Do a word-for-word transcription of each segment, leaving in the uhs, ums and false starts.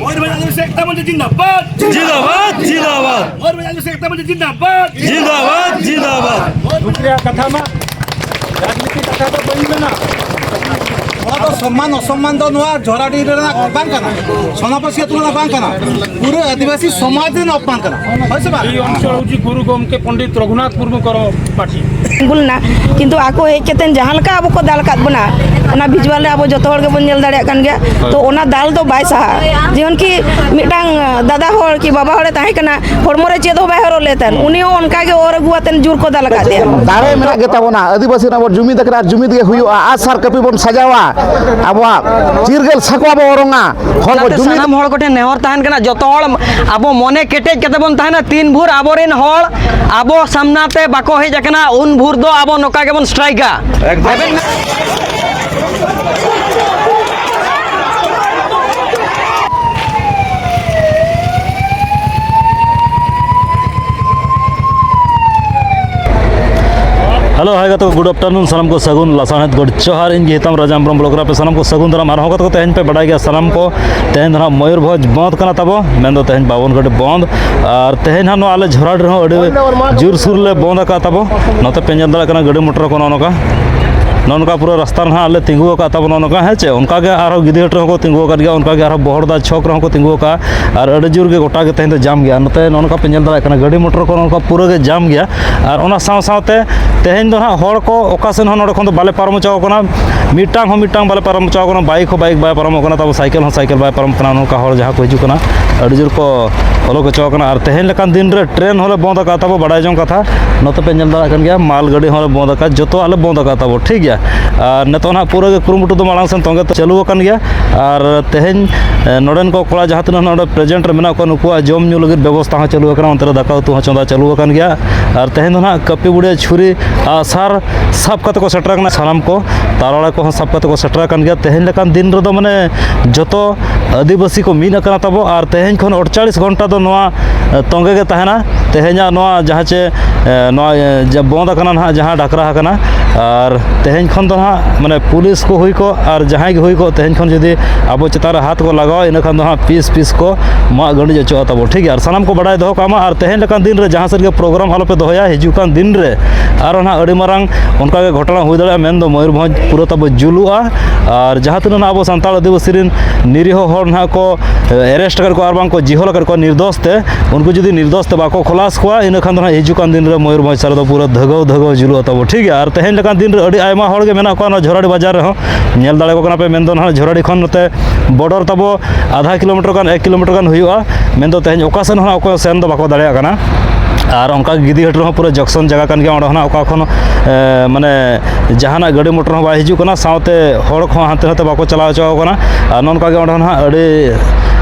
ᱢᱚᱭᱩᱨᱵᱷᱚᱸᱡᱽ ᱟᱹᱫᱤᱵᱟᱹᱥᱤ ᱮᱠᱛᱟ ᱢᱚᱧᱪ ᱡᱤᱱᱫᱟᱵᱟᱫ᱾ ᱡᱤᱱᱫᱟᱵᱟᱫ, ᱡᱤᱱᱫᱟᱵᱟᱫ᱾ ᱢᱚᱭᱩᱨᱵᱷᱚᱸᱡᱽ ᱟᱹᱫᱤᱵᱟᱹᱥᱤ ᱮᱠᱛᱟ ᱢᱚᱧᱪ ᱡᱤᱱᱫᱟᱵᱟᱫ᱾ ᱡᱤᱱᱫᱟᱵᱟᱫ, ᱡᱤᱱᱫᱟᱵᱟᱫ᱾ ᱢᱚᱭᱩᱨᱵᱷᱚᱸᱡᱽ ᱫᱩᱠ ᱨᱮᱭᱟᱜ ᱠᱟᱛᱷᱟ ᱢᱟ, ᱨᱟᱡᱽᱱᱤᱛᱤ ᱠᱟᱛᱷᱟ ᱫᱚ ᱵᱟᱹᱧ ᱢᱮᱱᱟ᱾ ᱱᱚᱣᱟ ᱫᱚ ᱥᱚᱢᱢᱟᱱ ᱚᱥᱚᱢᱢᱟᱱ ᱫᱚ ᱱᱚᱣᱟ ᱡᱷᱚᱨᱟᱰᱤ ᱨᱮᱱᱟᱜ ᱵᱟᱝ ᱠᱟᱱᱟ, ᱥᱚᱱᱟᱯᱟᱹᱥᱤ ᱟᱹᱛᱩ ᱨᱮᱱᱟᱜ ᱵᱟᱝ ᱠᱟᱱᱟ, ᱯᱩᱨᱟᱹ ᱟᱹᱫᱤᱵᱟᱹᱥᱤ ᱥᱚᱢᱟᱡᱽ ᱨᱮᱱᱟᱜ ᱚᱯᱢᱟᱱ ᱠᱟᱱᱟ᱾ ᱦᱳᱭ ᱥᱮ ᱵᱟᱝ? ᱮᱭ ᱚᱧᱪᱚᱞ ᱦᱚᱪᱤ ᱜᱩᱨᱩ ᱜᱚᱢᱠᱮ ᱯᱚᱱᱰᱤᱛ ᱨᱚᱜᱷᱩᱱᱟᱛᱷ ᱢᱩᱨᱢᱩ ᱠᱚᱨᱚ ᱯᱟᱴᱤ᱾ ᱛᱤᱸᱜᱩ ᱞᱮᱱᱟ, ᱠᱤᱱᱛᱩ ᱟᱠᱚ ᱦᱮᱡ ᱠᱟᱛᱮ ᱡᱟᱦᱟᱸ ᱞᱮᱠᱟ ᱟᱵᱚ ᱠᱚ ᱫᱟᱞ ᱟᱠᱟᱫ ᱵᱚᱱᱟ, ᱚᱱᱟ ᱵᱷᱤᱡᱩᱣᱟᱞ ᱨᱮ ᱟᱵᱚ ᱡᱚᱛᱚ ᱦᱚᱲ ᱜᱮᱵᱚᱱ ᱧᱮᱞ ᱫᱟᱲᱮᱭᱟᱜ ᱠᱟᱱ ᱜᱮᱭᱟ᱾ ᱛᱚ ᱚᱱᱟ ᱫᱟᱞ ᱫᱚ ᱵᱟᱭ ᱥᱟᱦᱟᱜᱼᱟ᱾ ᱡᱮᱢᱚᱱ ᱠᱤ ᱢᱤᱫᱴᱟᱝ ᱫᱟᱫᱟ ᱦᱚᱲ ᱠᱤ ᱵᱟᱵᱟ ᱦᱚᱲᱮ ᱛᱟᱦᱮᱸ ᱠᱟᱱᱟ, ᱦᱚᱲᱢᱚ ᱨᱮ ᱪᱮᱫ ᱦᱚᱸ ᱵᱟᱭ ᱦᱚᱨᱚᱜ ᱞᱮᱫ ᱛᱟᱦᱮᱸᱱ, ᱩᱱᱤ ᱦᱚᱸ ᱚᱱᱠᱟ ᱜᱮ ᱚᱨ ᱟᱹᱜᱩ ᱟᱛᱮᱱ ᱡᱳᱨ ᱠᱚ ᱫᱟᱞ ᱟᱠᱟᱫ ᱫᱮᱭᱟ᱾ ᱫᱟᱲᱮ ᱢᱮᱱᱟᱜ ᱜᱮ ᱛᱟᱵᱚᱱᱟ, ᱟᱹᱫᱤᱵᱟᱹᱥᱤ ᱨᱮᱱᱟᱜ ᱵᱚᱱ ᱡᱩᱢᱤᱫ ᱟᱠᱟᱱᱟ ᱟᱨ ᱡᱩᱢᱤᱫ ᱜᱮ ᱦᱩᱭᱩᱜᱼᱟ᱾ ᱟᱜᱼᱥᱟᱨ ᱠᱟᱹᱯᱤ ᱵᱚᱱ ᱥᱟᱡᱟᱣᱟ, ᱟᱵᱚᱣᱟᱜ ᱪᱤᱨᱜᱟᱹᱞ ᱥᱟᱠᱣᱟ ᱵᱚᱱ ᱚᱨᱚᱝᱟ, ᱦᱚᱲ ᱵᱚᱱ ᱚᱱᱟᱛᱮ ᱡᱩᱢᱤᱫ ᱥᱟᱱᱟᱢ ᱦᱚᱲ ᱠᱚᱴᱷᱮᱱ ᱱᱮᱦᱚᱨ ᱛᱟᱦᱮᱱ ᱠᱟᱱᱟ, ᱡᱚᱛᱚ ᱦᱚᱲ ᱟᱵᱚ ᱢᱚᱱᱮ ᱠᱮᱴᱮᱡ ᱠᱟᱛᱮ ᱵᱚᱱ ᱛᱟᱦᱮᱱᱟ᱾ ᱛᱤᱱ ᱵᱷᱳᱨ ᱟᱵᱚᱨᱮᱱ ᱦᱚᱲ ᱟᱵᱚ ᱥᱟᱢᱱᱟ ᱛᱮ ᱵᱟᱠᱚ ᱦᱮᱡ ᱟᱠᱟᱱᱟ, ᱩᱱ ᱵᱷᱳᱨ ᱫᱚ ᱟᱵᱚ ᱱᱚᱝᱠᱟ ᱜᱮᱵᱚᱱ ᱥᱴᱨᱟᱭᱤᱠᱟ᱾ ᱮᱠᱫᱚᱢ᱾ ᱟᱵᱮᱱ ᱦᱮᱞᱳ, ᱦᱟᱭ ᱜᱟᱛᱮ ᱠᱚ, ᱜᱩᱰ ᱟᱯᱴᱟᱨᱱᱩᱱ᱾ ᱥᱟᱱᱟᱢ ᱠᱚ ᱥᱟᱹᱜᱩᱱ ᱞᱟᱥᱟᱲᱦᱮᱫ ᱜᱚᱰ ᱡᱚᱦᱟᱨ᱾ ᱤᱧ ᱜᱮ ᱦᱤᱛᱟᱢ ᱨᱟᱡᱟ ᱦᱮᱢᱵᱨᱚᱢ, ᱵᱞᱚᱠ ᱨᱮ ᱟᱯᱮ ᱥᱟᱱᱟᱢ ᱠᱚ ᱥᱟᱹᱜᱩᱱ ᱫᱟᱨᱟᱢ᱾ ᱟᱨᱦᱚᱸ ᱜᱟᱛᱮ ᱠᱚ, ᱛᱮᱦᱮᱧ ᱯᱮ ᱵᱟᱰᱟᱭ ᱜᱮᱭᱟ ᱥᱟᱱᱟᱢ ᱠᱚ, ᱛᱮᱦᱮᱧ ᱫᱚ ᱱᱟᱦᱟᱜ ᱢᱚᱭᱩᱨᱵᱷᱚᱸᱡᱽ ᱵᱚᱸᱫᱷ ᱠᱟᱱᱟ ᱛᱟᱵᱚ, ᱢᱮᱱᱫᱚ ᱛᱮᱦᱮᱧ ᱵᱟᱵᱚᱱ ᱜᱷᱟᱹᱴᱤ ᱵᱚᱸᱫᱷ᱾ ᱟᱨ ᱛᱮᱦᱮᱧ ᱦᱟᱸᱜ ᱱᱚᱣᱟ ᱟᱞᱮ ᱡᱷᱚᱨᱟᱰᱤ ᱨᱮᱦᱚᱸ ᱟᱹᱰᱤ ᱡᱳᱨᱥᱳᱨ ᱞᱮ ᱵᱚᱸᱫᱷ ᱟᱠᱟᱫ ᱛᱟᱵᱚ᱾ ᱱᱚᱛᱮ ᱯᱮ ᱧᱮᱞ ᱫᱟᱲᱮᱭᱟᱜ ᱠᱟᱱᱟ ᱜᱟᱹᱰᱤ ᱢᱚᱴᱚᱨ ᱠᱚ ᱱᱚᱜᱼᱚ ᱱᱚᱝᱠᱟ, ᱱᱚᱜᱼᱚ ᱱᱚᱝᱠᱟ ᱯᱩᱨᱟᱹ ᱨᱟᱥᱛᱟ ᱨᱮ ᱱᱟᱦᱟᱜ ᱞᱮ ᱛᱤᱸᱜᱩ ᱟᱠᱟᱫ ᱛᱟᱵᱚ ᱱᱚᱜᱼᱚ ᱱᱚᱝᱠᱟ, ᱦᱮᱸ ᱪᱮ᱾ ᱚᱱᱠᱟ ᱜᱮ ᱟᱨᱦᱚᱸ ᱜᱤᱫᱤᱦᱟᱹᱴ ᱨᱮᱦᱚᱸ ᱠᱚ ᱛᱤᱸᱜᱩ ᱟᱠᱟᱫ ᱜᱮᱭᱟ, ᱚᱱᱠᱟ ᱜᱮ ᱟᱨᱦᱚᱸ ᱵᱚᱦᱚᱲᱫᱟ ᱪᱷᱚᱠ ᱨᱮᱦᱚᱸ ᱠᱚ ᱛᱤᱸᱜᱩ ᱟᱠᱟᱫᱼᱟ᱾ ᱟᱨ ᱟᱹᱰᱤ ᱡᱳᱨ ᱜᱮ ᱜᱚᱴᱟ ᱜᱮ ᱛᱮᱦᱮᱧ ᱫᱚ ᱡᱟᱢ ᱜᱮᱭᱟ᱾ ᱱᱚᱛᱮ ᱱᱚᱜᱼᱚ ᱱᱚᱝᱠᱟ ᱯᱮ ᱧᱮᱞ ᱫᱟᱲᱮᱭᱟᱜ ᱠᱟᱱᱟ ᱜᱟᱹᱰᱤ ᱢᱚᱴᱚᱨ ᱠᱚ ᱱᱚᱜᱼᱚ ᱱᱚᱝᱠᱟ ᱯᱩᱨᱟᱹ ᱜᱮ ᱡᱟᱢ ᱜᱮᱭᱟ᱾ ᱟᱨ ᱚᱱᱟ ᱥᱟᱶ ᱥᱟᱶᱛᱮ ᱛᱮᱦᱮᱧ ᱫᱚ ᱱᱟᱦᱟᱜ ᱦᱚᱲ ᱠᱚ ᱚᱠᱟ ᱥᱮᱱ ᱦᱚᱸ ᱱᱚᱰᱮ ᱠᱷᱚᱱ ᱫᱚ ᱵᱟᱞᱮ ᱯᱟᱨᱚᱢ ᱦᱚᱪᱚ ᱟᱠᱚ ᱠᱟᱱᱟ, ᱢᱤᱫᱴᱟᱝ ᱦᱚᱸ ᱢᱤᱫᱴᱟᱝ ᱵᱟᱞᱮ ᱯᱟᱨᱚᱢ ᱦᱚᱪᱚ ᱟᱠᱚ ᱠᱟᱱᱟ, ᱵᱟᱭᱤᱠ ᱦᱚᱸ ᱵᱟᱭᱤᱠ ᱵᱟᱭ ᱯᱟᱨᱚᱢᱚᱜ ᱠᱟᱱᱟ, ᱛᱟᱵᱚ ᱥᱟᱭᱠᱮᱞ ᱦᱚᱸ ᱥᱟᱭᱠᱮᱞ ᱵᱟᱭ ᱯᱟᱨᱚᱢ ᱠᱟᱱᱟ᱾ ᱱᱚᱝᱠᱟ ᱦᱚᱲ ᱡᱟᱦᱟᱸ ᱠᱚ ᱦᱤᱡᱩᱜ ᱠᱟᱱᱟ ᱟᱹᱰᱤ ᱡᱳᱨ ᱠᱚ ᱚᱞᱚᱜ ᱦᱚᱪᱚ ᱟᱠᱟᱱᱟ᱾ ᱟᱨ ᱛᱮᱦᱮᱧ ᱞᱮᱠᱟᱱ ᱫᱤᱱ ᱨᱮ ᱴᱨᱮᱱ ᱦᱚᱸᱞᱮ ᱵᱚᱱᱫ ᱟᱠᱟᱫ ᱛᱟᱵᱚ, ᱵᱟᱲᱟᱭ ᱡᱚᱝ ᱠᱟᱛᱷᱟ, ᱱᱚᱛᱮ ᱯᱮ ᱧᱮᱞ ᱫᱟᱲᱮᱭᱟᱜ ᱠᱟᱱ ᱜᱮᱭᱟ, ᱢᱟᱞ ᱜᱟᱹᱰᱤ ᱦᱚᱸᱞᱮ ᱵᱚᱱᱫ ᱟᱠᱟᱫ, ᱡᱚᱛᱚᱣᱟᱜ ᱞᱮ ᱵᱚᱱᱫ ᱟᱠᱟᱫ ᱛᱟᱵᱚ, ᱴᱷᱤᱠ ᱜᱮᱭᱟ᱾ ᱟᱨ ᱱᱤᱛᱚᱜ ᱱᱟᱦᱟᱜ ᱯᱩᱨᱟᱹ ᱜᱮ ᱠᱩᱨᱩᱢᱩᱴᱩ ᱫᱚ ᱢᱟᱲᱟᱝ ᱥᱮᱱ ᱛᱚᱸᱜᱮ ᱛᱮ ᱪᱟᱹᱞᱩ ᱟᱠᱟᱱ ᱜᱮᱭᱟ᱾ ᱟᱨ ᱛᱮᱦᱮᱧ, ᱮ, ᱱᱚᱰᱮᱱ ᱠᱚ ᱠᱚᱲᱟ ᱡᱟᱦᱟᱸ ᱛᱤᱱᱟᱹᱜ ᱱᱚᱰᱮ ᱯᱨᱮᱡᱮᱱᱴ ᱨᱮ ᱢᱮᱱᱟᱜ ᱠᱚᱣᱟ, ᱱᱩᱠᱩᱣᱟᱜ ᱡᱚᱢ ᱧᱩ ᱞᱟᱹᱜᱤᱫ ᱵᱮᱵᱚᱥᱛᱷᱟ ᱦᱚᱸ ᱪᱟᱹᱞᱩ ᱟᱠᱟᱱᱟ, ᱚᱱᱛᱮ ᱨᱮ ᱫᱟᱠᱟ ᱩᱛᱩ ᱦᱚᱸ ᱪᱚᱸᱫᱟ ᱪᱟᱹᱞᱩ ᱟᱠᱟᱱ ᱜᱮᱭᱟ᱾ ᱟᱨ ᱛᱮᱦᱮᱧ ᱫᱚ ᱱᱟᱦᱟᱜ ᱠᱟᱹᱯᱤ ᱵᱩᱲᱟᱹ ᱪᱷᱩᱨᱤ ᱟᱨ ᱥᱟᱨ ᱥᱟᱵ ᱠᱟᱛᱮ ᱠᱚ ᱥᱮᱴᱮᱨ ᱟᱠᱟᱱᱟ, ᱥᱟᱱᱟᱢ ᱠᱚ ᱛᱟᱨᱣᱟᱲᱟ ᱠᱚᱦᱚᱸ ᱥᱟᱵ ᱠᱟᱛᱮ ᱠᱚ ᱥᱮᱴᱮᱨ ᱟᱠᱟᱱ ᱜᱮᱭᱟ᱾ ᱛᱮᱦᱮᱧ ᱞᱮᱠᱟᱱ ᱫᱤᱱ ᱨᱮᱫᱚ ᱢᱟᱱᱮ ᱡᱚᱛᱚ ᱟᱹᱫᱤᱵᱟᱹᱥᱤ ᱠᱚ ᱢᱤᱫ ᱟᱠᱟᱱᱟ ᱛᱟᱵᱚ, ᱟᱨ ᱛᱮᱦᱮᱧ ᱠᱷᱚᱱ ᱟᱴᱪᱚᱞᱞᱤᱥ ᱜᱷᱚᱱᱴᱟ ᱫᱚ ᱱᱚᱣᱟ ᱛᱚᱸᱜᱮ ᱜᱮ ᱛᱟᱦᱮᱱᱟ᱾ ᱛᱮᱦᱮᱧᱟᱜ ᱱᱚᱣᱟ ᱡᱟᱦᱟᱸ ᱪᱮ, ᱮ, ᱱᱚᱣᱟ, ᱮ, ᱡᱟ ᱵᱚᱱᱫ ᱟᱠᱟᱱᱟ ᱱᱟᱦᱟᱜ, ᱡᱟᱦᱟᱸ ᱰᱟᱠᱨᱟ ᱟᱠᱟᱱᱟ, ᱟᱨ ᱛᱮᱦᱮᱧ ᱠᱷᱚᱱ ᱫᱚ ᱱᱟᱦᱟᱜ, ᱢᱟᱱᱮ, ᱯᱩᱞᱤᱥ ᱠᱚ ᱦᱩᱭ ᱠᱚᱜ ᱟᱨ ᱡᱟᱦᱟᱸᱭ ᱜᱮ ᱦᱩᱭ ᱠᱚᱜ, ᱛᱮᱦᱮᱧ ᱠᱷᱚᱱ ᱡᱩᱫᱤ ᱟᱵᱚ ᱪᱮᱛᱟᱱ ᱨᱮ ᱦᱟᱛ ᱠᱚ ᱞᱟᱜᱟᱣᱟ, ᱤᱱᱟᱹ ᱠᱷᱟᱱ ᱫᱚ ᱦᱟᱸᱜ ᱯᱤᱥ ᱯᱤᱥ ᱠᱚ ᱢᱟᱜ ᱜᱟᱹᱰᱤᱡ ᱚᱪᱚᱜᱼᱟ ᱛᱟᱵᱚ, ᱴᱷᱤᱠ ᱜᱮᱭᱟ? ᱟᱨ ᱥᱟᱱᱟᱢ ᱠᱚ ᱵᱟᱰᱟᱭ ᱫᱚᱦᱚ ᱠᱟᱜ ᱢᱟ, ᱟᱨ ᱛᱮᱦᱮᱧ ᱞᱮᱠᱟᱱ ᱫᱤᱱ ᱨᱮ ᱡᱟᱦᱟᱸ ᱥᱮᱫ ᱜᱮ ᱯᱨᱳᱜᱨᱟᱢ ᱟᱞᱚᱯᱮ ᱫᱚᱦᱚᱭᱟ᱾ ᱦᱤᱡᱩᱜ ᱠᱟᱱ ᱫᱤᱱ ᱨᱮ ᱟᱨᱚ ᱱᱟᱦᱟᱜ ᱟᱹᱰᱤ ᱢᱟᱨᱟᱝ ᱚᱱᱠᱟ ᱜᱮ ᱜᱷᱚᱴᱚᱱᱟ ᱦᱩᱭ ᱫᱟᱲᱮᱭᱟᱜᱼᱟ᱾ ᱢᱮᱱᱫᱚ ᱢᱚᱭᱩᱨᱵᱷᱚᱸᱡᱽ ᱯᱩᱨᱟᱹ ᱛᱟᱵᱚ ᱡᱩᱞᱩᱜᱼᱟ, ᱟᱨ ᱡᱟᱦᱟᱸ ᱛᱤᱱᱟᱹᱜ ᱱᱟᱦᱟᱜ ᱟᱵᱚ ᱥᱟᱱᱛᱟᱲ ᱟᱹᱫᱤᱵᱟᱹᱥᱤ ᱨᱮᱱ ᱱᱤᱨᱤᱦᱚ ᱦᱚᱲ ᱱᱟᱦᱟᱜ ᱠᱚ ᱮᱨᱮᱥᱴ ᱟᱠᱟᱫ ᱠᱚᱣᱟ ᱟᱨ ᱵᱟᱝ ᱠᱚ ᱡᱤᱦᱚᱞ ᱟᱠᱟᱫ ᱠᱚᱣᱟ ᱱᱤᱨᱫᱳᱥ ᱛᱮ, ᱩᱱᱠᱩ ᱡᱩᱫᱤ ᱱᱤᱨᱫᱳᱥ ᱛᱮ ᱵᱟᱠᱚ ᱠᱷᱚᱞᱟᱥ ᱠᱚᱣᱟ, ᱤᱱᱟᱹ ᱠᱷᱟᱱ ᱫᱚ ᱱᱟᱦᱟᱜ ᱦᱤᱡᱩᱜ ᱠᱟᱱ ᱫᱤᱱ ᱨᱮ ᱢᱚᱭᱩᱨᱵᱷᱚᱸᱡᱽ ᱥᱟᱨ ᱫᱚ ᱯᱩᱨᱟᱹ ᱫᱷᱟᱹᱜᱟᱹᱣ ᱫᱷᱟᱹᱜᱟᱹᱣ ᱡᱩᱞᱩᱜᱼᱟ ᱛᱟᱵᱚ, ᱴᱷᱤᱠ ᱜᱮᱭᱟ? ᱟᱨ ᱛᱮᱦᱮᱧ ᱞᱮᱠᱟᱱ ᱫᱤᱱ ᱨᱮ ᱟᱹᱰᱤ ᱟᱭᱢᱟ ᱦᱚᱲ ᱜᱮ ᱢᱮᱱᱟᱜ ᱠᱚᱣᱟ ᱱᱚᱣᱟ ᱡᱷᱚᱨᱟᱰᱤ ᱵᱟᱡᱟᱨ ᱨᱮᱦᱚᱸ᱾ ᱧᱮᱞ ᱫᱟᱲᱮ ᱠᱚ ᱠᱟᱱᱟ ᱯᱮ, ᱢᱮᱱᱫᱚ ᱱᱟᱦᱟᱜ ᱡᱷᱚᱨᱟᱰᱤ ᱠᱷᱚᱱ ᱱᱚᱛᱮ ᱵᱚᱰᱚᱨ ᱛᱟᱵᱚ ᱟᱫᱷᱟ ᱠᱤᱞᱳᱢᱤᱴᱟᱨ ᱜᱟᱱ, ᱮᱠ ᱠᱤᱞᱳᱢᱤᱴᱟᱨ ᱜᱟᱱ ᱦᱩᱭᱩᱜᱼᱟ᱾ ᱢᱮᱱᱫᱚ ᱛᱮᱦᱮᱧ ᱚᱠᱟ ᱥᱮᱱ ᱦᱚᱸ ᱚᱠᱚᱭ ᱥᱮᱱ ᱫᱚ ᱵᱟᱠᱚ ᱫᱟᱲᱮᱭᱟᱜ ᱠᱟᱱᱟ᱾ ᱟᱨ ᱚᱱᱠᱟ ᱜᱤᱫᱤ ᱦᱟᱹᱴᱩ ᱦᱚᱸ ᱯᱩᱨᱟᱹ ᱡᱚᱸᱠᱥᱚᱱ ᱡᱟᱭᱜᱟ ᱠᱟᱱ ᱜᱮᱭᱟ, ᱚᱸᱰᱮ ᱦᱚᱸ ᱚᱠᱟ ᱠᱷᱚᱱ, ᱮ, ᱢᱟᱱᱮ, ᱡᱟᱦᱟᱱᱟᱜ ᱜᱟᱹᱰᱤ ᱢᱚᱴᱚᱨ ᱦᱚᱸ ᱵᱟᱭ ᱦᱤᱡᱩᱜ ᱠᱟᱱᱟ, ᱥᱟᱶᱛᱮ ᱦᱚᱲ ᱠᱚᱦᱚᱸ ᱦᱟᱱᱛᱮ ᱱᱟᱛᱮ ᱵᱟᱠᱚ ᱪᱟᱞᱟᱣ ᱦᱚᱪᱚ ᱟᱠᱚ ᱠᱟᱱᱟ᱾ ᱟᱨ ᱱᱚᱜᱼᱚ ᱱᱚᱝᱠᱟ ᱜᱮ ᱚᱸᱰᱮ ᱦᱚᱸ ᱱᱟᱦᱟᱜ ᱟᱹᱰᱤ,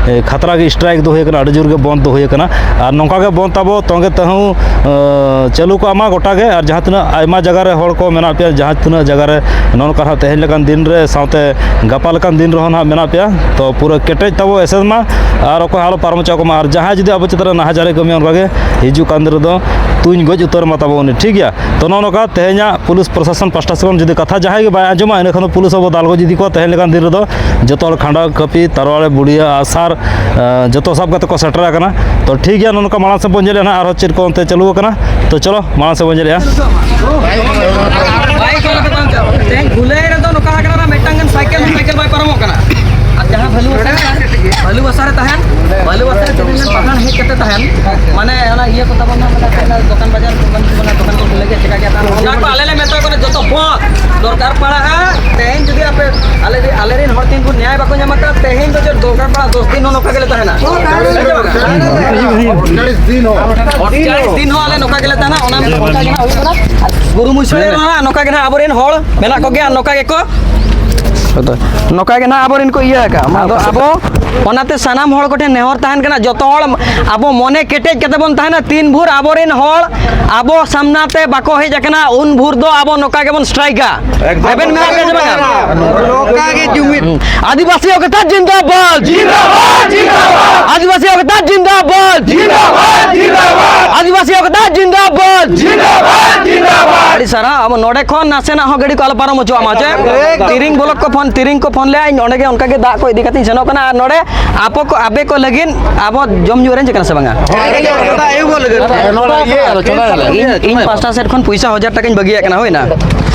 ᱮ, ᱠᱷᱟᱛᱨᱟ ᱜᱮ ᱥᱴᱨᱟᱭᱤᱠ ᱫᱚ ᱦᱩᱭ ᱟᱠᱟᱱᱟ, ᱟᱹᱰᱤ ᱡᱳᱨ ᱜᱮ ᱵᱚᱱᱫ ᱫᱚ ᱦᱩᱭ ᱟᱠᱟᱱᱟ᱾ ᱟᱨ ᱱᱚᱝᱠᱟ ᱜᱮ ᱵᱚᱱᱫ ᱛᱟᱵᱚ ᱛᱚᱸᱜᱮ ᱛᱟᱹᱦᱩ, ᱮ, ᱪᱟᱹᱞᱩ ᱠᱚᱜ ᱢᱟ ᱜᱚᱴᱟ ᱜᱮ᱾ ᱟᱨ ᱡᱟᱦᱟᱸ ᱛᱤᱱᱟᱹᱜ ᱟᱭᱢᱟ ᱡᱟᱭᱜᱟ ᱨᱮ ᱦᱚᱲ ᱠᱚ ᱢᱮᱱᱟᱜ ᱯᱮᱭᱟ, ᱡᱟᱦᱟᱸ ᱛᱤᱱᱟᱹᱜ ᱡᱟᱭᱜᱟ ᱨᱮ ᱱᱚᱜᱼᱚ ᱱᱚᱝᱠᱟ ᱱᱟᱦᱟᱜ ᱛᱮᱦᱮᱧ ᱞᱮᱠᱟᱱ ᱫᱤᱱ ᱨᱮ, ᱥᱟᱶᱛᱮ ᱜᱟᱯᱟ ᱞᱮᱠᱟᱱ ᱫᱤᱱ ᱨᱮᱦᱚᱸ ᱱᱟᱦᱟᱜ ᱢᱮᱱᱟᱜ ᱯᱮᱭᱟ, ᱛᱚ ᱯᱩᱨᱟᱹ ᱠᱮᱴᱮᱡ ᱛᱟᱵᱚ ᱮᱥᱮᱫ ᱢᱟ, ᱟᱨ ᱚᱠᱚᱭ ᱟᱞᱚ ᱯᱟᱨᱚᱢ ᱦᱚᱪᱚ ᱠᱚᱢᱟ᱾ ᱟᱨ ᱡᱟᱦᱟᱸᱭ ᱡᱩᱫᱤ ᱟᱵᱚ ᱪᱮᱛᱟᱱ ᱨᱮ ᱱᱟᱦᱟᱪᱟᱨᱮ ᱠᱟᱹᱢᱤᱭᱟ, ᱚᱱᱠᱟ ᱜᱮ ᱦᱤᱡᱩᱜ ᱠᱟᱱ ᱫᱤᱱ ᱨᱮᱫᱚ ᱛᱩᱧ ᱜᱚᱡ ᱩᱛᱟᱹᱨ ᱢᱟ ᱛᱟᱵᱚ ᱩᱱᱤ, ᱴᱷᱤᱠ ᱜᱮᱭᱟ? ᱛᱚ ᱱᱚᱜᱼᱚ ᱱᱚᱝᱠᱟ ᱛᱮᱦᱮᱧᱟᱜ ᱯᱩᱞᱤᱥ ᱯᱨᱚᱥᱟᱥᱚᱱ ᱯᱟᱥᱴᱟ ᱥᱮᱫ ᱠᱷᱚᱱ ᱡᱩᱫᱤ ᱠᱟᱛᱷᱟ ᱡᱟᱦᱟᱸᱭ ᱜᱮ ᱵᱟᱭ ᱟᱸᱡᱚᱢᱟ, ᱤᱱᱟᱹ ᱠᱷᱟᱱ ᱫᱚ ᱯᱩᱞᱤᱥ ᱟᱵᱚ ᱫᱟᱞ ᱜᱚᱡ ᱤᱫᱤ ᱠᱚᱣᱟ᱾ ᱛᱮᱦᱮᱧ ᱞᱮᱠᱟᱱ ᱫᱤᱱ ᱨᱮᱫᱚ ᱡᱚᱛᱚ ᱦᱚᱲ ᱠᱷᱟᱸᱰᱟ, ᱠᱟᱹᱯᱤ, ᱛᱟᱨᱣᱟᱲᱮ, ᱵᱩᱰᱤᱭᱟᱹ, ᱟᱜᱼᱥᱟᱨ, ᱮᱸ, ᱡᱚᱛᱚ ᱥᱟᱵ ᱠᱟᱛᱮ ᱠᱚ ᱥᱮᱴᱮᱨ ᱟᱠᱟᱱᱟ᱾ ᱛᱚ ᱴᱷᱤᱠ ᱜᱮᱭᱟ, ᱱᱚᱜᱼᱚ ᱱᱚᱝᱠᱟ ᱢᱟᱲᱟᱝ ᱥᱮᱫ ᱵᱚᱱ ᱧᱮᱞᱮᱫᱼᱟ ᱱᱟᱦᱟᱜ ᱟᱨᱦᱚᱸ ᱪᱮᱫ ᱠᱚ ᱚᱱᱛᱮ ᱪᱟᱹᱞᱩ ᱟᱠᱟᱱᱟ᱾ ᱛᱚ ᱪᱚᱞᱚ ᱢᱟᱲᱟᱝ ᱥᱮᱫ ᱵᱚᱱ ᱧᱮᱞᱮᱫᱼᱟ᱾ ᱵᱟᱭᱤᱠ ᱟᱞᱚ ᱯᱮ ᱵᱟᱝ ᱪᱟᱞᱟᱜᱼᱟ᱾ ᱛᱮᱦᱮᱧ ᱜᱩᱞᱟᱹᱭ ᱨᱮᱫᱚ ᱱᱚᱝᱠᱟ ᱟᱠᱟᱱᱟ, ᱢᱤᱫᱴᱟᱝ ᱜᱟᱱ ᱥᱟᱭᱠᱮᱞ, ᱥᱟᱭᱠᱮᱞ ᱵᱟᱭ ᱯᱟᱨᱚᱢᱚᱜ ᱠᱟᱱᱟ᱾ ᱟᱨ ᱡᱟᱦᱟᱸ ᱵᱷᱟᱹᱞᱩ ᱵᱷᱟᱹᱞᱩ ᱵᱟᱥᱟ ᱨᱮ ᱛᱟᱦᱮᱱ, ᱵᱷᱟᱹᱞᱩ ᱵᱟᱥᱟ ᱨᱮ ᱛᱤᱱᱟᱹᱜ ᱜᱟᱱ ᱯᱟᱴᱷᱟᱱ ᱦᱮᱡ ᱠᱟᱛᱮ ᱛᱟᱦᱮᱱ, ᱢᱟᱱᱮ ᱚᱱᱟ ᱤᱭᱟᱹ ᱠᱚ ᱛᱟᱵᱚᱱ ᱢᱟ, ᱢᱟᱱᱮ ᱫᱚᱠᱟᱱ ᱵᱟᱡᱟᱨ ᱠᱚ ᱵᱟᱹᱱᱩᱜ ᱛᱟᱵᱚᱱᱟ, ᱫᱚᱠᱟᱱ ᱠᱚ ᱠᱷᱩᱞᱟᱹᱣ ᱜᱮᱭᱟ, ᱪᱮᱠᱟ ᱜᱮᱭᱟ, ᱛᱟᱦᱚᱞᱮ ᱚᱱᱟ ᱠᱚ ᱟᱞᱮ ᱞᱮ ᱢᱮᱛᱟ ᱠᱚ ᱠᱟᱱᱟ ᱡᱚᱛᱚ ᱵᱚᱸᱫ ᱫᱚᱨᱠᱟᱨ ᱯᱟᱲᱟᱜᱼᱟ᱾ ᱛᱮᱦᱮᱧ ᱡᱩᱫᱤ ᱟᱯᱮ ᱟᱞᱮ, ᱟᱞᱮ ᱨᱮᱱ ᱦᱚᱲ ᱛᱤᱱ ᱵᱷᱳᱨ ᱱᱮᱭᱟᱭ ᱵᱟᱠᱚ ᱧᱟᱢ ᱟᱠᱟᱫ, ᱛᱮᱦᱮᱧ ᱫᱚ ᱪᱮᱫ ᱫᱚᱨᱠᱟᱨ ᱯᱟᱲᱟᱜᱼᱟ, ᱫᱚᱥ ᱫᱤᱱ ᱦᱚᱸ ᱱᱚᱝᱠᱟ ᱜᱮᱞᱮ ᱛᱟᱦᱮᱱᱟ᱾ ᱦᱮᱸ ᱥᱮ ᱵᱟᱝᱟ? ᱟᱴᱪᱟᱞᱤᱥ ᱫᱤᱱ ᱦᱚᱸ ᱟᱞᱮ ᱱᱚᱝᱠᱟ ᱜᱮᱞᱮ ᱛᱟᱦᱮᱱᱟ᱾ ᱚᱱᱟ ᱱᱚᱝᱠᱟ ᱜᱮ ᱱᱟᱦᱟᱜ ᱦᱩᱭᱩᱜ ᱠᱟᱱᱟ᱾ ᱟᱨ ᱜᱩᱨᱩ ᱢᱩᱪᱟᱹᱫ ᱨᱮ ᱱᱚᱣᱟ ᱱᱚᱝᱠᱟ ᱜᱮ ᱱᱟᱦᱟᱜ ᱟᱵᱚᱨᱮᱱ ᱦᱚᱲ ᱢᱮᱱᱟᱜ ᱠᱚᱜᱮᱭᱟ, ᱱᱚᱝᱠᱟ ᱜᱮᱠᱚ, ᱱᱚᱝᱠᱟ ᱜᱮ ᱱᱟᱦᱟᱜ ᱟᱵᱚᱨᱮᱱ ᱠᱚ ᱤᱭᱟᱹ ᱟᱠᱟᱫᱼᱟ᱾ ᱟᱫᱚ ᱟᱵᱚ ᱚᱱᱟᱛᱮ ᱥᱟᱱᱟᱢ ᱦᱚᱲ ᱠᱚᱴᱷᱮᱱ ᱱᱮᱦᱚᱨ ᱛᱟᱦᱮᱱ ᱠᱟᱱᱟ, ᱡᱚᱛᱚ ᱦᱚᱲ ᱟᱵᱚ ᱢᱚᱱᱮ ᱠᱮᱴᱮᱡ ᱠᱟᱛᱮ ᱵᱚᱱ ᱛᱟᱦᱮᱱᱟ᱾ ᱛᱤᱱ ᱵᱷᱳᱨ ᱟᱵᱚᱨᱮᱱ ᱦᱚᱲ ᱟᱵᱚ ᱥᱟᱢᱱᱟ ᱛᱮ ᱵᱟᱠᱚ ᱦᱮᱡ ᱟᱠᱟᱱᱟ, ᱩᱱ ᱵᱷᱳᱨ ᱫᱚ ᱟᱵᱚ ᱱᱚᱝᱠᱟ ᱜᱮᱵᱚᱱ ᱥᱴᱨᱟᱭᱤᱠᱟ᱾ ᱮᱠᱫᱚᱢ᱾ ᱟᱵᱮᱱ ᱢᱮᱱᱟᱜ ᱠᱟᱱᱟ ᱥᱮ ᱵᱟᱝᱟ? ᱱᱚᱝᱠᱟ ᱜᱮ ᱡᱩᱢᱤᱫ᱾ ᱦᱩᱸ᱾ ᱟᱹᱫᱤᱵᱟᱹᱥᱤ ᱚᱠᱛᱟ ᱡᱤᱱᱫᱟᱵᱟᱫ᱾ ᱡᱤᱱᱫᱟᱵᱟᱫ, ᱡᱤᱱᱫᱟᱵᱟᱫ᱾ ᱟᱹᱫᱤᱵᱟᱹᱥᱤ ᱚᱠᱛᱟ ᱡᱤᱱᱫᱟᱵᱟᱫ᱾ ᱡᱤᱱᱫᱟᱵᱟᱫ, ᱡᱤᱱᱫᱟᱵᱟᱫ᱾ ᱟᱹᱫᱤᱵᱟᱹᱥᱤ ᱚᱠᱛᱟ ᱡᱤᱱᱫᱟᱵᱟᱫ᱾ ᱡᱤᱱᱫᱟᱵᱟᱫ, ᱡᱤᱱᱫᱟᱵᱟᱫ᱾ ᱟᱹᱰᱤ ᱥᱟᱨᱦᱟᱣ᱾ ᱟᱵᱚ ᱱᱚᱰᱮ ᱠᱷᱚᱱ ᱱᱟᱥᱮᱱᱟᱜ ᱦᱚᱸ ᱜᱟᱹᱰᱤ ᱠᱚ ᱟᱞᱚ ᱯᱟᱨᱚᱢ ᱦᱚᱪᱚᱣᱟᱜ ᱢᱟ, ᱪᱮ? ᱮᱠᱫᱚᱢ᱾ ᱛᱤᱨᱤᱝ ᱵᱞᱚᱠ ᱠᱚ ᱯᱷᱳᱱ, ᱛᱤᱨᱤᱝ ᱠᱚ ᱯᱷᱳᱱ ᱞᱮᱜᱼᱟ, ᱤᱧ ᱚᱸᱰᱮ ᱜᱮ ᱚᱱᱠᱟ ᱜᱮ ᱫᱟᱜ ᱠᱚ ᱤᱫᱤ ᱠᱟᱛᱮᱧ ᱥᱮᱱᱚᱜ ᱠᱟᱱᱟ᱾ ᱟᱨ ᱱᱚᱰᱮ ᱟᱯᱚ ᱠᱚ, ᱟᱵᱮ ᱠᱚ ᱞᱟᱹᱜᱤᱫ ᱟᱵᱚ ᱡᱚᱢ ᱧᱩ arrange ᱠᱟᱱᱟ ᱥᱮ ᱵᱟᱝᱟ? ᱱᱚᱰᱮ ᱤᱭᱟᱹ ᱟᱞᱳᱪᱚᱱᱟ ᱭᱟᱞᱮ᱾ ᱤᱧ, ᱤᱧ ᱯᱟᱥᱴᱟ ᱥᱮᱫ ᱠᱷᱚᱱ ᱯᱚᱭᱥᱟ ᱦᱟᱡᱟᱨ ᱴᱟᱠᱟᱧ ᱵᱟᱹᱜᱤᱭᱟᱜ ᱠᱟᱱᱟ, ᱦᱳᱭ ᱱᱟ?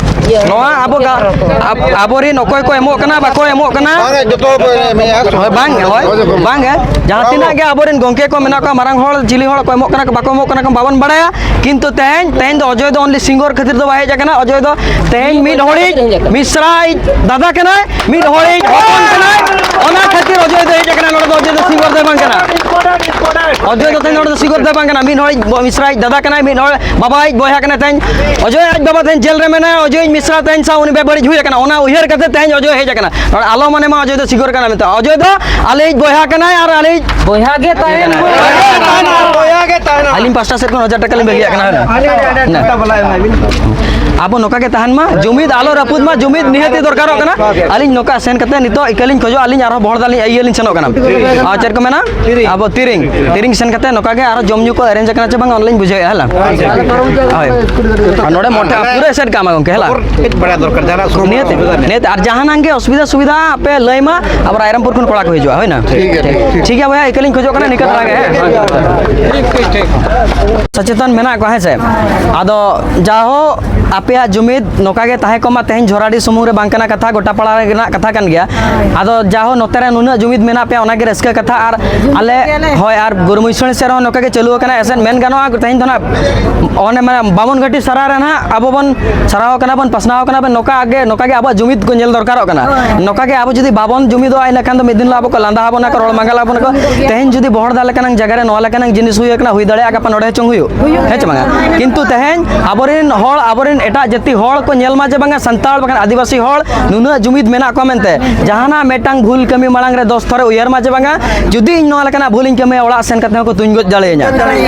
ᱱᱚᱣᱟ ᱟᱵᱚ ᱜᱟ-, ᱟᱵ-, ᱟᱵᱚᱨᱮᱱ ᱚᱠᱚᱭ ᱠᱚ ᱮᱢᱚᱜ ᱠᱟᱱᱟ, ᱵᱟᱠᱚ ᱮᱢᱚᱜ ᱠᱟᱱᱟ᱾ ᱵᱟᱝ, ᱡᱚᱛᱚ ᱵᱚ ᱮᱢᱮᱜᱼᱟ᱾ ᱦᱳᱭ, ᱵᱟᱝ, ᱦᱳᱭ, ᱵᱟᱝ ᱜᱮ᱾ ᱡᱟᱦᱟᱸ ᱛᱤᱱᱟᱹᱜ ᱜᱮ ᱟᱵᱚᱨᱮᱱ ᱜᱚᱢᱠᱮ ᱠᱚ ᱢᱮᱱᱟᱜ ᱠᱚᱣᱟ, ᱢᱟᱨᱟᱝ ᱦᱚᱲ, ᱪᱤᱞᱤ ᱦᱚᱲ ᱠᱚ ᱮᱢᱚᱜ ᱠᱟᱱᱟ ᱠᱚ, ᱵᱟᱠᱚ ᱮᱢᱚᱜ ᱠᱟᱱᱟ ᱠᱚ, ᱵᱟᱵᱚᱱ ᱵᱟᱲᱟᱭᱟ᱾ ᱠᱤᱱᱛᱩ ᱛᱮᱦᱮᱧ, ᱛᱮᱦᱮᱧ ᱫᱚ ᱚᱡᱚᱭ ᱫᱚ only singer ᱠᱷᱟᱹᱛᱤᱨ ᱫᱚ ᱵᱟᱭ ᱦᱮᱡ ᱟᱠᱟᱱᱟ᱾ ᱚᱡᱚᱭ ᱫᱚ ᱛᱮᱦᱮᱧ ᱢᱤᱫ ᱦᱚᱲᱤᱡ ᱢᱤᱥᱨᱟᱭᱤᱡ ᱫᱟᱫᱟ ᱠᱟᱱᱟᱭ, ᱢᱤᱫ ᱦᱚᱲᱤᱡ ᱦᱚᱯᱚᱱ ᱠᱟᱱᱟᱭ, ᱚᱱᱟ ᱠᱷᱟᱹᱛᱤᱨ ᱚᱡᱚᱭ ᱫᱚ ᱦᱮᱡ ᱟᱠᱟᱱᱟ᱾ ᱱᱚᱰᱮ ᱫᱚ ᱚᱡᱚᱭ ᱫᱚ singer ᱫᱚ ᱵᱟᱝ ᱠᱟᱱᱟ᱾ ᱚᱡᱚᱭ ᱫᱚ ᱛᱮᱦᱮᱧ ᱱᱚᱰᱮ ᱫᱚ singer ᱫᱚ ᱵᱟᱝ ᱠᱟᱱᱟ᱾ ᱢᱤᱫ ᱦᱚᱲᱤᱡ ᱵᱚ-, ᱢᱤᱥᱨᱟᱭᱤᱡ ᱫᱟᱫᱟ ᱠᱟᱱᱟᱭ, ᱢᱤᱫ ᱦᱚᱲ ᱵᱟᱵᱟᱭᱤᱡ ᱵᱚᱭᱦᱟ ᱠᱟᱱᱟᱭ᱾ ᱛᱮᱦᱮᱧ ᱚᱡᱚᱭ ᱟᱡ ᱵᱟᱵᱟ ᱛᱮᱦᱮᱧ ᱡᱮᱞ ᱨᱮ ᱢᱮᱱᱟᱭᱟ, ᱚᱡᱚᱭᱤᱡ ᱢᱤᱥᱨᱟ ᱛᱮᱦᱮᱧ ᱥᱟᱶ ᱩᱱᱤ ᱵᱮᱵᱟᱹᱲᱤᱡ ᱦᱩᱭ ᱟᱠᱟᱱᱟ, ᱚᱱᱟ ᱩᱭᱦᱟᱹᱨ ᱠᱟᱛᱮ ᱛᱮᱦᱮᱧ ᱚᱡᱚᱭ ᱦᱮᱡ ᱟᱠᱟᱱᱟ᱾ ᱱᱚᱰᱮ ᱟᱞᱚ ᱢᱚᱱᱮ ᱢᱟ ᱚᱡᱚᱭ ᱫᱚ singer ᱠᱟᱱᱟ ᱢᱮᱱᱛᱮ᱾ ᱚᱡᱚᱭ ᱫᱚ ᱟᱞᱮᱭᱤᱡ ᱵᱚᱭᱦᱟ ᱠᱟᱱᱟᱭ ᱟᱨ ᱟᱞᱮᱭᱤᱡ ᱵᱚᱭᱦᱟ ᱜᱮ ᱛᱟᱦᱮᱱ᱾ ᱵᱚᱭᱦᱟ ᱜᱮ ᱛᱟᱦᱮᱱᱟ᱾ ᱟᱹᱞᱤᱧ ᱯᱟᱥᱴᱟ ᱥᱮᱫ ᱠᱷᱚᱱ ᱦᱟᱡᱟᱨ ᱴᱟᱠᱟ ᱞᱤᱧ ᱵᱟᱹᱜᱤᱭᱟᱜ ᱠᱟᱱᱟ᱾ ᱦᱮᱸ᱾ ᱟᱵᱚ ᱱᱚᱝᱠᱟ ᱜᱮ ᱛᱟᱦᱮᱱ ᱢᱟ, ᱡᱩᱢᱤᱫ ᱟᱞᱚ ᱨᱟᱹᱯᱩᱫ ᱢᱟ, ᱡᱩᱢᱤᱫ ᱱᱤᱦᱟᱹᱛᱤ ᱫᱚᱨᱠᱟᱨᱚᱜ ᱠᱟᱱᱟ᱾ ᱟᱹᱞᱤᱧ ᱱᱚᱝᱠᱟ ᱥᱮᱱ ᱠᱟᱛᱮ ᱱᱤᱛᱚᱜ ᱤᱠᱟᱹ ᱞᱤᱧ ᱠᱷᱚᱡᱚᱜᱼᱟ, ᱟᱹᱞᱤᱧ ᱟᱨᱦᱚᱸ ᱵᱚᱦᱚᱲᱫᱟ ᱞᱤᱧ, ᱤᱭᱟᱹ ᱞᱤᱧ ᱥᱮᱱᱚᱜ ᱠᱟᱱᱟ᱾ ᱟᱨ ᱪᱮᱫ ᱠᱚ ᱢᱮᱱᱟ? ᱟᱵᱚ ᱛᱤᱨᱤᱝ, ᱛᱤᱨᱤᱝ ᱥᱮᱱ ᱠᱟᱛᱮ ᱱᱚᱝᱠᱟ ᱜᱮ ᱟᱨᱦᱚᱸ ᱡᱚᱢ ᱧᱩ ᱠᱚ arrange ᱟᱠᱟᱱᱟ ᱪᱮ ᱵᱟᱝ, ᱚᱱᱟ ᱞᱤᱧ ᱵᱩᱡᱷᱟᱹᱣᱮᱫᱼᱟ, ᱦᱮᱸ ᱞᱟ? ᱦᱳᱭ᱾ ᱟᱨ ᱱᱚᱰᱮ ᱢᱚᱴᱷᱮ ᱯᱩᱨᱟᱹ ᱮᱥᱮᱫ ᱠᱟᱜ ᱢᱟ ᱜᱚᱢᱠᱮ, ᱦᱮᱸ ᱞᱟ? ᱠᱷᱚᱵᱚᱨ ᱠᱟᱹᱡ ᱵᱟᱲᱟᱭ ᱫᱚᱨᱠᱟᱨ, ᱡᱟᱦᱟᱱᱟᱜ ᱥᱩᱵᱤᱫᱷᱟ ᱱᱤᱭᱟᱹᱛᱮ, ᱚᱥᱩᱵᱤᱫᱷᱟ ᱢᱮᱱᱟᱜᱼᱟ᱾ ᱱᱤᱭᱟᱹᱛᱮ, ᱟᱨ ᱡᱟᱦᱟᱱᱟᱜ ᱜᱮ ᱚᱥᱩᱵᱤᱫᱷᱟ ᱥᱩᱵᱤᱫᱷᱟ ᱟᱯᱮ ᱞᱟᱹᱭ ᱢᱟ, ᱟᱵᱚ ᱨᱟᱭᱨᱚᱝᱯᱩᱨ ᱠᱷᱚᱱ ᱠᱚᱲᱟ ᱠᱚ ᱦᱤᱡᱩᱜᱼᱟ, ᱦᱳᱭ ᱱᱟ? ᱴᱷᱤᱠ ᱜᱮᱭᱟ, ᱴᱷᱤᱠ᱾ ᱴᱷᱤᱠ ᱜᱮᱭᱟ ᱵᱚᱭᱦᱟ, ᱤᱠᱟᱹ ᱞᱤᱧ ᱠᱷᱚᱡᱚᱜ ᱠᱟᱱᱟ, ᱱᱤᱝᱠᱟᱹ ᱫᱷᱟᱨᱟ ᱜᱮ, ᱦᱮᱸ? ᱴᱷᱤᱠ, ᱴᱷᱤᱠ, ᱴᱷᱤᱠ᱾ ᱥᱚᱪᱮᱛᱚᱱ ᱢᱮᱱᱟᱜ ᱠᱚᱣᱟ, ᱦᱮᱸ ᱥᱮ? ᱟᱫᱚ ᱡᱟᱦᱳ, ᱟᱯᱮᱭᱟᱜ ᱡᱩᱢᱤᱫ ᱱᱚᱝᱠᱟ ᱜᱮ ᱛᱟᱦᱮᱸ ᱠᱚᱜ ᱢᱟ᱾ ᱛᱮᱦᱮᱧ ᱡᱷᱚᱨᱟᱰᱤ ᱥᱩᱢᱩᱝ ᱨᱮ ᱵᱟᱝ ᱠᱟᱱᱟ ᱠᱟᱛᱷᱟ, ᱜᱚᱴᱟ ᱯᱟᱲᱟ ᱨᱮᱱᱟᱜ ᱠᱟᱛᱷᱟ ᱠᱟᱱ ᱜᱮᱭᱟ᱾ ᱟᱫᱚ ᱡᱟᱦᱳ, ᱱᱚᱛᱮ ᱨᱮ ᱱᱩᱱᱟᱹᱜ ᱡᱩᱢᱤᱫ ᱢᱮᱱᱟᱜ ᱯᱮᱭᱟ, ᱚᱱᱟ ᱜᱮ ᱨᱟᱹᱥᱠᱟᱹ ᱠᱟᱛᱷᱟ᱾ ᱟᱨ ᱟᱞᱮ, ᱦᱳᱭ, ᱟᱨ ᱜᱩᱨᱢᱩᱭᱥᱚᱲ ᱥᱮᱫ ᱨᱮᱦᱚᱸ ᱱᱚᱝᱠᱟ ᱜᱮ ᱪᱟᱹᱞᱩ ᱟᱠᱟᱱᱟ, ᱮᱥᱮᱫ ᱢᱮᱱ ᱜᱟᱱᱚᱜᱼᱟ᱾ ᱛᱮᱦᱮᱧ ᱫᱚ ᱱᱟᱜ ᱚᱱᱮ ᱢᱟᱱᱮ ᱵᱟᱢᱚᱱ ᱜᱷᱟᱹᱴᱤ ᱥᱟᱨᱟ ᱨᱮ ᱱᱟᱜ ᱟᱵᱚ ᱵᱚᱱ ᱥᱟᱨᱦᱟᱣ ᱠᱟᱱᱟ ᱵᱚᱱ, ᱯᱟᱥᱱᱟᱣ ᱠᱟᱱᱟ ᱵᱚᱱ, ᱱᱚᱝᱠᱟ ᱜᱮ, ᱱᱚᱝᱠᱟ ᱜᱮ ᱟᱵᱚᱣᱟᱜ ᱡᱩᱢᱤᱫ ᱠᱚ ᱧᱮᱞ ᱫᱚᱨᱠᱟᱨᱚᱜ ᱠᱟᱱᱟ᱾ ᱦᱳᱭ᱾ ᱱᱚᱝᱠᱟ ᱜᱮ ᱟᱵᱚ ᱡᱩᱫᱤ ᱵᱟᱵᱚᱱ ᱡᱩᱢᱤᱫᱚᱜᱼᱟ, ᱤᱱᱟᱹᱠᱷᱟᱱ ᱫᱚ ᱢᱤᱫ ᱫᱤᱱ ᱦᱤᱞᱳᱜ ᱟᱵᱚ ᱠᱚ ᱞᱟᱸᱫᱟ ᱟᱵᱚᱱᱟ ᱠᱚ, ᱨᱚᱲ ᱢᱟᱸᱜᱟᱞ ᱟᱵᱚᱱᱟ ᱠᱚ᱾ ᱛᱮᱦᱮᱧ ᱡᱩᱫᱤ ᱵᱚᱦᱚᱲᱫᱟ ᱞᱮᱠᱟᱱᱟᱝ ᱡᱟᱭᱜᱟ ᱨᱮ ᱱᱚᱣᱟ ᱞᱮᱠᱟᱱᱟᱝ ᱡᱤᱱᱤᱥ ᱦᱩᱭ ᱟᱠᱟᱱᱟ, ᱦᱩᱭ ᱫᱟᱲᱮᱭᱟᱜᱼᱟ ᱜᱟᱯᱟ ᱱᱚᱰᱮ ᱪᱚᱝ ᱦᱩᱭᱩᱜ, ᱦᱮᱸ ᱪᱮ ᱵᱟᱝᱟ? ᱠᱤᱱᱛᱩ ᱛᱮᱦᱮᱧ ᱟᱵᱚᱨᱮᱱ ᱦᱚᱲ, ᱟᱵᱚᱨᱮᱱ ᱮᱴᱟᱜ ᱡᱟᱹᱛᱤ ᱦᱚᱲ ᱠᱚ ᱧᱮᱞ ᱢᱟ ᱡᱮ ᱵᱟᱝᱟ ᱥᱟᱱᱛᱟᱲ ᱵᱟᱠᱷᱟᱱ ᱟᱹᱫᱤᱵᱟᱹᱥᱤ ᱦᱚᱲ ᱱᱩᱱᱟᱹᱜ ᱡᱩᱢᱤᱫ ᱢᱮᱱᱟᱜ ᱠᱚᱣᱟ ᱢᱮᱱᱛᱮ᱾ ᱡᱟᱦᱟᱱᱟᱜ ᱢᱤᱫᱴᱟᱝ ᱵᱷᱩᱞ ᱠᱟᱹᱢᱤ ᱢᱟᱲᱟᱝ ᱨᱮ ᱫᱚᱥ ᱛᱷᱚᱨᱮ ᱩᱭᱦᱟᱹᱨ ᱢᱟ ᱡᱮ ᱵᱟᱝᱟ, ᱡᱩᱫᱤ ᱤᱧ ᱱᱚᱣᱟ ᱞᱮᱠᱟᱱᱟᱜ ᱵᱷᱩᱞ ᱤᱧ ᱠᱟᱹᱢᱤᱭᱟ, ᱚᱲᱟᱜ ᱥᱮᱱ ᱠᱟᱛᱮ ᱦᱚᱸᱠᱚ ᱛᱩᱧ ᱜᱚᱡ ᱫᱟᱲᱮᱭᱟᱹᱧᱟ᱾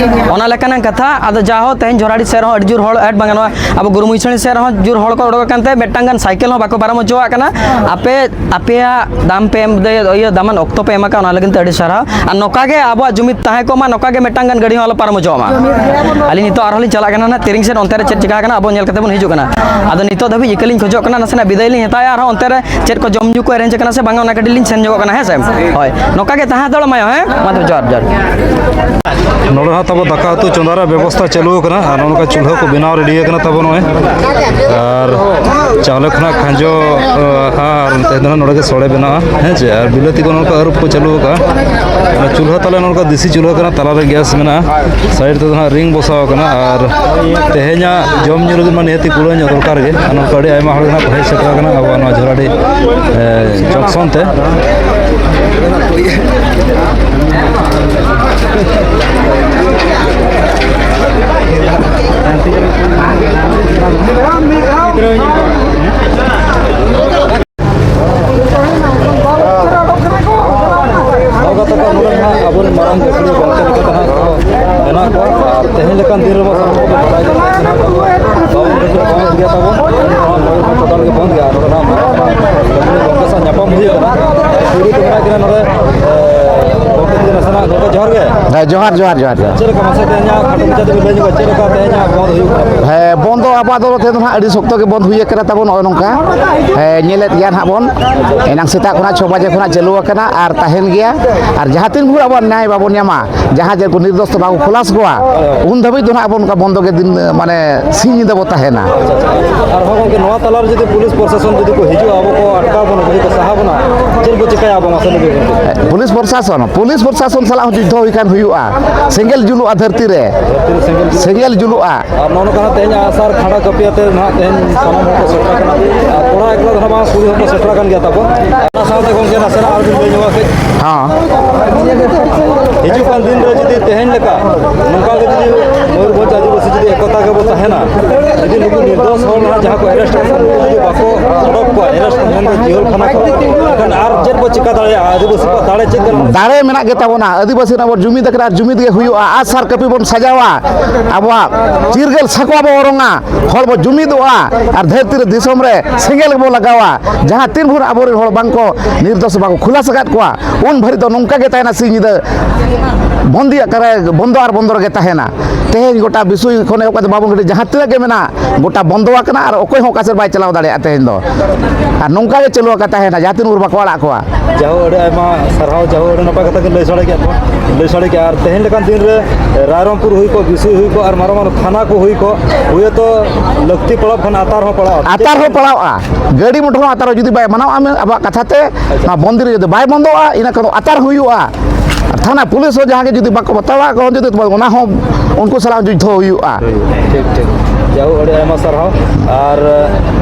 ᱚᱱᱟ ᱞᱮᱠᱟᱱᱟᱜ ᱠᱟᱛᱷᱟ᱾ ᱟᱫᱚ ᱡᱟᱦᱳ, ᱛᱮᱦᱮᱧ ᱡᱷᱚᱨᱟᱲᱤ ᱥᱮᱫ ᱨᱮᱦᱚᱸ ᱟᱹᱰᱤ ᱡᱳᱨ ᱦᱚᱲ ᱮᱴ ᱵᱟᱝᱟ, ᱱᱚᱣᱟ ᱟᱵᱚ ᱜᱩᱨᱩᱢᱩᱭᱥᱟᱹᱲᱤ ᱥᱮᱫ ᱨᱮᱦᱚᱸ ᱡᱳᱨ ᱦᱚᱲ ᱠᱚ ᱚᱰᱚᱠ ᱟᱠᱟᱱ ᱛᱮ ᱢᱤᱫᱴᱟᱝ ᱜᱟᱱ ᱥᱟᱭᱠᱮᱞ ᱦᱚᱸ ᱵᱟᱠᱚ ᱯᱟᱨᱚᱢ ᱦᱚᱪᱚᱣᱟᱜ ᱠᱟᱱᱟ᱾ ᱟᱯᱮ ᱟᱯᱮᱭᱟᱜ ᱫᱟᱢ ᱯᱮ ᱮᱢ, ᱤᱭᱟᱹ, ᱫᱟᱢᱟᱱ ᱚᱠᱛᱚ ᱯᱮ ᱮᱢ ᱟᱠᱟᱫ, ᱚᱱᱟ ᱞᱟᱹᱜᱤᱫ ᱛᱮ ᱟᱹᱰᱤ ᱥᱟᱨᱦᱟᱣ᱾ ᱟᱨ ᱱᱚᱝᱠᱟ ᱜᱮ ᱟᱵᱚᱣᱟᱜ ᱡᱩᱢᱤᱫ ᱛᱟᱦᱮᱸ ᱠᱚᱜ ᱢᱟ, ᱱᱚᱝᱠᱟ ᱜᱮ ᱢᱤᱫᱴᱟᱝ ᱜᱟᱱ ᱜᱟᱹᱰᱤ ᱦᱚᱸ ᱟᱞᱚ ᱯᱟᱨᱚᱢ ᱦᱚᱪᱚᱣᱟᱜ ᱢᱟ᱾ ᱟᱹᱞᱤᱧ ᱱᱤᱛᱚᱜ ᱟᱨᱦᱚᱸ ᱞᱤᱧ ᱪᱟᱞᱟᱜ ᱠᱟᱱᱟ ᱱᱟᱦᱟᱜ, ᱛᱤᱨᱤᱝ ᱥᱮᱫ ᱚᱱᱛᱮ ᱨᱮ ᱪᱮᱫ ᱪᱤᱠᱟ ᱟᱠᱟᱱᱟ, ᱟᱵᱚ ᱧᱮᱞ ᱠᱟᱛᱮ ᱵᱚᱱ ᱦᱤᱡᱩᱜ ᱠᱟᱱᱟ᱾ ᱟᱫᱚ ᱱᱤᱛᱚᱜ ᱫᱷᱟᱹᱵᱤᱡ ᱤᱠᱟᱹ ᱞᱤᱧ ᱠᱷᱚᱡᱚᱜ ᱠᱟᱱᱟ, ᱱᱟᱥᱮᱱᱟᱜ ᱵᱤᱫᱟᱹᱭ ᱞᱤᱧ ᱦᱟᱛᱟᱣᱟ, ᱟᱨᱦᱚᱸ ᱚᱱᱛᱮ ᱨᱮ ᱪᱮᱫ ᱠᱚ ᱡᱚᱢ ᱧᱩ ᱠᱚ ᱮᱨᱮᱧᱡᱽ ᱟᱠᱟᱱᱟ ᱥᱮ ᱵᱟᱝᱟ, ᱚᱱᱟ ᱠᱟᱹᱴᱤᱡ ᱞᱤᱧ ᱥᱮᱱ ᱧᱚᱜᱚᱜ ᱠᱟᱱᱟ, ᱦᱮᱸ ᱥᱮ? ᱦᱳᱭ, ᱱᱚᱝᱠᱟ ᱜᱮ ᱛᱟᱦᱮᱸ ᱦᱟᱛᱟᱲᱚᱜ ᱢᱟ, ᱦᱮᱸ? ᱢᱟ ᱛᱚᱵᱮ, ᱡᱚᱦᱟᱨ, ᱡᱚᱦᱟᱨ᱾ ᱱᱚᱰᱮ ᱦᱟᱸᱜ ᱛᱟᱵᱚ ᱫᱟᱠᱟ ᱩᱛᱩ ᱪᱚᱸᱫᱟ ᱨᱮᱭᱟᱜ ᱵᱮᱵᱚᱥᱛᱷᱟ ᱪᱟᱹᱞᱩ ᱟᱠᱟᱱᱟ, ᱟᱨ ᱱᱚᱜᱼᱚ ᱱᱚᱝᱠᱟ ᱪᱩᱞᱦᱟᱹ ᱠᱚ ᱵᱮᱱᱟᱣ ᱨᱮᱰᱤ ᱟᱠᱟᱱᱟ ᱛᱟᱵᱚ ᱱᱚᱜᱼᱚᱭ᱾ ᱟᱨ ᱪᱟᱣᱞᱮ ᱠᱷᱚᱱᱟᱜ ᱠᱷᱟᱸᱡᱚ, ᱟᱨ ᱛᱮᱦᱮᱧ ᱫᱚ ᱱᱟᱦᱟᱜ ᱱᱚᱰᱮ ᱜᱮ ᱥᱚᱲᱮ ᱵᱮᱱᱟᱜᱼᱟ, ᱦᱮᱸ ᱪᱮ? ᱟᱨ ᱵᱤᱞᱟᱹᱛᱤ ᱠᱚ ᱱᱚᱝᱠᱟ ᱟᱹᱨᱩᱵ ᱠᱚ ᱪᱟᱹᱞᱩ ᱟᱠᱟᱫᱼᱟ᱾ ᱚᱱᱟ ᱪᱩᱞᱦᱟᱹ ᱛᱟᱞᱮ ᱱᱚᱝᱠᱟ ᱫᱮᱥᱤ ᱪᱩᱞᱦᱟᱹ ᱠᱟᱱᱟ, ᱛᱟᱞᱟ ᱨᱮ ᱜᱮᱥ ᱢᱮᱱᱟᱜᱼᱟ, ᱥᱟᱭᱤᱰ ᱛᱮᱫᱚ ᱱᱟᱦᱟᱜ ᱨᱤᱝ ᱵᱚᱥᱟᱣ ᱟᱠᱟᱱᱟ᱾ ᱟᱨ ᱛᱮᱦᱮᱧᱟᱜ ᱡᱚᱢ ᱧᱩ ᱞᱟᱹᱜᱤᱫ ᱢᱟ ᱱᱤᱦᱟᱹᱛᱤ ᱠᱩᱲᱟᱹ ᱧᱚᱜ ᱫᱚᱨᱠᱟᱨ ᱜᱮ᱾ ᱟᱨ ᱱᱚᱝᱠᱟ ᱟᱹᱰᱤ ᱟᱭᱢᱟ ᱦᱚᱲ ᱜᱮ ᱱᱟᱦᱟᱜ ᱠᱚ ᱦᱮᱡ ᱥᱮᱴᱮᱨ ᱟᱠᱟᱱᱟ ᱟᱵᱚᱣᱟᱜ ᱱᱚᱣᱟ ᱡᱷᱚᱨᱟᱰᱤ, ᱮ, ᱡᱚᱸᱠᱥᱚᱱ ᱛᱮ᱾ ᱱᱚᱝᱠᱟ ᱛᱟᱠᱚ ᱱᱚᱰᱮ ᱱᱟᱦᱟᱜ ᱟᱵᱚᱨᱮᱱ ᱢᱟᱨᱟᱝ ᱜᱟᱹᱠᱷᱩᱲᱤᱭᱟᱹ ᱜᱚᱢᱠᱮ ᱞᱮᱠᱟᱛᱮ ᱱᱟᱦᱟᱜ ᱠᱚ ᱢᱮᱱᱟᱜ ᱠᱚᱣᱟ᱾ ᱟᱨ ᱛᱮᱦᱮᱧ ᱞᱮᱠᱟᱱ ᱫᱤᱱ ᱨᱮᱢᱟ ᱥᱟᱱᱟᱢ ᱠᱚ ᱵᱟᱲᱟᱭ ᱜᱮᱭᱟ, ᱵᱟᱵᱚᱱ ᱨᱮᱵᱮᱫ ᱵᱟᱝ ᱜᱮᱭᱟ ᱛᱟᱵᱚᱱ᱾ ᱱᱚᱣᱟ ᱢᱚᱭᱩᱨᱵᱷᱚᱸᱡᱽ ᱴᱚᱴᱷᱟ ᱨᱮᱜᱮ ᱵᱚᱱᱫ ᱜᱮᱭᱟ᱾ ᱱᱚᱰᱮ ᱱᱟᱦᱟᱜ ᱢᱟᱨᱟᱝ ᱢᱟᱨᱟᱝ ᱜᱟᱹᱠᱷᱩᱲᱤᱭᱟᱹ ᱜᱚᱢᱠᱮ ᱥᱟᱶ ᱧᱟᱯᱟᱢ ᱦᱩᱭ ᱟᱠᱟᱱᱟ᱾ ᱠᱩᱲᱤ ᱠᱚ ᱢᱮᱱᱟᱜ ᱠᱤᱱᱟ ᱱᱚᱰᱮ, ᱮ, ᱜᱚᱢᱠᱮ ᱛᱤᱠᱤᱱ ᱱᱟᱥᱮᱱᱟᱜ, ᱜᱚᱢᱠᱮ ᱡᱚᱦᱟᱨ ᱜᱮ᱾ ᱦᱮᱸ, ᱡᱚᱦᱟᱨ, ᱡᱚᱦᱟᱨ, ᱡᱚᱦᱟᱨ, ᱡᱚᱦᱟᱨ᱾ ᱪᱮᱫ ᱞᱮᱠᱟ ᱢᱟᱥᱮ ᱛᱮᱦᱮᱧᱟᱜ ᱠᱷᱟᱴᱚ ᱢᱟᱪᱷᱟ ᱛᱮᱵᱤᱱ ᱞᱟᱹᱭ ᱧᱚᱜᱟ, ᱪᱮᱫ ᱞᱮᱠᱟ ᱛᱮᱦᱮᱧᱟᱜ ᱵᱚᱱᱫ ᱦᱩᱭᱩᱜ ᱠᱟᱱᱟ? ᱦᱮᱸ, ᱵᱚᱱᱫ ᱫᱚ ᱟᱵᱚᱣᱟᱜ ᱫᱚ ᱛᱮᱦᱮᱧ ᱫᱚ ᱱᱟᱦᱟᱜ ᱟᱹᱰᱤ ᱥᱚᱠᱛᱚ ᱜᱮ ᱵᱚᱱᱫ ᱦᱩᱭ ᱟᱠᱟᱱᱟ ᱛᱟᱵᱚᱱ᱾ ᱱᱚᱜᱼᱚᱭ ᱱᱚᱝᱠᱟ, ᱦᱮᱸ, ᱧᱮᱞᱮᱫ ᱜᱮᱭᱟ ᱱᱟᱦᱟᱜ ᱵᱚᱱ, ᱮᱱᱟᱝ ᱥᱮᱛᱟᱜ ᱠᱷᱚᱱᱟᱜ ᱪᱷᱚ ᱵᱟᱡᱮ ᱠᱷᱚᱱᱟᱜ ᱪᱟᱹᱞᱩ ᱟᱠᱟᱱᱟ ᱟᱨ ᱛᱟᱦᱮᱱ ᱜᱮᱭᱟ᱾ ᱟᱨ ᱡᱟᱦᱟᱸ ᱛᱤᱱ ᱵᱷᱳᱨ ᱟᱵᱚᱣᱟᱜ ᱱᱮᱭᱟᱭ ᱵᱟᱵᱚᱱ ᱧᱟᱢᱟ, ᱡᱟᱦᱟᱸ ᱡᱮ ᱠᱚ ᱱᱤᱨᱫᱳᱥ ᱛᱮ ᱵᱟᱠᱚ ᱠᱷᱚᱞᱟᱥ ᱠᱚᱣᱟ, ᱩᱱ ᱫᱷᱟᱹᱵᱤᱡ ᱫᱚ ᱱᱟᱦᱟᱜ ᱟᱵᱚ ᱱᱚᱝᱠᱟ ᱵᱚᱱᱫᱚ ᱜᱮ ᱫᱤᱱ, ᱢᱟᱱᱮ, ᱥᱤᱧ ᱧᱤᱫᱟᱹ ᱵᱚ ᱛᱟᱦᱮᱱᱟ᱾ ᱟᱨᱦᱚᱸ ᱜᱚᱢᱠᱮ, ᱱᱚᱣᱟ ᱛᱟᱞᱟᱨᱮ ᱡᱩᱫᱤ ᱯᱩᱞᱤᱥ ᱯᱨᱚᱥᱟᱥᱚᱱ ᱡᱩᱫᱤ ᱠᱚ ᱦᱤᱡᱩᱜᱼᱟ, ᱟᱵᱚ ᱠᱚ ᱟᱴᱠᱟᱣ ᱵᱚᱱᱟ, ᱡᱩᱫᱤ ᱠᱚ ᱥᱟᱦᱟ ᱵᱚᱱᱟ, ᱪᱮᱫ ᱵᱚ ᱪᱤᱠᱟᱹᱭᱟ ᱟᱵᱚ, ᱢᱟᱥᱮ ᱞᱟᱹᱭ ᱵᱤᱱ ᱜᱚᱢᱠᱮ? ᱯᱩᱞᱤᱥ ᱯᱨᱚᱥᱟᱥᱚᱱ, ᱯᱩᱞᱤᱥ ᱯᱨᱚᱥᱟᱥᱚᱱ ᱥᱟᱞᱟᱜ ᱦᱚᱸ ᱡᱩᱫᱽᱫᱷᱚ ᱦᱩᱭ ᱠᱷᱟᱱ ᱦᱩᱭᱩᱜᱼᱟ, ᱥᱮᱸᱜᱮᱞ ᱡᱩᱞᱩᱜᱼᱟ ᱫᱷᱟᱹᱨᱛᱤ ᱨᱮ, ᱫᱷᱟᱹᱨᱛᱤ ᱨᱮ ᱥᱮᱸᱜᱮᱞ ᱡᱩᱞᱩᱜᱼᱟ᱾ ᱥᱮᱸᱜᱮᱞ ᱡᱩᱞᱩᱜᱼᱟ᱾ ᱟᱨ ᱱᱚᱜᱼᱚ ᱱᱚᱝᱠᱟ ᱱᱟᱜ ᱛᱮᱦᱮᱧ ᱟᱜᱼᱥᱟᱨ ᱠᱷᱟᱸᱰᱟ ᱠᱟᱹᱯᱤ ᱟᱛᱮ ᱱᱟᱦᱟᱜ ᱛᱮᱦᱮᱧ ᱥᱟᱱᱟᱢ ᱦᱚᱲ ᱠᱚ ᱥᱮᱴᱮᱨ ᱟᱠᱟᱱᱟ᱾ ᱟᱨ ᱠᱚᱲᱟ ᱮᱠᱞᱟ ᱫᱚ ᱱᱟᱦᱟᱜ ᱵᱟᱝ, ᱠᱩᱲᱤ ᱦᱚᱸᱠᱚ ᱥᱮᱴᱮᱨ ᱟᱠᱟᱱ ᱜᱮᱭᱟ ᱛᱟᱵᱚᱱ᱾ ᱚᱱᱟ ᱥᱟᱶᱛᱮ ᱜᱚᱢᱠᱮ ᱱᱟᱥᱮᱱᱟᱜ ᱟᱨ ᱵᱤᱱ ᱞᱟᱹᱭ ᱧᱚᱜᱟ ᱠᱟᱹᱡ᱾ ᱦᱮᱸ᱾ ᱦᱤᱡᱩᱜ ᱠᱟᱱ ᱫᱤᱱ ᱨᱮ ᱡᱩᱫᱤ ᱛᱮᱦᱮᱧ ᱞᱮᱠᱟ ᱱᱚᱝᱠᱟ ᱜᱮ ᱡᱩᱫᱤ ᱢᱚᱭᱩᱨᱵᱷᱚᱸᱡᱽ ᱟᱹᱫᱤᱵᱟᱹᱥᱤ ᱡᱩᱫᱤ ᱮᱠᱚᱛᱟ ᱜᱮᱵᱚ ᱛᱟᱦᱮᱱᱟ, ᱡᱩᱫᱤ ᱱᱩᱠᱩ ᱱᱤᱨᱫᱳᱥ ᱦᱚᱲ ᱱᱟᱦᱟᱜ ᱡᱟᱦᱟᱸ ᱠᱚ ᱮᱨᱮᱥᱴ ᱠᱟᱜ ᱠᱚᱣᱟ, ᱩᱱᱠᱩ ᱡᱩᱫᱤ ᱵᱟᱠᱚ ᱚᱰᱚᱠ ᱠᱚᱣᱟ ᱮᱨᱮᱥᱴ ᱠᱷᱚᱱ, ᱢᱮᱱᱫᱚ ᱡᱤᱦᱳᱞ ᱠᱷᱟᱱᱟ ᱠᱷᱚᱱ, ᱮᱱᱠᱷᱟᱱ ᱟᱨ ᱪᱮᱫ ᱵᱚ ᱪᱤᱠᱟ ᱫᱟᱲᱮᱭᱟᱜᱼᱟ? ᱟᱹᱫᱤᱵᱟᱹᱥᱤ ᱠᱚᱣᱟᱜ ᱫᱟᱲᱮ ᱪᱮᱫ ᱠᱟᱱᱟ? ᱫᱟᱲᱮ ᱢᱮᱱᱟᱜ ᱜᱮ ᱛᱟᱵᱚᱱᱟ᱾ ᱟᱹᱫᱤᱵᱟᱹᱥᱤ ᱨᱮᱱᱟᱜ ᱵᱚᱱ ᱡᱩᱢᱤᱫ ᱟᱠᱟᱱᱟ ᱟᱨ ᱡᱩᱢᱤᱫ ᱜᱮ ᱦᱩᱭᱩᱜᱼᱟ᱾ ᱟᱜᱼᱥᱟᱨ ᱠᱟᱹᱯᱤ ᱵᱚᱱ ᱥᱟᱡᱟᱣᱟ, ᱟᱵᱚᱣᱟᱜ ᱪᱤᱨᱜᱟᱹᱞ ᱥᱟᱠᱣᱟ ᱵᱚᱱ ᱚᱨᱚᱝᱟ, ᱦᱚᱲ ᱵᱚᱱ ᱡᱩᱢᱤᱫᱚᱜᱼᱟ ᱟᱨ ᱫᱷᱟᱹᱨᱛᱤ ᱨᱮ ᱫᱤᱥᱚᱢ ᱨᱮ ᱥᱮᱸᱜᱮᱞ ᱵᱚᱱ ᱞᱟᱜᱟᱣᱟ᱾ ᱡᱟᱦᱟᱸ ᱛᱤᱱ ᱵᱷᱳᱨ ᱟᱵᱚᱨᱮᱱ ᱦᱚᱲ ᱵᱟᱝ ᱠᱚ ᱱᱤᱨᱫᱳᱥ ᱵᱟᱠᱚ ᱠᱷᱩᱞᱟᱥ ᱟᱠᱟᱫ ᱠᱚᱣᱟ, ᱩᱱ ᱵᱷᱟᱹᱨᱤᱡ ᱫᱚ ᱱᱚᱝᱠᱟ ᱜᱮ ᱛᱟᱦᱮᱱᱟ ᱥᱤᱧ ᱧᱤᱫᱟᱹ᱾ ᱵᱚᱱᱫᱤ ᱟᱠᱟᱨᱮ, ᱵᱚᱱᱫᱚ ᱟᱨ ᱵᱚᱱᱫᱚ ᱨᱮᱜᱮ ᱛᱟᱦᱮᱱᱟ᱾ ᱛᱮᱦᱮᱧ ᱜᱚᱴᱟ ᱵᱤᱥᱩᱭ ᱠᱷᱚᱱ ᱮᱦᱚᱵ ᱠᱟᱛᱮ ᱵᱟᱵᱚᱱ ᱜᱟᱹᱰᱤ ᱡᱟᱦᱟᱸ ᱛᱤᱱᱟᱹᱜ ᱜᱮ ᱢᱮᱱᱟᱜ, ᱜᱚᱴᱟ ᱵᱚᱱᱫᱚ ᱟᱠᱟᱱᱟ ᱟᱨ ᱚᱠᱚᱭ ᱦᱚᱸ ᱚᱠᱟ ᱥᱮᱫ ᱵᱟᱭ ᱪᱟᱞᱟᱣ ᱫᱟᱲᱮᱭᱟᱜᱼᱟ ᱛᱮᱦᱮᱧ ᱫᱚ᱾ ᱟᱨ ᱱᱚᱝᱠᱟ ᱜᱮ ᱪᱟᱹᱞᱩ ᱟᱠᱟ ᱛᱟᱦᱮᱱᱟ ᱡᱟᱦᱟᱸ ᱛᱤᱱ ᱵᱷᱳᱨ ᱵᱟᱠᱚ ᱟᱲᱟᱜ ᱠᱚᱣᱟ᱾ ᱡᱟᱦᱳ, ᱟᱹᱰᱤ ᱟᱭᱢᱟ ᱥᱟᱨᱦᱟᱣ, ᱡᱟᱦᱳ, ᱟᱹᱰᱤ ᱱᱟᱯᱟᱭ ᱠᱟᱛᱷᱟ ᱵᱤᱱ ᱞᱟᱹᱭ ᱥᱟᱰᱮ ᱠᱮᱫ ᱠᱚᱣᱟ, ᱞᱟᱹᱭ ᱥᱟᱰᱮ ᱠᱮᱫᱼᱟ᱾ ᱟᱨ ᱛᱮᱦᱮᱧ ᱞᱮᱠᱟᱱ ᱫᱤᱱ ᱨᱮ ᱨᱟᱭᱨᱚᱝᱯᱩᱨ ᱦᱩᱭ ᱠᱚᱜ, ᱵᱤᱥᱩᱭ ᱦᱩᱭ ᱠᱚᱜ, ᱟᱨ ᱢᱟᱨᱟᱝ ᱢᱟᱨᱟᱝ ᱛᱷᱟᱱᱟ ᱠᱚ ᱦᱩᱭ ᱠᱚᱜ, ᱦᱩᱭᱛᱚ ᱞᱟᱹᱠᱛᱤ ᱯᱟᱲᱟᱣ ᱠᱷᱟᱱ ᱟᱛᱟᱨ ᱦᱚᱸ ᱯᱟᱲᱟᱣᱜᱼᱟ᱾ ᱟᱛᱟᱨ ᱦᱚᱸ ᱯᱟᱲᱟᱣᱜᱼᱟ, ᱜᱟᱹᱰᱤ ᱢᱚᱴᱚᱨ ᱦᱚᱸ ᱟᱛᱟᱨ ᱦᱚᱸ ᱡᱩᱫᱤ ᱵᱟᱭ ᱢᱟᱱᱟᱣᱟ ᱟᱵᱚᱣᱟᱜ ᱠᱟᱛᱷᱟ ᱛᱮ, ᱟᱪᱪᱷᱟ᱾ ᱱᱚᱣᱟ ᱵᱚᱱᱫᱤ ᱨᱮ ᱡᱩᱫᱤ ᱵᱟᱭ ᱵᱚᱱᱫᱚᱜᱼᱟ, ᱤᱱᱟᱹ ᱠᱷᱟᱱ ᱫᱚ ᱟᱛᱟᱨ ᱦᱩᱭᱩᱜᱼᱟ᱾ ᱟᱨ ᱛᱷᱟᱱᱟ ᱯᱩᱞᱤᱥ ᱦᱚᱸ ᱡᱟᱦᱟᱸ ᱜᱮ ᱡᱩᱫᱤ ᱵᱟᱠᱚ ᱵᱟᱛᱟᱣᱟ, ᱠᱚ ᱡᱩᱫᱤ ᱚᱱᱟ ᱦᱚᱸ ᱩᱱᱠᱩ ᱥᱟᱞᱟᱜ ᱡᱩᱫᱽᱫᱷᱚ ᱦᱩᱭᱩᱜᱼᱟ᱾ ᱴᱷᱤᱠ, ᱴᱷᱤᱠ᱾ ᱡᱟᱭᱦᱳᱠ, ᱟᱹᱰᱤ ᱟᱭᱢᱟ ᱥᱟᱨᱦᱟᱣ᱾ ᱟᱨ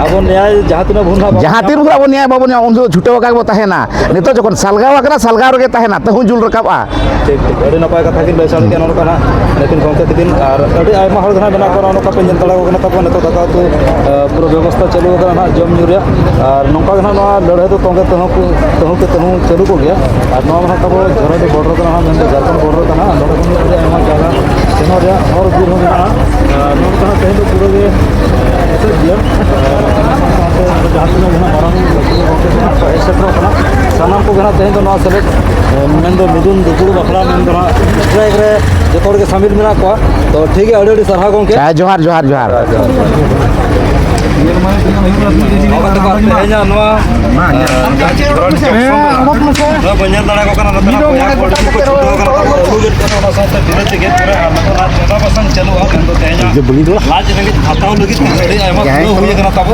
ᱟᱵᱚ ᱱᱮᱭᱟᱭ ᱡᱟᱦᱟᱸ ᱛᱤᱱᱟᱹᱜ ᱵᱷᱩᱞ ᱱᱟᱦᱟᱜ ᱵᱟᱵᱚᱱ ᱡᱟᱦᱟᱸ ᱛᱤᱱ ᱵᱷᱳᱨ ᱟᱵᱚ ᱱᱮᱭᱟᱭ ᱵᱟᱵᱚᱱ ᱧᱟᱢᱟ, ᱩᱱ ᱦᱤᱞᱳᱜ ᱪᱷᱩᱴᱟᱹᱣ ᱟᱠᱟᱫ ᱜᱮᱵᱚ ᱛᱟᱦᱮᱱᱟ᱾ ᱱᱤᱛᱚᱜ ᱡᱚᱠᱷᱚᱱ ᱥᱟᱞᱜᱟᱣ ᱟᱠᱟᱱᱟ, ᱥᱟᱞᱜᱟᱣ ᱨᱮᱜᱮ ᱛᱟᱦᱮᱱᱟ, ᱛᱟᱹᱦᱩ ᱡᱩᱞ ᱨᱟᱠᱟᱵᱼᱟ᱾ ᱴᱷᱤᱠ, ᱴᱷᱤᱠ᱾ ᱟᱹᱰᱤ ᱱᱟᱯᱟᱭ ᱠᱟᱛᱷᱟ ᱠᱤᱱ ᱞᱟᱹᱭ ᱥᱟᱰᱮ ᱠᱮᱫᱼᱟ ᱱᱚᱰᱮ ᱠᱷᱚᱱ ᱦᱟᱸᱜ ᱱᱩᱠᱤᱱ ᱜᱚᱢᱠᱮ ᱛᱟᱹᱠᱤᱱ᱾ ᱟᱨ ᱟᱹᱰᱤ ᱟᱭᱢᱟ ᱦᱚᱲ ᱜᱮ ᱦᱟᱸᱜ ᱢᱮᱱᱟᱜ ᱠᱚᱣᱟ, ᱱᱚᱜᱼᱚ ᱱᱚᱝᱠᱟ ᱯᱮ ᱧᱮᱞ ᱫᱟᱲᱮᱭᱟᱠᱚ ᱠᱟᱱᱟ ᱛᱟᱵᱚᱱ, ᱱᱤᱛᱚᱜ ᱫᱟᱠᱟ ᱩᱛᱩ, ᱮ, ᱯᱩᱨᱟᱹ ᱵᱮᱵᱚᱥᱛᱷᱟ ᱪᱟᱹᱞᱩ ᱟᱠᱟᱱᱟ ᱦᱟᱸᱜ ᱡᱚᱢ ᱧᱩ ᱨᱮᱭᱟᱜ᱾ ᱟᱨ ᱱᱚᱝᱠᱟ ᱜᱮ ᱦᱟᱸᱜ ᱱᱚᱣᱟ ᱞᱟᱹᱲᱦᱟᱹᱭ ᱫᱚ ᱛᱚᱸᱜᱮ ᱛᱟᱹᱦᱩ ᱠᱚ, ᱛᱟᱹᱦᱩ ᱠᱚ, ᱛᱟᱹᱦᱩ ᱪᱟᱹᱞᱩ ᱠᱚᱜ ᱜᱮᱭᱟ᱾ ᱟᱨ ᱱᱚᱣᱟ ᱢᱟ ᱦᱟᱸᱜ ᱛᱟᱵᱚ ᱡᱷᱟᱲᱠᱷᱚᱸᱰ border ᱠᱟᱱᱟ ᱦᱟᱸᱜ, ᱢᱮᱱᱫᱚ ᱡᱷᱟᱲᱠᱷᱚᱸᱰ border ᱠᱟᱱᱟ᱾ ᱟᱨ ᱱᱚᱰᱮ ᱠᱷᱚᱱ ᱟᱹᱰᱤ ᱟᱭᱢᱟ ᱡᱟᱭᱜᱟ ᱥᱮᱱᱚᱜ ᱨᱮᱭᱟᱜ ᱦᱚᱨ ᱵᱤᱨ ᱦᱚᱸ ᱢᱮᱱᱟᱜᱼᱟ᱾ ᱟᱨ ᱱᱚᱰᱮ ᱫᱚ ᱦᱟᱸᱜ ᱛᱮᱦᱮᱧ ᱫᱚ ᱯᱩᱨᱟᱹ ᱜᱮ ᱮᱥᱮᱫ ᱜᱮᱭᱟ᱾ ᱟᱨ ᱥᱟᱶᱛᱮ ᱡᱟᱦᱟᱸ ᱛᱤᱱᱟᱹᱜ ᱜᱮ ᱦᱟᱸᱜ ᱢᱟᱨᱟᱝ ᱜᱚᱢᱠᱮ ᱠᱚ ᱦᱮᱡ ᱥᱮᱴᱮᱨᱚᱜ ᱠᱟᱱᱟ, ᱥᱟᱱᱟᱢ ᱠᱚᱜᱮ ᱦᱟᱸᱜ ᱛᱮᱦᱮᱧ ᱫᱚ ᱱᱚᱣᱟ ᱥᱮᱞᱮᱫ, ᱮ, ᱢᱮᱱᱫᱚ ᱢᱤᱫᱩᱱ ᱫᱩᱯᱲᱩᱵ ᱟᱠᱷᱲᱟ ᱢᱮᱱᱫᱚ ᱦᱟᱸᱜ strike ᱨᱮ ᱡᱚᱛᱚ ᱦᱚᱲ ᱜᱮ ᱥᱟᱹᱢᱤᱞ ᱢᱮᱱᱟᱜ ᱠᱚᱣᱟ᱾ ᱛᱚ ᱴᱷᱤᱠ ᱜᱮᱭᱟ, ᱟᱹᱰᱤ ᱟᱹᱰᱤ ᱥᱟᱨᱦᱟᱣ ᱜᱚᱢᱠᱮ᱾ ᱦᱮᱸ, ᱡᱚᱦᱟᱨ, ᱡᱚᱦᱟᱨ, ᱡᱚᱦᱟᱨ᱾ ᱛᱮᱦᱮᱧᱟᱜ ᱱᱚᱣᱟ, ᱮ, ᱱᱚᱣᱟ ᱵᱚᱱ ᱧᱮᱞ ᱫᱟᱲᱮᱭᱟᱠᱚ ᱠᱟᱱᱟ, ᱱᱚᱛᱮ ᱱᱟᱜ ᱵᱚᱭᱦᱟ ᱠᱚ ᱟᱹᱰᱤ ᱡᱳᱨ ᱠᱚ ᱪᱷᱩᱴᱟᱹᱣ ᱠᱟᱱᱟ, ᱛᱟᱨᱯᱚᱨ ᱟᱹᱞᱩ ᱜᱮᱫ ᱠᱟᱛᱮ ᱚᱱᱟ ᱥᱟᱶᱛᱮ ᱵᱤᱞᱟᱹᱛᱤ ᱜᱮᱫ ᱠᱚᱨᱮ ᱟᱨ ᱱᱚᱛᱮ ᱱᱟᱜ ᱪᱚᱸᱫᱟ ᱵᱟᱥᱟᱝ ᱪᱟᱹᱞᱩᱜᱼᱟ, ᱢᱮᱱᱫᱚ ᱛᱮᱦᱮᱧᱟᱜ ᱞᱟᱡ ᱨᱮᱸᱜᱮᱡ ᱦᱟᱛᱟᱣ ᱞᱟᱹᱜᱤᱫ ᱛᱮ ᱟᱹᱰᱤ ᱟᱭᱢᱟ ᱠᱩᱲᱟᱹᱣ ᱦᱩᱭ ᱟᱠᱟᱱᱟ ᱛᱟᱵᱚ᱾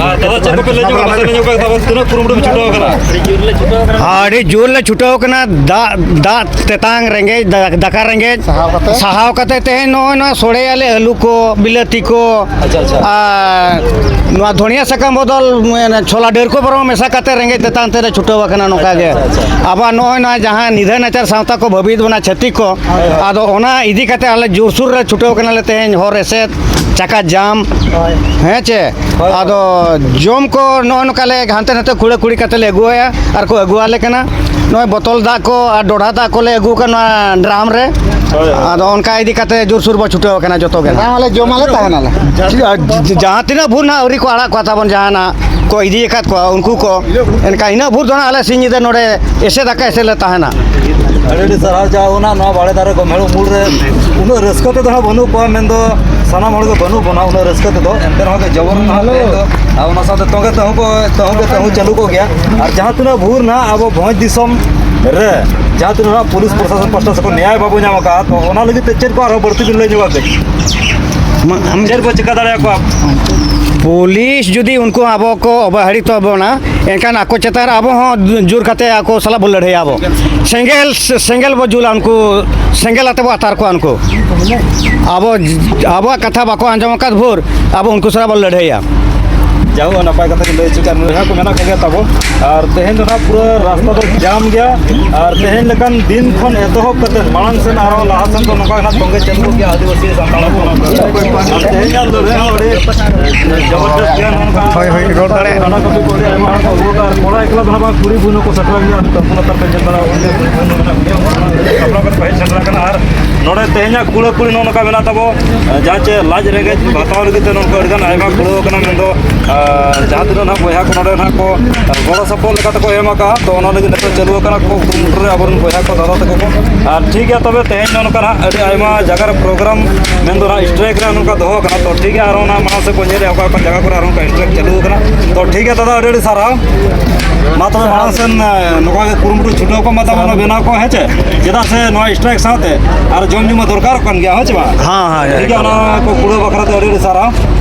ᱟᱨ ᱫᱟᱫᱟ, ᱪᱮᱫ ᱠᱚᱯᱮ ᱞᱟᱹᱭ ᱧᱚᱜ ᱠᱟᱫᱟ? ᱢᱟᱥᱮ ᱞᱟᱹᱭ ᱧᱚᱜ ᱠᱟᱜ ᱛᱟᱵᱚᱱ, ᱛᱤᱱᱟᱹᱜ ᱠᱩᱨᱩᱢᱩᱴᱩ ᱯᱮ ᱪᱷᱩᱴᱟᱹᱣ ᱟᱠᱟᱱᱟ? ᱟᱹᱰᱤ ᱡᱳᱨ ᱞᱮ ᱪᱷᱩᱴᱟᱹᱣ ᱟᱠᱟᱱᱟ᱾ ᱫᱟᱜ, ᱫᱟᱜ ᱛᱮᱛᱟᱝ ᱨᱮᱸᱜᱮᱡ, ᱫᱟ-, ᱫᱟᱠᱟ ᱨᱮᱸᱜᱮᱡ ᱥᱟᱦᱟᱣ ᱠᱟᱛᱮ? ᱥᱟᱦᱟᱣ ᱠᱟᱛᱮ ᱛᱮᱦᱮᱧ ᱱᱚᱜᱼᱚᱭ ᱱᱚᱣᱟ ᱥᱚᱲᱮᱭᱟᱞᱮ, ᱟᱹᱞᱩ ᱠᱚ, ᱵᱤᱞᱟᱹᱛᱤ ᱠᱚ, ᱟᱪᱪᱷᱟ, ᱟᱪᱪᱷᱟ᱾ ᱟᱨ ᱱᱚᱣᱟ ᱫᱷᱚᱱᱤᱭᱟᱹ ᱥᱟᱠᱟᱢ ᱵᱚᱫᱚᱞ, ᱢᱟᱱᱮ, ᱪᱷᱚᱞᱟ ᱰᱟᱹᱨ ᱠᱚ ᱵᱚᱨᱚᱝ ᱢᱮᱥᱟ ᱠᱟᱛᱮ ᱨᱮᱸᱜᱮᱡ ᱛᱮᱛᱟᱝ ᱛᱮᱞᱮ ᱪᱷᱩᱴᱟᱹᱣ ᱟᱠᱟᱱᱟ ᱱᱚᱝᱠᱟ ᱜᱮ᱾ ᱟᱪᱪᱷᱟ, ᱟᱪᱪᱷᱟ᱾ ᱟᱵᱚᱣᱟᱜ ᱱᱚᱜᱼᱚᱭ ᱱᱚᱣᱟ ᱡᱟᱦᱟᱸ ᱱᱤᱫᱷᱟᱹ ᱱᱟᱪᱟᱨ ᱥᱟᱶᱛᱟ ᱠᱚ ᱵᱷᱟᱹᱵᱤᱭᱮᱫ ᱵᱚᱱᱟ ᱪᱷᱟᱹᱛᱤᱠ ᱠᱚ, ᱦᱳᱭ, ᱦᱳᱭ᱾ ᱟᱫᱚ ᱚᱱᱟ ᱤᱫᱤ ᱠᱟᱛᱮ ᱟᱞᱮ ᱡᱳᱨᱥᱳᱨ ᱨᱮ ᱪᱷᱩᱴᱟᱹᱣ ᱠᱟᱱᱟᱞᱮ ᱛᱮᱦᱮᱧ ᱦᱚᱨ ᱮᱥᱮᱫ, ᱪᱟᱠᱟ ᱡᱟᱢ, ᱦᱳᱭ᱾ ᱦᱮᱸ ᱪᱮ? ᱦᱳᱭ, ᱦᱳᱭ᱾ ᱟᱫᱚ ᱡᱚᱢ ᱠᱚ ᱱᱚᱜᱼᱚ ᱱᱚᱝᱠᱟ ᱞᱮ ᱦᱟᱱᱛᱮ ᱱᱟᱛᱮ ᱠᱩᱲᱟᱹ ᱠᱩᱲᱤ ᱠᱟᱛᱮ ᱞᱮ ᱟᱹᱜᱩᱣᱟᱭᱟ ᱟᱨ ᱠᱚ ᱟᱹᱜᱩᱣᱟᱞᱮ ᱠᱟᱱᱟ᱾ ᱱᱚᱜᱼᱚᱭ ᱵᱚᱛᱚᱞ ᱫᱟᱜ ᱠᱚ ᱟᱨ ᱰᱚᱰᱷᱟ ᱫᱟᱜ ᱠᱚᱞᱮ ᱟᱹᱜᱩ ᱠᱟᱜ ᱱᱚᱣᱟ ᱰᱨᱟᱢ ᱨᱮ᱾ ᱦᱳᱭ, ᱦᱳᱭ᱾ ᱟᱫᱚ ᱚᱱᱠᱟ ᱤᱫᱤ ᱠᱟᱛᱮ ᱡᱳᱨᱥᱳᱨ ᱵᱚ ᱪᱷᱩᱴᱟᱹᱣ ᱟᱠᱟᱱᱟ ᱡᱚᱛᱚ ᱜᱮ ᱱᱟᱜ᱾ ᱡᱟᱦᱟᱸ ᱞᱮ ᱡᱚᱢᱟᱞᱮ ᱛᱟᱦᱮᱱᱟᱞᱮ᱾ ᱡᱟ-, ᱡᱟ-, ᱡᱟᱦᱟᱸ ᱛᱤᱱᱟᱹᱜ ᱵᱷᱳᱨ ᱱᱟᱜ ᱟᱹᱣᱨᱤ ᱠᱚ ᱟᱲᱟᱜ ᱠᱚᱣᱟ ᱛᱟᱵᱚᱱ ᱡᱟᱦᱟᱱᱟᱜ ᱠᱚ ᱤᱫᱤ ᱟᱠᱟᱫ ᱠᱚᱣᱟ ᱩᱱᱠᱩ ᱠᱚ, ᱮᱱᱠᱷᱟᱱ ᱤᱱᱟᱹᱜ ᱵᱷᱳᱨ ᱫᱚ ᱱᱟᱜ ᱟᱞᱮ ᱥᱤᱧ ᱧᱤᱫᱟᱹ ᱱᱚᱰᱮ ᱮᱥᱮᱫ ᱟᱠᱟ ᱮᱥᱮᱫ ᱞᱮ ᱛᱟᱦᱮᱱᱟ᱾ ᱟᱹᱰᱤ ᱟᱹᱰᱤ ᱥᱟᱨᱦᱟᱣ᱾ ᱡᱟᱦᱟᱸ ᱚᱱᱟ ᱱᱚᱣᱟ ᱵᱟᱲᱮ ᱫᱟᱨᱮ ᱜᱚᱢᱦᱮᱲ ᱩᱢᱩᱞ ᱨᱮ ᱩᱱᱟᱹᱜ ᱨᱟᱹᱥᱠᱟᱹ ᱛᱮᱫᱚ ᱦᱟᱸᱜ ᱵᱟᱹᱱᱩᱜ ᱠᱚᱣᱟ, ᱢᱮᱱᱫᱚ ᱥᱟᱱᱟᱢ ᱦᱚᱲ ᱜᱮ ᱵᱟᱹᱱᱩᱜ ᱵᱚᱱᱟ ᱩᱱᱟᱹᱜ ᱨᱟᱹᱥᱠᱟᱹ ᱛᱮᱫᱚ, ᱮᱱᱛᱮ ᱨᱮᱦᱚᱸ ᱜᱮ ᱡᱚᱵᱚᱨ ᱱᱟᱦᱟᱜ ᱛᱮᱦᱮᱧ ᱫᱚ, ᱟᱨ ᱚᱱᱟ ᱥᱟᱶᱛᱮ ᱛᱚᱸᱜᱮ ᱛᱟᱹᱦᱩ ᱠᱚ, ᱛᱟᱹᱦᱩ ᱜᱮ ᱛᱟᱹᱦᱩ ᱪᱟᱹᱞᱩ ᱠᱚᱜ ᱜᱮᱭᱟ᱾ ᱟᱨ ᱡᱟᱦᱟᱸ ᱛᱤᱱᱟᱹᱜ ᱵᱷᱳᱨ ᱱᱟᱦᱟᱜ ᱟᱵᱚ ᱵᱷᱚᱸᱡᱽ ᱫᱤᱥᱚᱢ ᱨᱮ ᱡᱟᱦᱟᱸ ᱛᱤᱱᱟᱹᱜ ᱱᱟᱦᱟᱜ ᱯᱩᱞᱤᱥ ᱯᱨᱚᱥᱟᱥᱚᱱ ᱯᱟᱥᱴᱟ ᱥᱮᱫ ᱠᱷᱚᱱ ᱱᱮᱭᱟᱭ ᱵᱟᱵᱚ ᱧᱟᱢ ᱟᱠᱟᱫᱼᱟ, ᱛᱚ ᱚᱱᱟ ᱞᱟᱹᱜᱤᱫ ᱛᱮ ᱪᱮᱫ ᱠᱚ ᱟᱨᱦᱚᱸ ᱵᱟᱹᱲᱛᱤ ᱵᱤᱱ ᱞᱟᱹᱭ ᱧᱚᱜᱟ ᱠᱟᱹᱡ? ᱢᱟ, ᱟᱢ ᱪᱮᱫ ᱵᱚ ᱪᱮᱠᱟ ᱫᱟᱲᱮᱭᱟᱠᱚᱣᱟ? ᱯᱩᱞᱤᱥ ᱡᱩᱫᱤ ᱩᱱᱠᱩ ᱟᱵᱚ ᱠᱚ ᱚᱵᱚᱦᱮᱲᱤᱛ ᱵᱚᱱᱟ, ᱮᱱᱠᱷᱟᱱ ᱟᱠᱚ ᱪᱮᱛᱟᱱ ᱨᱮ ᱟᱵᱚ ᱦᱚᱸ ᱡᱳᱨ ᱠᱟᱛᱮ ᱟᱠᱚ ᱥᱟᱞᱟᱜ ᱵᱚ ᱞᱟᱹᱲᱦᱟᱹᱭᱟ ᱟᱵᱚ᱾ ᱥᱮᱸᱜᱮᱞ, ᱥᱮᱸᱜᱮᱞ ᱵᱚ ᱡᱩᱞᱟ ᱩᱱᱠᱩ, ᱥᱮᱸᱜᱮᱞ ᱟᱛᱮ ᱵᱚ ᱟᱛᱟᱨ ᱠᱚᱣᱟ ᱩᱱᱠᱩ᱾ ᱟᱵᱚ, ᱟᱵᱚᱣᱟᱜ ᱠᱟᱛᱷᱟ ᱵᱟᱠᱚ ᱟᱸᱡᱚᱢ ᱟᱠᱟᱫ ᱵᱷᱳᱨ ᱟᱵᱚ ᱩᱱᱠᱩ ᱥᱟᱞᱟᱜ ᱵᱚ ᱞᱟᱹᱲᱦᱟᱹᱭᱟ᱾ ᱡᱟᱭᱦᱳᱠ, ᱱᱟᱯᱟᱭ ᱠᱟᱛᱷᱟ ᱜᱮ ᱞᱟᱹᱭ ᱦᱚᱪᱚ ᱠᱮᱫᱟ᱾ ᱱᱩᱭ ᱦᱚᱸ ᱠᱚ ᱢᱮᱱᱟᱜ ᱠᱚᱜᱮᱭᱟ ᱛᱟᱵᱚ᱾ ᱟᱨ ᱛᱮᱦᱮᱧ ᱫᱚ ᱱᱟᱦᱟᱜ ᱯᱩᱨᱟᱹ ᱨᱟᱥᱛᱟ ᱫᱚ ᱡᱟᱢ ᱜᱮᱭᱟ᱾ ᱟᱨ ᱛᱮᱦᱮᱧ ᱞᱮᱠᱟᱱ ᱫᱤᱱ ᱠᱷᱚᱱ ᱮᱛᱚᱦᱚᱵ ᱠᱟᱛᱮ ᱢᱟᱲᱟᱝ ᱥᱮᱱ ᱟᱨᱦᱚᱸ ᱞᱟᱦᱟ ᱥᱮᱱ ᱫᱚ ᱱᱚᱝᱠᱟ ᱜᱮ ᱱᱟᱦᱟᱜ ᱛᱚᱸᱜᱮ ᱪᱟᱹᱞᱩ ᱜᱮᱭᱟ ᱟᱹᱫᱤᱵᱟᱹᱥᱤ ᱥᱟᱱᱛᱟᱲ ᱦᱚᱯᱚᱱ᱾ ᱟᱨ ᱛᱮᱦᱮᱧᱟᱜ ᱞᱟᱹᱲᱦᱟᱹᱭ ᱦᱚᱸ ᱟᱹᱰᱤ ᱡᱚᱵᱚᱨᱫᱚᱥᱛ ᱜᱮᱭᱟ᱾ ᱱᱚᱜᱼᱚ ᱱᱚᱝᱠᱟ ᱦᱳᱭ, ᱦᱳᱭ, ᱨᱚᱲ ᱫᱟᱲᱮᱭᱟᱜᱼᱟ᱾ ᱠᱟᱰᱟ ᱠᱟᱹᱯᱤ ᱠᱚ ᱟᱹᱰᱤ ᱟᱭᱢᱟ ᱦᱚᱲ ᱠᱚ ᱟᱹᱜᱩ ᱟᱠᱟᱫᱼᱟ᱾ ᱟᱨ ᱠᱚᱲᱟ ᱮᱠᱞᱟ ᱫᱚ ᱱᱟᱦᱟᱜ ᱵᱟᱝ, ᱠᱩᱲᱤ ᱵᱩᱱᱩ ᱠᱚ ᱥᱮᱴᱮᱨ ᱜᱮᱭᱟ᱾ ᱟᱹᱰᱤ ᱛᱟᱨᱯᱚᱨ ᱞᱟᱛᱟᱨ ᱯᱮ ᱧᱮᱞ ᱫᱟᱲᱮᱭᱟᱜᱼᱟ, ᱩᱱᱠᱩ ᱠᱚ ᱥᱮᱴᱮᱨ ᱟᱠᱟᱱᱟ᱾ ᱟᱨ ᱱᱚᱰᱮ ᱛᱮᱦᱮᱧᱟᱜ ᱠᱩᱲᱟᱹ ᱠᱩᱲᱤ ᱱᱚᱜᱼᱚ ᱱᱚᱝᱠᱟ ᱢᱮᱱᱟᱜ ᱛᱟᱵᱚ, ᱡᱟᱦᱟᱸ ᱪᱮ ᱞᱟᱡ ᱨᱮᱸᱜᱮᱡ ᱵᱷᱟᱛᱟᱣ ᱞᱟᱹᱜᱤᱫ ᱛᱮ ᱱᱚᱝᱠᱟ ᱟᱹᱰᱤ ᱜᱟᱱ ᱟᱭᱢᱟ ᱠᱩᱲᱟᱹᱣ ᱠᱟᱱᱟ, ᱢᱮᱱᱫᱚ, ᱟᱨ ᱡᱟᱦᱟᱸ ᱛᱤᱱᱟᱹᱜ ᱱᱟᱦᱟᱜ ᱵᱚᱭᱦᱟ ᱠᱚ ᱱᱚᱰᱮ ᱱᱟᱦᱟᱜ ᱠᱚ ᱜᱚᱲᱚ ᱥᱚᱯᱚᱦᱚᱫ ᱞᱮᱠᱟ ᱛᱮᱠᱚ ᱮᱢ ᱟᱠᱟᱫᱼᱟ, ᱛᱚ ᱚᱱᱟ ᱞᱟᱹᱜᱤᱫ ᱱᱤᱛᱚᱜ ᱪᱟᱹᱞᱩ ᱟᱠᱟᱱᱟ ᱠᱚ ᱠᱩᱨᱩᱢᱩᱴᱩ ᱨᱮ ᱟᱵᱚᱨᱮᱱ ᱵᱚᱭᱦᱟ ᱠᱚ, ᱫᱟᱫᱟ ᱛᱟᱠᱚ ᱠᱚ᱾ ᱟᱨ ᱴᱷᱤᱠ ᱜᱮᱭᱟ, ᱛᱚᱵᱮ ᱛᱮᱦᱮᱧ ᱱᱚᱜᱼᱚ ᱱᱚᱝᱠᱟ ᱱᱟᱦᱟᱜ ᱟᱹᱰᱤ ᱟᱭᱢᱟ ᱡᱟᱭᱜᱟ ᱨᱮ ᱯᱨᱳᱜᱨᱟᱢ ᱢᱮᱱᱫᱚ ᱱᱟᱦᱟᱜ ᱥᱴᱨᱟᱭᱤᱠ ᱨᱮ ᱱᱚᱝᱠᱟ ᱫᱚᱦᱚ ᱟᱠᱟᱱᱟ, ᱛᱚ ᱴᱷᱤᱠ ᱜᱮᱭᱟ, ᱟᱨ ᱚᱱᱟ ᱢᱟᱲᱟᱝ ᱥᱮᱫ ᱵᱚᱱ ᱧᱮᱞᱮᱫᱼᱟ ᱚᱠᱟ ᱚᱠᱟ ᱡᱟᱭᱜᱟ ᱠᱚᱨᱮ ᱟᱨ ᱚᱱᱠᱟ ᱥᱴᱨᱟᱭᱤᱠ ᱪᱟᱹᱞᱩ ᱟᱠᱟᱱᱟ᱾ ᱛᱚ ᱴᱷᱤᱠ ᱜᱮᱭᱟ ᱫᱟᱫᱟ, ᱟᱹᱰᱤ ᱟᱹᱰᱤ ᱥᱟᱨᱦᱟᱣ᱾ ᱢᱟ ᱛᱚᱵᱮ ᱢᱟᱲᱟᱝ ᱥᱮᱱ, ᱮ, ᱱᱚᱝᱠᱟ ᱜᱮ ᱠᱩᱨᱩᱢᱩᱴᱩ ᱪᱷᱩᱴᱟᱹᱣ ᱠᱚᱜ ᱢᱟ ᱛᱟᱵᱚᱱ ᱵᱮᱱᱟᱣ ᱠᱚ, ᱦᱮᱸ ᱪᱮ? ᱪᱮᱫᱟᱜ ᱥᱮ ᱱᱚᱣᱟ ᱥᱴᱨᱟᱭᱤᱠ ᱥᱟᱶᱛᱮ ᱟᱨ ᱡᱚᱢ ᱧᱩ ᱢᱟ ᱫᱚᱨᱠᱟᱨᱚᱜ ᱠᱟᱱ ᱜᱮᱭᱟ, ᱦᱮᱸ ᱪᱮ ᱵᱟᱝ? ᱦᱮᱸ, ᱦᱮᱸ, ᱴᱷᱤᱠ ᱜᱮᱭᱟ, ᱚᱱᱟ ᱠᱚ ᱠᱩᱲᱟᱹᱣ ᱵᱟᱠᱷᱨᱟ ᱛᱮ ᱟᱹᱰᱤ ᱟᱹᱰᱤ ᱥᱟᱨᱦᱟᱣ᱾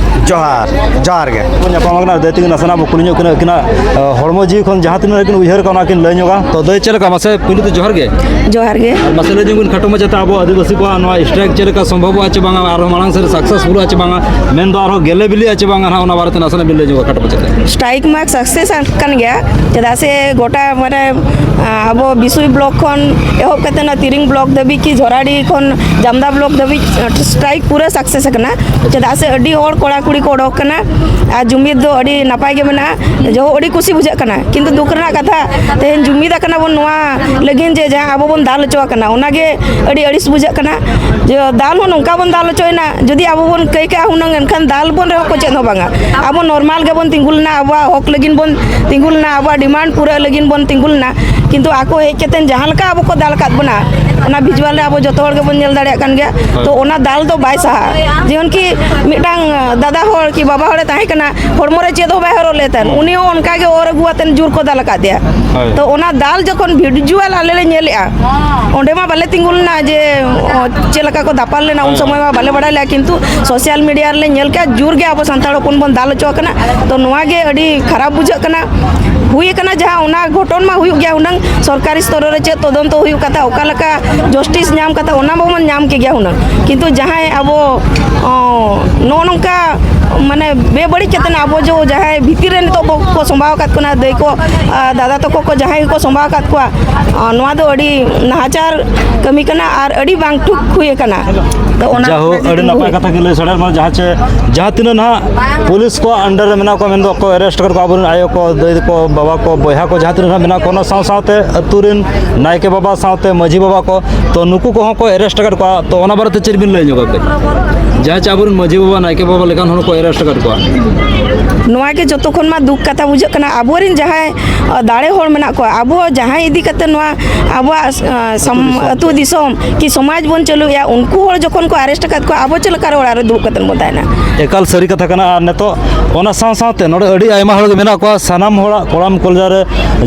ᱡᱚᱦᱟᱨ, ᱡᱚᱦᱟᱨ ᱜᱮ᱾ ᱧᱟᱯᱟᱢ ᱟᱠᱟᱱᱟ, ᱫᱟᱹᱭ ᱛᱟᱹᱠᱤᱱ ᱱᱟᱥᱮᱱᱟᱜ ᱵᱚ ᱠᱩᱞᱤ ᱧᱚᱜ ᱠᱤᱱᱟ, ᱟᱹᱠᱤᱱᱟᱜ, ᱮ, ᱦᱚᱲᱢᱚ ᱡᱤᱣᱤ ᱠᱷᱚᱱ ᱡᱟᱦᱟᱸ ᱛᱤᱱᱟᱹᱜ ᱠᱤᱱ ᱩᱭᱦᱟᱹᱨ ᱠᱟᱜ, ᱚᱱᱟ ᱠᱤᱱ ᱞᱟᱹᱭ ᱧᱚᱜᱟ᱾ ᱛᱚ ᱫᱟᱹᱭ, ᱪᱮᱫ ᱞᱮᱠᱟ? ᱢᱟᱥᱮ ᱯᱩᱭᱞᱩ ᱛᱮ ᱡᱚᱦᱟᱨ ᱜᱮ᱾ ᱡᱚᱦᱟᱨ ᱜᱮ᱾ ᱟᱨ ᱢᱟᱥᱮ ᱞᱟᱹᱭ ᱧᱚᱜ ᱵᱤᱱ ᱠᱷᱟᱴᱚ ᱢᱟᱪᱷᱟᱛᱮ, ᱟᱵᱚ ᱟᱹᱫᱤᱵᱟᱹᱥᱤ ᱠᱚᱣᱟᱜ ᱱᱚᱣᱟ strike ᱪᱮᱫ ᱞᱮᱠᱟ ᱥᱚᱢᱵᱷᱚᱵᱚᱜᱼᱟ ᱪᱮ ᱵᱟᱝᱟ, ᱟᱨᱦᱚᱸ ᱢᱟᱲᱟᱝ ᱥᱮᱫ successfulᱚᱜᱼᱟ ᱪᱮ ᱵᱟᱝᱟ, ᱢᱮᱱᱫᱚ ᱟᱨᱦᱚᱸ ᱜᱮᱞᱮ ᱵᱤᱞᱤᱜᱼᱟ ᱪᱮ ᱵᱟᱝᱟ, ᱱᱟᱦᱟᱜ ᱚᱱᱟ ᱵᱟᱨᱮᱛᱮ ᱱᱟᱥᱮᱱᱟᱜ ᱵᱤᱱ ᱞᱟᱹᱭ ᱧᱚᱜᱟ ᱠᱷᱟᱴᱚ ᱢᱟᱪᱷᱟᱛᱮ᱾ Strike ᱢᱟ success ᱟᱠᱟᱱ ᱜᱮᱭᱟ, ᱪᱮᱫᱟᱜ ᱥᱮ ᱜᱚᱴᱟ ᱢᱟᱱᱮ, ᱟᱵᱚ ᱵᱤᱥᱩᱭ block ᱠᱷᱚᱱ ᱮᱦᱚᱵ ᱠᱟᱛᱮ ᱚᱱᱟ ᱛᱤᱨᱤᱝ block ᱫᱷᱟᱹᱵᱤᱡ ᱠᱤ ᱡᱷᱚᱨᱟᱰᱤ ᱠᱷᱚᱱ ᱡᱟᱢᱫᱟ block ᱫᱷᱟᱹᱵᱤᱡ strike ᱯᱩᱨᱟᱹ success ᱟᱠᱟᱱᱟ᱾ ᱪᱮᱫᱟᱜ ᱥᱮ ᱟᱹᱰᱤ ᱦᱚᱲ ᱠᱚᱲᱟ ᱠᱩᱲᱤ ᱠᱚ ᱚᱰᱚᱠ ᱠᱟᱱᱟ ᱟᱨ ᱡᱩᱢᱤᱫ ᱫᱚ ᱟᱹᱰᱤ ᱱᱟᱯᱟᱭ ᱜᱮ ᱢᱮᱱᱟᱜᱼᱟ᱾ ᱡᱚᱦᱚᱜ ᱟᱹᱰᱤ ᱠᱩᱥᱤ ᱵᱩᱡᱷᱟᱹᱜ ᱠᱟᱱᱟ, ᱠᱤᱱᱛᱩ ᱫᱩᱠ ᱨᱮᱱᱟᱜ ᱠᱟᱛᱷᱟ, ᱛᱮᱦᱮᱧ ᱡᱩᱢᱤᱫ ᱟᱠᱟᱱᱟ ᱵᱚᱱ ᱱᱚᱣᱟ ᱞᱟᱹᱜᱤᱫ ᱡᱮ ᱡᱟᱦᱟᱸ ᱟᱵᱚ ᱵᱚᱱ ᱫᱟᱞ ᱦᱚᱪᱚ ᱟᱠᱟᱱᱟ, ᱚᱱᱟᱜᱮ ᱟᱹᱰᱤ ᱟᱹᱲᱤᱥ ᱵᱩᱡᱷᱟᱹᱜ ᱠᱟᱱᱟ᱾ ᱡᱮ ᱫᱟᱞ ᱦᱚᱸ ᱱᱚᱝᱠᱟ ᱵᱚᱱ ᱫᱟᱞ ᱦᱚᱪᱚᱭᱮᱱᱟ, ᱡᱩᱫᱤ ᱟᱵᱚ ᱵᱚᱱ ᱠᱟᱹᱭ ᱠᱟᱜᱼᱟ ᱦᱩᱱᱟᱹᱝ, ᱮᱱᱠᱷᱟᱱ ᱫᱟᱞ ᱵᱚᱱ ᱨᱮᱦᱚᱸ ᱠᱚ ᱪᱮᱫ ᱦᱚᱸ ᱵᱟᱝᱟ᱾ ᱟᱵᱚ normal ᱜᱮᱵᱚᱱ ᱛᱤᱸᱜᱩ ᱞᱮᱱᱟ, ᱟᱵᱚᱣᱟᱜ ᱦᱚᱠ ᱞᱟᱹᱜᱤᱫ ᱵᱚᱱ ᱛᱤᱸᱜᱩ ᱞᱮᱱᱟ, ᱟᱵᱚᱣᱟᱜ demand ᱯᱩᱨᱟᱹᱜ ᱞᱟᱹᱜᱤᱫ ᱵᱚᱱ ᱛᱤᱸᱜᱩ ᱞᱮᱱᱟ, ᱠᱤᱱᱛᱩ ᱟᱠᱚ ᱦᱮᱡ ᱠᱟᱛᱮ ᱡᱟᱦᱟᱸ ᱞᱮᱠᱟ ᱟᱵᱚ ᱠᱚ ᱫᱟᱞ ᱟᱠᱟᱫ ᱵᱚᱱᱟ, ᱚᱱᱟ visual ᱨᱮ ᱟᱵᱚ ᱡᱚᱛᱚ ᱦᱚᱲ ᱜᱮᱵᱚᱱ ᱧᱮᱞ ᱫᱟᱲᱮᱭᱟᱜ ᱠᱟᱱ ᱜᱮᱭᱟ᱾ ᱛᱚ ᱚᱱᱟ ᱫᱟᱞ ᱫᱚ ᱵᱟᱭ ᱥᱟᱦᱟᱜᱼᱟ᱾ ᱡᱮᱢᱚᱱ ᱠᱤ ᱢᱤᱫᱴᱟᱝ ᱫᱟᱫᱟ ᱦᱚᱲ ᱠᱤ ᱵᱟᱵᱟ ᱦᱚᱲᱮ ᱛᱟᱦᱮᱸ ᱠᱟᱱᱟ, ᱦᱚᱲᱢᱚ ᱨᱮ ᱪᱮᱫ ᱦᱚᱸ ᱵᱟᱭ ᱦᱚᱨᱚᱜ ᱞᱮᱫ ᱛᱟᱦᱮᱸᱱ, ᱩᱱᱤ ᱦᱚᱸ ᱚᱱᱠᱟ ᱜᱮ ᱚᱨ ᱟᱹᱜᱩ ᱟᱛᱮᱱ ᱡᱳᱨ ᱠᱚ ᱫᱟᱞ ᱟᱠᱟᱫ ᱫᱮᱭᱟ᱾ ᱦᱳᱭ᱾ ᱛᱚ ᱚᱱᱟ ᱫᱟᱞ ᱡᱚᱠᱷᱚᱱ visual ᱟᱞᱮ ᱞᱮ ᱧᱮᱞᱮᱜᱼᱟ, ᱚᱸᱰᱮ ᱢᱟ ᱵᱟᱞᱮ ᱛᱤᱸᱜᱩ ᱞᱮᱱᱟ ᱡᱮ, ᱚ, ᱪᱮᱫ ᱞᱮᱠᱟ ᱠᱚ ᱫᱟᱯᱟᱞ ᱞᱮᱱᱟ, ᱩᱱ ᱦᱳᱭ, ᱥᱚᱢᱚᱭ ᱦᱳᱭ᱾ ᱢᱟ ᱵᱟᱞᱮ ᱵᱟᱲᱟᱭ ᱞᱮᱜᱼᱟ, ᱠᱤᱱᱛᱩ social media ᱨᱮᱞᱮ ᱧᱮᱞ ᱠᱮᱜᱼᱟ, ᱡᱳᱨ ᱜᱮ ᱟᱵᱚ ᱥᱟᱱᱛᱟᱲ ᱦᱚᱯᱚᱱ ᱵᱚᱱ ᱫᱟᱞ ᱦᱚᱪᱚ ᱟᱠᱟᱱᱟ᱾ ᱛᱚ ᱱᱚᱣᱟ ᱜᱮ ᱟᱹᱰᱤ ᱠᱷᱟᱨᱟᱯ ᱵᱩᱡᱷᱟᱹᱜ ᱠᱟᱱᱟ᱾ ᱦᱩᱭ ᱟᱠᱟᱱᱟ ᱡᱟᱦᱟᱸ, ᱚᱱᱟ ᱜᱷᱚᱴᱚᱱ ᱢᱟ ᱦᱩᱭᱩᱜ ᱜᱮᱭᱟ ᱦᱩᱱᱟᱹᱝ, ᱥᱚᱨᱠᱟᱨᱤ ᱥᱛᱚᱨ ᱨᱮ ᱪᱮᱫ ᱛᱚᱫᱚᱱᱛᱚ ᱦᱩᱭᱩᱜ ᱠᱟᱛᱷᱟ, ᱚᱠᱟ ᱞᱮᱠᱟ justice ᱧᱟᱢ ᱠᱟᱛᱷᱟ, ᱚᱱᱟ ᱢᱟᱵᱚᱱ ᱧᱟᱢ ᱠᱮ ᱜᱮᱭᱟ ᱦᱩᱱᱟᱹᱝ, ᱠᱤᱱᱛᱩ ᱡᱟᱦᱟᱸᱭ ᱟᱵᱚ, ᱚ, ᱱᱚᱜᱼᱚ ᱱᱚᱝᱠᱟ ᱢᱟᱱᱮ ᱵᱮᱵᱟᱹᱲᱤᱡ ᱠᱟᱛᱮ ᱟᱵᱚ ᱡᱚ ᱡᱟᱦᱟᱸᱭ ᱵᱷᱤᱛᱤᱨ ᱨᱮ ᱱᱤᱛᱚᱜ ᱵᱚ-, ᱠᱚ ᱥᱚᱢᱵᱟᱣ ᱟᱠᱟᱫ ᱠᱚ, ᱫᱟᱹᱭ ᱠᱚ, ᱟ, ᱫᱟᱫᱟ ᱛᱟᱠᱚ ᱠᱚ ᱡᱟᱦᱟᱸᱭ ᱜᱮᱠᱚ ᱥᱚᱢᱵᱟᱣ ᱟᱠᱟᱫ ᱠᱚᱣᱟ, ᱟ, ᱱᱚᱣᱟ ᱫᱚ ᱟᱹᱰᱤ ᱱᱟᱦᱟᱪᱟᱨ ᱠᱟᱹᱢᱤ ᱠᱟᱱᱟ ᱟᱨ ᱟᱹᱰᱤ ᱵᱟᱝ ᱴᱷᱤᱠ ᱦᱩᱭ ᱟᱠᱟᱱᱟ᱾ ᱛᱚ ᱚᱱᱟ ᱡᱟᱭᱦᱳᱠ, ᱟᱹᱰᱤ ᱱᱟᱯᱟᱭ ᱠᱟᱛᱷᱟ ᱜᱮ ᱞᱟᱹᱭ ᱥᱟᱰᱮᱭᱟᱜ ᱢᱟ, ᱡᱟᱦᱟᱸ ᱪᱮ ᱡᱟᱦᱟᱸ ᱛᱤᱱᱟᱹᱜ ᱱᱟᱦᱟᱜ ᱯᱩᱞᱤᱥ ᱠᱚᱣᱟᱜ under ᱨᱮ ᱢᱮᱱᱟᱜ ᱠᱚᱣᱟ, ᱢᱮᱱᱫᱚ ᱚᱠᱚᱭ arrest ᱟᱠᱟᱫ ᱠᱚᱣᱟ, ᱟᱵᱚᱨᱮᱱ ᱟᱭᱳ ᱠᱚ, ᱫᱟᱹᱭ ᱠᱚ, ᱵᱟᱵᱟ ᱠᱚ, ᱵᱚᱭᱦᱟ ᱠᱚ, ᱡᱟᱦᱟᱸ ᱛᱤᱱᱟᱹᱜ ᱱᱟᱦᱟᱜ ᱢᱮᱱᱟᱜ ᱠᱚᱣᱟ, ᱚᱱᱟ ᱥᱟᱶ ᱥᱟᱶᱛᱮ ᱟᱹᱛᱩ ᱨᱮᱱ ᱱᱟᱭᱠᱮ ᱵᱟᱵᱟ ᱥᱟᱶᱛᱮ ᱢᱟᱹᱡᱷᱤ ᱵᱟᱵᱟ ᱠᱚ, ᱛᱚ ᱱᱩᱠᱩ ᱠᱚᱦᱚᱸ ᱠᱚ arrest ᱟᱠᱟᱫ ᱠᱚᱣᱟ᱾ ᱛᱚ ᱚᱱᱟ ᱵᱟᱨᱮᱛᱮ ᱪᱮᱫ ᱵᱤᱱ ᱞᱟᱹᱭ ᱧᱚᱜᱟ ᱠᱟᱹᱡ? ᱡᱟᱦᱟᱸ ᱪᱮ ᱟᱵᱚᱨᱮᱱ ᱢᱟᱹᱡᱷᱤ ᱵᱟᱵᱟ, ᱱᱟᱭᱠᱮ ᱵᱟᱵᱟ ᱞᱮᱠᱟᱱ ᱦᱚᱲ ᱠᱚ arrest ᱟᱠᱟᱫ ᱠᱚᱣᱟ᱾ ᱱᱚᱣᱟ ᱜᱮ ᱡᱚᱛᱚ ᱠᱷᱚᱱ ᱢᱟ ᱫᱩᱠ ᱠᱟᱛᱷᱟ ᱵᱩᱡᱷᱟᱹᱜ ᱠᱟᱱᱟ᱾ ᱟᱵᱚᱨᱮᱱ ᱡᱟᱦᱟᱸᱭ, ᱟ, ᱫᱟᱲᱮ ᱦᱚᱲ ᱢᱮᱱᱟᱜ ᱠᱚᱣᱟ, ᱟᱵᱚ ᱡᱟᱦᱟᱸᱭ ᱤᱫᱤ ᱠᱟᱛᱮ ᱱᱚᱣᱟ ᱟᱵᱚᱣᱟᱜ, ᱟ, ᱥᱚᱢ-, ᱟᱹᱛᱩ ᱫᱤᱥᱚᱢ ᱠᱤ ᱥᱚᱢᱟᱡᱽ ᱵᱚᱱ ᱪᱟᱹᱞᱩᱭᱮᱫᱼᱟ, ᱩᱱᱠᱩ ᱦᱚᱲ ᱡᱚᱠᱷᱚᱱ ᱠᱚ arrest ᱟᱠᱟᱫ ᱠᱚᱣᱟ, ᱟᱵᱚ ᱪᱮᱫ ᱞᱮᱠᱟ ᱨᱮ ᱚᱲᱟᱜ ᱨᱮ ᱫᱩᱲᱩᱵ ᱠᱟᱛᱮ ᱵᱚᱱ ᱛᱟᱦᱮᱱᱟ? ᱮᱠᱟᱞ ᱥᱟᱹᱨᱤ ᱠᱟᱛᱷᱟ ᱠᱟᱱᱟ᱾ ᱟᱨ ᱱᱤᱛᱚᱜ ᱚᱱᱟ ᱥᱟᱶ ᱥᱟᱶᱛᱮ ᱱᱚᱰᱮ ᱟᱹᱰᱤ ᱟᱭᱢᱟ ᱦᱚᱲ ᱜᱮ ᱢᱮᱱᱟᱜ ᱠᱚᱣᱟ᱾ ᱥᱟᱱᱟᱢ ᱦᱚᱲᱟᱜ ᱠᱚᱲᱟᱢ ᱠᱚᱞᱡᱟ ᱨᱮ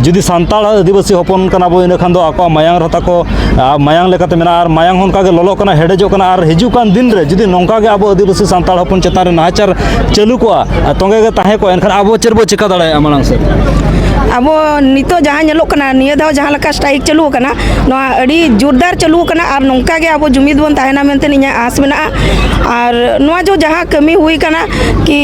ᱡᱩᱫᱤ ᱥᱟᱱᱛᱟᱲ ᱟᱹᱫᱤᱵᱟᱹᱥᱤ ᱦᱚᱯᱚᱱ ᱠᱟᱱᱟ ᱵᱚ, ᱤᱱᱟᱹ ᱠᱷᱟᱱ ᱫᱚ ᱟᱠᱚᱣᱟᱜ ᱢᱟᱭᱟᱝ ᱨᱮ ᱛᱟᱠᱚ, ᱟᱨ ᱢᱟᱭᱟᱝ ᱞᱮᱠᱟᱛᱮ ᱢᱮᱱᱟᱜᱼᱟ, ᱟᱨ ᱢᱟᱭᱟᱝ ᱦᱚᱸ ᱚᱱᱠᱟ ᱜᱮ ᱞᱚᱞᱚᱜ ᱠᱟᱱᱟ, ᱦᱮᱰᱮᱡᱚᱜ ᱠᱟᱱᱟ᱾ ᱟᱨ ᱦᱤᱡᱩᱜ ᱠᱟᱱ ᱫᱤᱱ ᱨᱮ ᱡᱩᱫᱤ ᱱᱚᱝᱠᱟ ᱜᱮ ᱟᱵᱚ ᱟᱹᱫᱤᱵᱟᱹᱥᱤ ᱥᱟᱱᱛᱟᱲ ᱦᱚᱯᱚᱱ ᱪᱮᱛᱟᱱ ᱨᱮ ᱱᱟᱦᱟᱪᱟᱨ ᱪᱟᱹᱞᱩ ᱠᱚᱜᱼᱟ, ᱟᱨ ᱛᱚᱸᱜᱮ ᱜᱮ ᱛᱟᱦᱮᱸ ᱠᱚᱜᱼᱟ, ᱮᱱᱠᱷᱟᱱ ᱟᱵᱚ ᱪᱮᱫ ᱵᱚ ᱪᱮᱠᱟ ᱫᱟᱲᱮᱭᱟᱜᱼᱟ ᱢᱟᱲᱟᱝ ᱥᱮᱫ? ᱟᱵᱚ ᱱᱤᱛᱚᱜ ᱡᱟᱦᱟᱸ ᱧᱮᱞᱚᱜ ᱠᱟᱱᱟ, ᱱᱤᱭᱟᱹ ᱫᱷᱟᱣ ᱡᱟᱦᱟᱸ ᱞᱮᱠᱟ ᱥᱴᱨᱟᱭᱤᱠ ᱪᱟᱹᱞᱩ ᱟᱠᱟᱱᱟ, ᱱᱚᱣᱟ ᱟᱹᱰᱤ ᱡᱳᱨᱫᱟᱨ ᱪᱟᱹᱞᱩ ᱟᱠᱟᱱᱟ, ᱟᱨ ᱱᱚᱝᱠᱟ ᱜᱮ ᱟᱵᱚ ᱡᱩᱢᱤᱫ ᱵᱚᱱ ᱛᱟᱦᱮᱱᱟ ᱢᱮᱱᱛᱮ ᱤᱧᱟᱹᱜ ᱟᱸᱥ ᱢᱮᱱᱟᱜᱼᱟ᱾ ᱟᱨ ᱱᱚᱣᱟ ᱡᱚ ᱡᱟᱦᱟᱸ ᱠᱟᱹᱢᱤ ᱦᱩᱭ ᱠᱟᱱᱟ, ᱠᱤ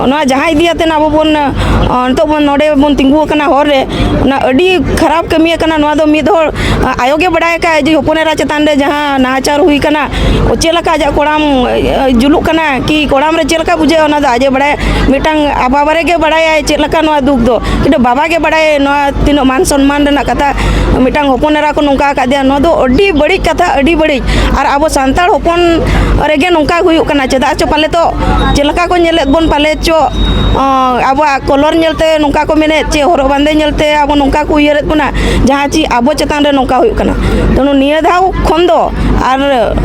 ᱱᱚᱣᱟ ᱡᱟᱦᱟᱸ ᱤᱫᱤ ᱟᱛᱮ ᱟᱵᱚ ᱵᱚᱱ, ᱟᱸ, ᱱᱤᱛᱚᱜ ᱵᱚᱱ ᱱᱚᱰᱮ ᱵᱚᱱ ᱛᱤᱸᱜᱩ ᱟᱠᱟᱱᱟ ᱦᱚᱨ ᱨᱮ, ᱚᱱᱟ ᱟᱹᱰᱤ ᱠᱷᱟᱨᱟᱯ ᱠᱟᱹᱢᱤ ᱟᱠᱟᱱᱟ᱾ ᱱᱚᱣᱟ ᱫᱚ ᱢᱤᱫ ᱦᱚᱲ, ᱟᱸ, ᱟᱭᱳ ᱜᱮ ᱵᱟᱲᱟᱭ ᱟᱠᱟᱫ ᱡᱮ ᱦᱚᱯᱚᱱ ᱮᱨᱟ ᱪᱮᱛᱟᱱ ᱨᱮ ᱡᱟᱦᱟᱸ ᱱᱟᱦᱟᱪᱟᱨ ᱦᱩᱭ ᱠᱟᱱᱟ, ᱪᱮᱫ ᱞᱮᱠᱟ ᱟᱡᱟᱜ ᱠᱚᱲᱟᱢ, ᱟᱸ, ᱡᱩᱞᱩᱜ ᱠᱟᱱᱟ, ᱠᱤ ᱠᱚᱲᱟᱢ ᱨᱮ ᱪᱮᱫ ᱞᱮᱠᱟ ᱵᱩᱡᱷᱟᱹᱜᱼᱟ, ᱚᱱᱟ ᱫᱚ ᱟᱡ ᱮ ᱵᱟᱲᱟᱭᱟ᱾ ᱢᱤᱫᱴᱟᱝ ᱵᱟᱵᱟ ᱨᱮᱜᱮ ᱵᱟᱲᱟᱭᱟᱭ ᱪᱮᱫ ᱞᱮᱠᱟ ᱱᱚᱣᱟ ᱫᱩᱠ ᱫᱚ, ᱠᱤᱱᱛᱩ ᱵᱟᱵᱟ ᱜᱮ ᱵᱟᱲᱟᱭᱟ ᱱᱚᱣᱟ ᱛᱤᱱᱟᱹᱜ ᱢᱟᱱ ᱥᱚᱱᱢᱟᱱ ᱨᱮᱱᱟᱜ ᱠᱟᱛᱷᱟ᱾ ᱢᱤᱫᱴᱟᱝ ᱦᱚᱯᱚᱱ ᱮᱨᱟ ᱠᱚ ᱱᱚᱝᱠᱟ ᱟᱠᱟᱫᱮᱭᱟ, ᱱᱚᱣᱟ ᱫᱚ ᱟᱹᱰᱤ ᱵᱟᱹᱲᱤᱡ ᱠᱟᱛᱷᱟ, ᱟᱹᱰᱤ ᱵᱟᱹᱲᱤᱡ᱾ ᱟᱨ ᱟᱵᱚ ᱥᱟᱱᱛᱟᱲ ᱦᱚᱯᱚᱱ ᱨᱮᱜᱮ ᱱᱚᱝᱠᱟ ᱦᱩᱭᱩᱜ ᱠᱟᱱᱟ, ᱪᱮᱫᱟᱜ ᱪᱚ ᱯᱟᱞᱮ ᱛᱚ ᱪᱮᱫ ᱞᱮᱠᱟ ᱠᱚ ᱧᱮᱞᱮᱫ ᱵᱚᱱ ᱯᱟᱞᱮ ᱪᱚ, ᱟᱸ, ᱟᱵᱚᱣᱟᱜ ᱠᱚᱞᱚᱨ ᱧᱮᱞᱛᱮ ᱱᱚᱝᱠᱟ ᱠᱚ ᱢᱮᱱᱮᱫ, ᱪᱮ ᱦᱚᱨᱚᱜ ᱵᱟᱸᱫᱮ ᱧᱮᱞᱛᱮ ᱟᱵᱚ ᱱᱚᱝᱠᱟ ᱠᱚ ᱩᱭᱦᱟᱹᱨᱮᱫ ᱵᱚᱱᱟ, ᱡᱟᱦᱟᱸ ᱪᱮ ᱟᱵᱚ ᱪᱮᱛᱟᱱ ᱨᱮ ᱱᱚᱝᱠᱟ ᱦᱩᱭᱩᱜ ᱠᱟᱱᱟ᱾ ᱛᱮᱱᱩ ᱱᱤᱭᱟᱹ ᱫᱷᱟᱣ ᱠᱷᱚᱱ ᱫᱚ ᱟᱨ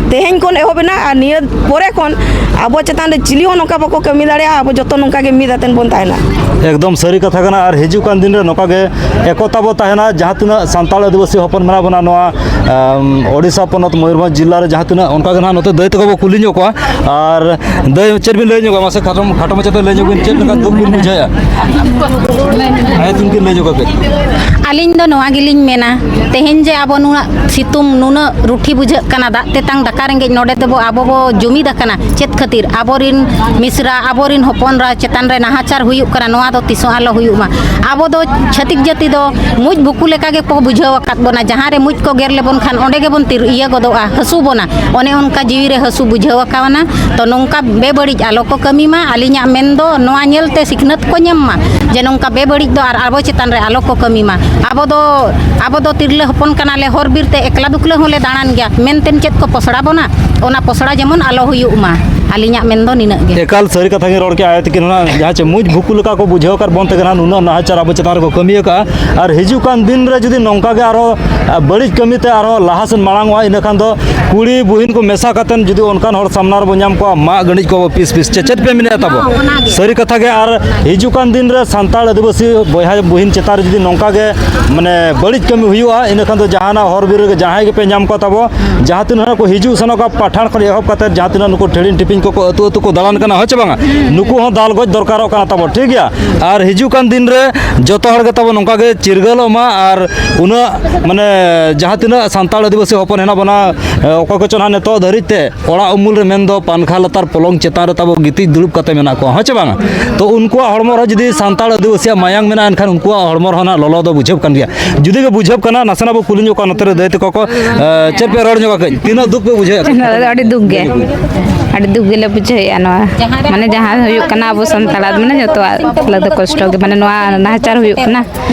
ᱛᱮᱦᱮᱧ ᱠᱷᱚᱱ ᱮᱦᱚᱵ ᱮᱱᱟ, ᱟᱨ ᱱᱤᱭᱟᱹ ᱯᱚᱨᱮ ᱠᱷᱚᱱ ᱟᱵᱚ ᱪᱮᱛᱟᱱ ᱨᱮ ᱪᱤᱞᱤ ᱦᱚᱸ ᱱᱚᱝᱠᱟ ᱵᱟᱠᱚ ᱠᱟᱹᱢᱤ ᱫᱟᱲᱮᱭᱟᱜᱼᱟ᱾ ᱟᱵᱚ ᱡᱚᱛᱚ ᱱᱚᱝᱠᱟ ᱜᱮ ᱢᱤᱫ ᱟᱛᱮᱱ ᱵᱚᱱ ᱛᱟᱦᱮᱱᱟ᱾ ᱮᱠᱫᱚᱢ ᱥᱟᱹᱨᱤ ᱠᱟᱛᱷᱟ ᱠᱟᱱᱟ᱾ ᱟᱨ ᱦᱤᱡᱩᱜ ᱠᱟᱱ ᱫᱤᱱ ᱨᱮ ᱱᱚᱝᱠᱟ ᱜᱮ ᱮᱠᱚᱛᱟ ᱵᱚ ᱛᱟᱦᱮᱱᱟ᱾ ᱡᱟᱦᱟᱸ ᱛᱤᱱᱟᱹᱜ ᱥᱟᱱᱛᱟᱲ ᱟᱹᱫᱤᱵᱟᱹᱥᱤ ᱦᱚᱯᱚᱱ ᱢᱮᱱᱟᱜ ᱵᱚᱱᱟ ᱱᱚᱣᱟ, ᱟᱢ, ᱳᱰᱤᱥᱟ ᱯᱚᱱᱚᱛ ᱢᱚᱭᱩᱨᱵᱷᱚᱸᱡᱽ ᱡᱤᱞᱟ ᱨᱮ, ᱡᱟᱦᱟᱸ ᱛᱤᱱᱟᱹᱜ, ᱚᱱᱠᱟ ᱜᱮ ᱱᱟᱦᱟᱜ ᱱᱚᱛᱮ ᱫᱟᱹᱭ ᱛᱟᱠᱚ ᱵᱚ ᱠᱩᱞᱤ ᱧᱚᱜ ᱠᱚᱣᱟ᱾ ᱟᱨ ᱫᱟᱹᱭ, ᱪᱮᱫ ᱵᱤᱱ ᱞᱟᱹᱭ ᱧᱚᱜᱟ? ᱢᱟᱥᱮ ᱠᱷᱟᱴᱚ, ᱠᱷᱟᱴᱚ ᱢᱟᱪᱷᱟ ᱛᱮ ᱞᱟᱹᱭ ᱧᱚᱜ ᱵᱤᱱ, ᱪᱮᱫ ᱞᱮᱠᱟ ᱫᱩᱠ ᱵᱤᱱ ᱵᱩᱡᱷᱟᱹᱣᱮᱫᱼᱟ? ᱦᱮᱸ, ᱛᱤᱱ ᱠᱤᱱ ᱞᱟᱹᱭ ᱧᱚᱜ ᱠᱟᱛᱮ᱾ ᱟᱹᱞᱤᱧ ᱫᱚ ᱱᱚᱣᱟ ᱜᱮᱞᱤᱧ ᱢᱮᱱᱟ, ᱛᱮᱦᱮᱧ ᱡᱮ ᱟᱵᱚ ᱱᱩᱱᱟᱹᱜ ᱥᱤᱛᱩᱝ, ᱱᱩᱱᱟᱹᱜ ᱨᱩᱴᱷᱤ ᱵᱩᱡᱷᱟᱹᱜ ᱠᱟᱱᱟ, ᱫᱟᱜ ᱛᱮᱛᱟᱝ ᱫᱟᱠᱟ ᱨᱮᱸᱜᱮᱡ, ᱱᱚᱰᱮ ᱛᱮᱵᱚ ᱟᱵᱚ ᱵᱚ ᱡᱩᱢᱤᱫ ᱟᱠᱟᱱᱟ᱾ ᱪᱮᱫ ᱠᱷᱟᱹᱛᱤᱨ? ᱟᱵᱚᱨᱤᱱ ᱢᱤᱥᱨᱟ, ᱟᱵᱚᱨᱤᱱ ᱦᱚᱯᱚᱱᱨᱟ ᱪᱮᱛᱟᱱ ᱨᱮ ᱱᱟᱦᱟᱪᱟᱨ ᱦᱩᱭᱩᱜ ᱠᱟᱱᱟ, ᱱᱚᱣᱟ ᱫᱚ ᱛᱤᱥ ᱦᱚᱸ ᱟᱞᱚ ᱦᱩᱭᱩᱜ ᱢᱟ᱾ ᱟᱵᱚ ᱫᱚ ᱪᱷᱟᱹᱛᱤᱠ ᱡᱟᱹᱛᱤ ᱫᱚ ᱢᱩᱡ ᱵᱷᱩᱠᱩ ᱞᱮᱠᱟ ᱜᱮᱠᱚ ᱵᱩᱡᱷᱟᱹᱣ ᱟᱠᱟᱫ ᱵᱚᱱᱟ, ᱡᱟᱦᱟᱸ ᱨᱮ ᱢᱩᱡ ᱠᱚ ᱜᱮᱨ ᱞᱮᱵᱚᱱ ᱠᱷᱟᱱ ᱚᱸᱰᱮ ᱜᱮᱵᱚᱱ ᱛᱤᱨ-, ᱤᱭᱟᱹ ᱜᱚᱫᱚᱜᱼᱟ, ᱦᱟᱹᱥᱩ ᱵᱚᱱᱟ᱾ ᱚᱱᱮ ᱚᱱᱠᱟ ᱡᱤᱣᱤ ᱨᱮ ᱦᱟᱹᱥᱩ ᱵᱩᱡᱷᱟᱹᱣ ᱟᱠᱟᱣᱱᱟ᱾ ᱛᱚ ᱱᱚᱝᱠᱟ ᱵᱮᱵᱟᱹᱲᱤᱡ ᱟᱞᱚ ᱠᱚ ᱠᱟᱹᱢᱤ ᱢᱟ᱾ ᱟᱹᱞᱤᱧᱟᱜ ᱢᱮᱱ ᱫᱚ ᱱᱚᱣᱟ ᱧᱮᱞ ᱛᱮ ᱥᱤᱠᱷᱱᱟᱹᱛ ᱠᱚ ᱧᱟᱢ ᱢᱟ, ᱡᱮ ᱱᱚᱝᱠᱟ ᱵᱮᱵᱟᱹᱲᱤᱡ ᱫᱚ ᱟᱨ ᱟᱵᱚ ᱪᱮᱛᱟᱱ ᱨᱮ ᱟᱞᱚ ᱠᱚ ᱠᱟᱹᱢᱤ ᱢᱟ᱾ ᱟᱵᱚ ᱫᱚ, ᱟᱵᱚ ᱫᱚ ᱛᱤᱨᱞᱟᱹ ᱦᱚᱯᱚᱱ ᱠᱟᱱᱟᱞᱮ, ᱦᱚᱨ ᱵᱤᱨ ᱛᱮ ᱮᱠᱞᱟ ᱫᱩᱠᱞᱟᱹ ᱦᱚᱸᱞᱮ ᱫᱟᱬᱟᱱ ᱜᱮᱭᱟ, ᱢᱮᱱᱛᱮ ᱪᱮᱫ ᱠᱚ ᱯᱚᱥᱲᱟ ᱵᱚᱱᱟ? ᱚᱱᱟ ᱯᱚᱥᱲᱟ ᱡᱮᱢᱚᱱ ᱟᱞᱚ ᱦᱩᱭᱩᱜ ᱢᱟ᱾ ᱟᱹᱞᱤᱧᱟᱜ ᱢᱮᱱ ᱫᱚ ᱱᱤᱱᱟᱹᱜ ᱜᱮ᱾ ᱮᱠᱟᱞ ᱥᱟᱹᱨᱤ ᱠᱟᱛᱷᱟ ᱜᱮ ᱨᱚᱲ ᱠᱮᱜᱼᱟ ᱟᱭᱳ ᱛᱤᱠᱤᱱ ᱦᱚᱸ, ᱡᱟᱦᱟᱸ ᱪᱮ ᱢᱩᱡᱽ ᱵᱷᱩᱠᱩ ᱞᱮᱠᱟ ᱠᱚ ᱵᱩᱡᱷᱟᱹᱣ ᱟᱠᱟᱫ ᱵᱚᱱ ᱛᱮᱜᱮ ᱱᱟᱦᱟᱜ ᱱᱩᱱᱟᱹᱜ ᱱᱟᱦᱟᱪᱟᱨ ᱟᱵᱚ ᱪᱮᱛᱟᱱ ᱨᱮᱠᱚ ᱠᱟᱹᱢᱤ ᱟᱠᱟᱫᱼᱟ᱾ ᱟᱨ ᱦᱤᱡᱩᱜ ᱠᱟᱱ ᱫᱤᱱ ᱨᱮ ᱡᱩᱫᱤ ᱱᱚᱝᱠᱟ ᱜᱮ ᱟᱨᱦᱚᱸ, ᱟ, ᱵᱟᱹᱲᱤᱡ ᱠᱟᱹᱢᱤ ᱛᱮ ᱟᱨᱦᱚᱸ ᱞᱟᱦᱟ ᱥᱮᱱ ᱢᱟᱲᱟᱝ ᱚᱜᱼᱟ, ᱤᱱᱟᱹ ᱠᱷᱟᱱ ᱫᱚ ᱠᱩᱲᱤ ᱵᱩᱦᱤᱱ ᱠᱚ ᱢᱮᱥᱟ ᱠᱟᱛᱮᱱ ᱡᱩᱫᱤ ᱚᱱᱠᱟᱱ ᱦᱚᱲ ᱥᱟᱢᱱᱟ ᱨᱮᱵᱚᱱ ᱧᱟᱢ ᱠᱚᱣᱟ, ᱢᱟᱜ ᱜᱟᱹᱰᱤᱡ ᱠᱚ ᱯᱤᱥ ᱯᱤᱥ᱾ ᱪᱮ ᱪᱮᱫ ᱯᱮ ᱢᱮᱱᱮᱫᱼᱟ ᱛᱟᱵᱚ? ᱦᱚᱸ, ᱚᱱᱟᱜᱮ᱾ ᱥᱟᱹᱨᱤ ᱠᱟᱛᱷᱟ ᱜᱮ᱾ ᱟᱨ ᱦᱤᱡᱩᱜ ᱠᱟᱱ ᱫᱤᱱ ᱨᱮ ᱥᱟᱱᱛᱟᱲ ᱟᱹᱫᱤᱵᱟᱹᱥᱤ ᱵᱚᱭᱦᱟ ᱵᱩᱦᱤᱱ ᱪᱮᱛᱟᱱ ᱨᱮ ᱡᱩᱫᱤ ᱱᱚᱝᱠᱟ ᱜᱮ ᱢᱟᱱᱮ ᱵᱟᱹᱲᱤᱡ ᱠᱟᱹᱢᱤ ᱦᱩᱭᱩᱜᱼᱟ, ᱤᱱᱟᱹ ᱠᱷᱟᱱ ᱫᱚ ᱡᱟᱦᱟᱱᱟᱜ ᱦᱚᱨ ᱵᱤᱨ ᱨᱮᱜᱮ ᱡᱟᱦᱟᱸᱭ ᱜᱮᱯᱮ ᱧᱟᱢ ᱠᱚᱣᱟ ᱛᱟᱵᱚ, ᱡᱟᱦᱟᱸ ᱛᱤᱱᱟᱹᱜ ᱠᱚ ᱦᱤᱡᱩᱜ ᱥᱮᱱᱚᱜ ᱠᱟᱱ ᱯᱟᱴᱷᱟᱱ ᱠᱷᱚᱱ ᱮᱦᱚᱵ ᱠᱟᱛᱮ ᱡᱟᱦᱟᱸ ᱛᱤᱱᱟᱹᱜ ᱱᱩᱠᱩ ᱴᱷᱮᱲᱤᱧ ᱴᱷᱤᱯᱤᱧ ᱠᱚᱠᱚ ᱟᱹᱛᱩ ᱟᱹᱛᱩ ᱠᱚ ᱫᱟᱬᱟᱱ ᱠᱟᱱᱟ, ᱦᱳᱭ ᱪᱮ ᱵᱟᱝᱟ? ᱱᱩᱠᱩ ᱦᱚᱸ ᱫᱟᱞ ᱜᱚᱡ ᱫᱚᱨᱠᱟᱨᱚᱜ ᱠᱟᱱᱟ ᱛᱟᱵᱚ, ᱴᱷᱤᱠ ᱜᱮᱭᱟ? ᱟᱨ ᱦᱤᱡᱩᱜ ᱠᱟᱱ ᱫᱤᱱ ᱨᱮ ᱡᱚᱛᱚ ᱦᱚᱲ ᱜᱮ ᱛᱟᱵᱚ ᱱᱚᱝᱠᱟ ᱜᱮ ᱪᱤᱨᱜᱟᱹᱞᱚᱜ ᱢᱟ᱾ ᱟᱨ ᱩᱱᱟᱹᱜ ᱢᱟᱱᱮ ᱡᱟᱦᱟᱸ ᱛᱤᱱᱟᱹᱜ ᱥᱟᱱᱛᱟᱲ ᱟᱹᱫᱤᱵᱟᱹᱥᱤ ᱦᱚᱯᱚᱱ ᱦᱮᱱᱟᱜ ᱵᱚᱱᱟ, ᱮ, ᱚᱠᱚᱭ ᱠᱚᱪᱚ ᱱᱟᱦᱟᱜ ᱱᱤᱛᱚᱜ ᱫᱷᱟᱹᱨᱤᱡ ᱛᱮ ᱚᱲᱟᱜ ᱩᱢᱩᱞ ᱨᱮ ᱢᱮᱱᱫᱚ ᱯᱟᱝᱠᱷᱟ ᱞᱟᱛᱟᱨ ᱯᱚᱞᱚᱝ ᱪᱮᱛᱟᱱ ᱨᱮ ᱛᱟᱵᱚ ᱜᱤᱛᱤᱡ ᱫᱩᱲᱩᱵ ᱠᱟᱛᱮ ᱢᱮᱱᱟᱜ ᱠᱚᱣᱟ, ᱦᱳᱭ ᱪᱮ ᱵᱟᱝᱟ? ᱛᱚ ᱩᱱᱠᱩᱣᱟᱜ ᱦᱚᱲᱢᱚ ᱨᱮ ᱡᱩᱫᱤ ᱥᱟᱱᱛᱟᱲ ᱟᱹᱫᱤᱵᱟᱹᱥᱤᱭᱟᱜ ᱢᱟᱭᱟᱝ ᱢᱮᱱᱟᱜᱼᱟ, ᱮᱱᱠᱷᱟᱱ ᱩᱱᱠᱩᱣᱟᱜ ᱦᱚᱲᱢᱚ ᱨᱮᱦᱚᱸ ᱱᱟᱜ ᱞᱚᱞᱚ ᱫᱚ ᱵᱩᱡᱷᱟᱹᱜ ᱠᱟᱱ ᱜᱮᱭᱟ᱾ ᱡᱩᱫᱤ ᱜᱮ ᱵᱩᱡᱷᱟᱹᱜ ᱠᱟᱱᱟ, ᱱᱟᱥᱮᱱᱟᱜ ᱵᱚ ᱠᱩᱞᱤ ᱧᱚᱜ ᱠᱚᱣᱟ ᱱᱚᱛᱮ ᱨᱮ ᱫᱟᱹᱭ ᱛᱟᱠᱚ ᱠᱚ, ᱮ, ᱪᱮᱫ ᱯᱮ ᱨᱚᱲ ᱧᱚᱜ ᱠᱟᱹᱡ? ᱛᱤᱱᱟᱹᱜ ᱫᱩᱠ ᱯᱮ ᱵᱩᱡᱷᱟᱹᱣᱮᱫ ᱠᱟᱱᱟ? ᱟᱹᱰᱤ ᱫᱩᱠ ᱜᱮ, ᱟᱹᱰᱤ ᱫᱩᱠ ᱜᱮᱞᱮ ᱵᱩᱡᱷᱟᱹᱣᱮᱫᱼᱟ ᱱᱚᱣᱟ, ᱢᱟᱱᱮ ᱡᱟᱦᱟᱸ ᱦᱩᱭᱩᱜ ᱠᱟᱱᱟ ᱟᱵᱚ ᱥᱟᱱᱛᱟᱲᱟᱜ, ᱢᱟᱱᱮ ᱡᱚᱛᱚᱣᱟᱜ ᱟᱞᱮ ᱫᱚ ᱠᱚᱥᱴᱚ ᱜᱮ, ᱢᱟᱱᱮ ᱱᱚᱣᱟ ᱱᱟᱦᱟᱪᱟᱨ ᱦᱩᱭᱩᱜ ᱠᱟᱱᱟ,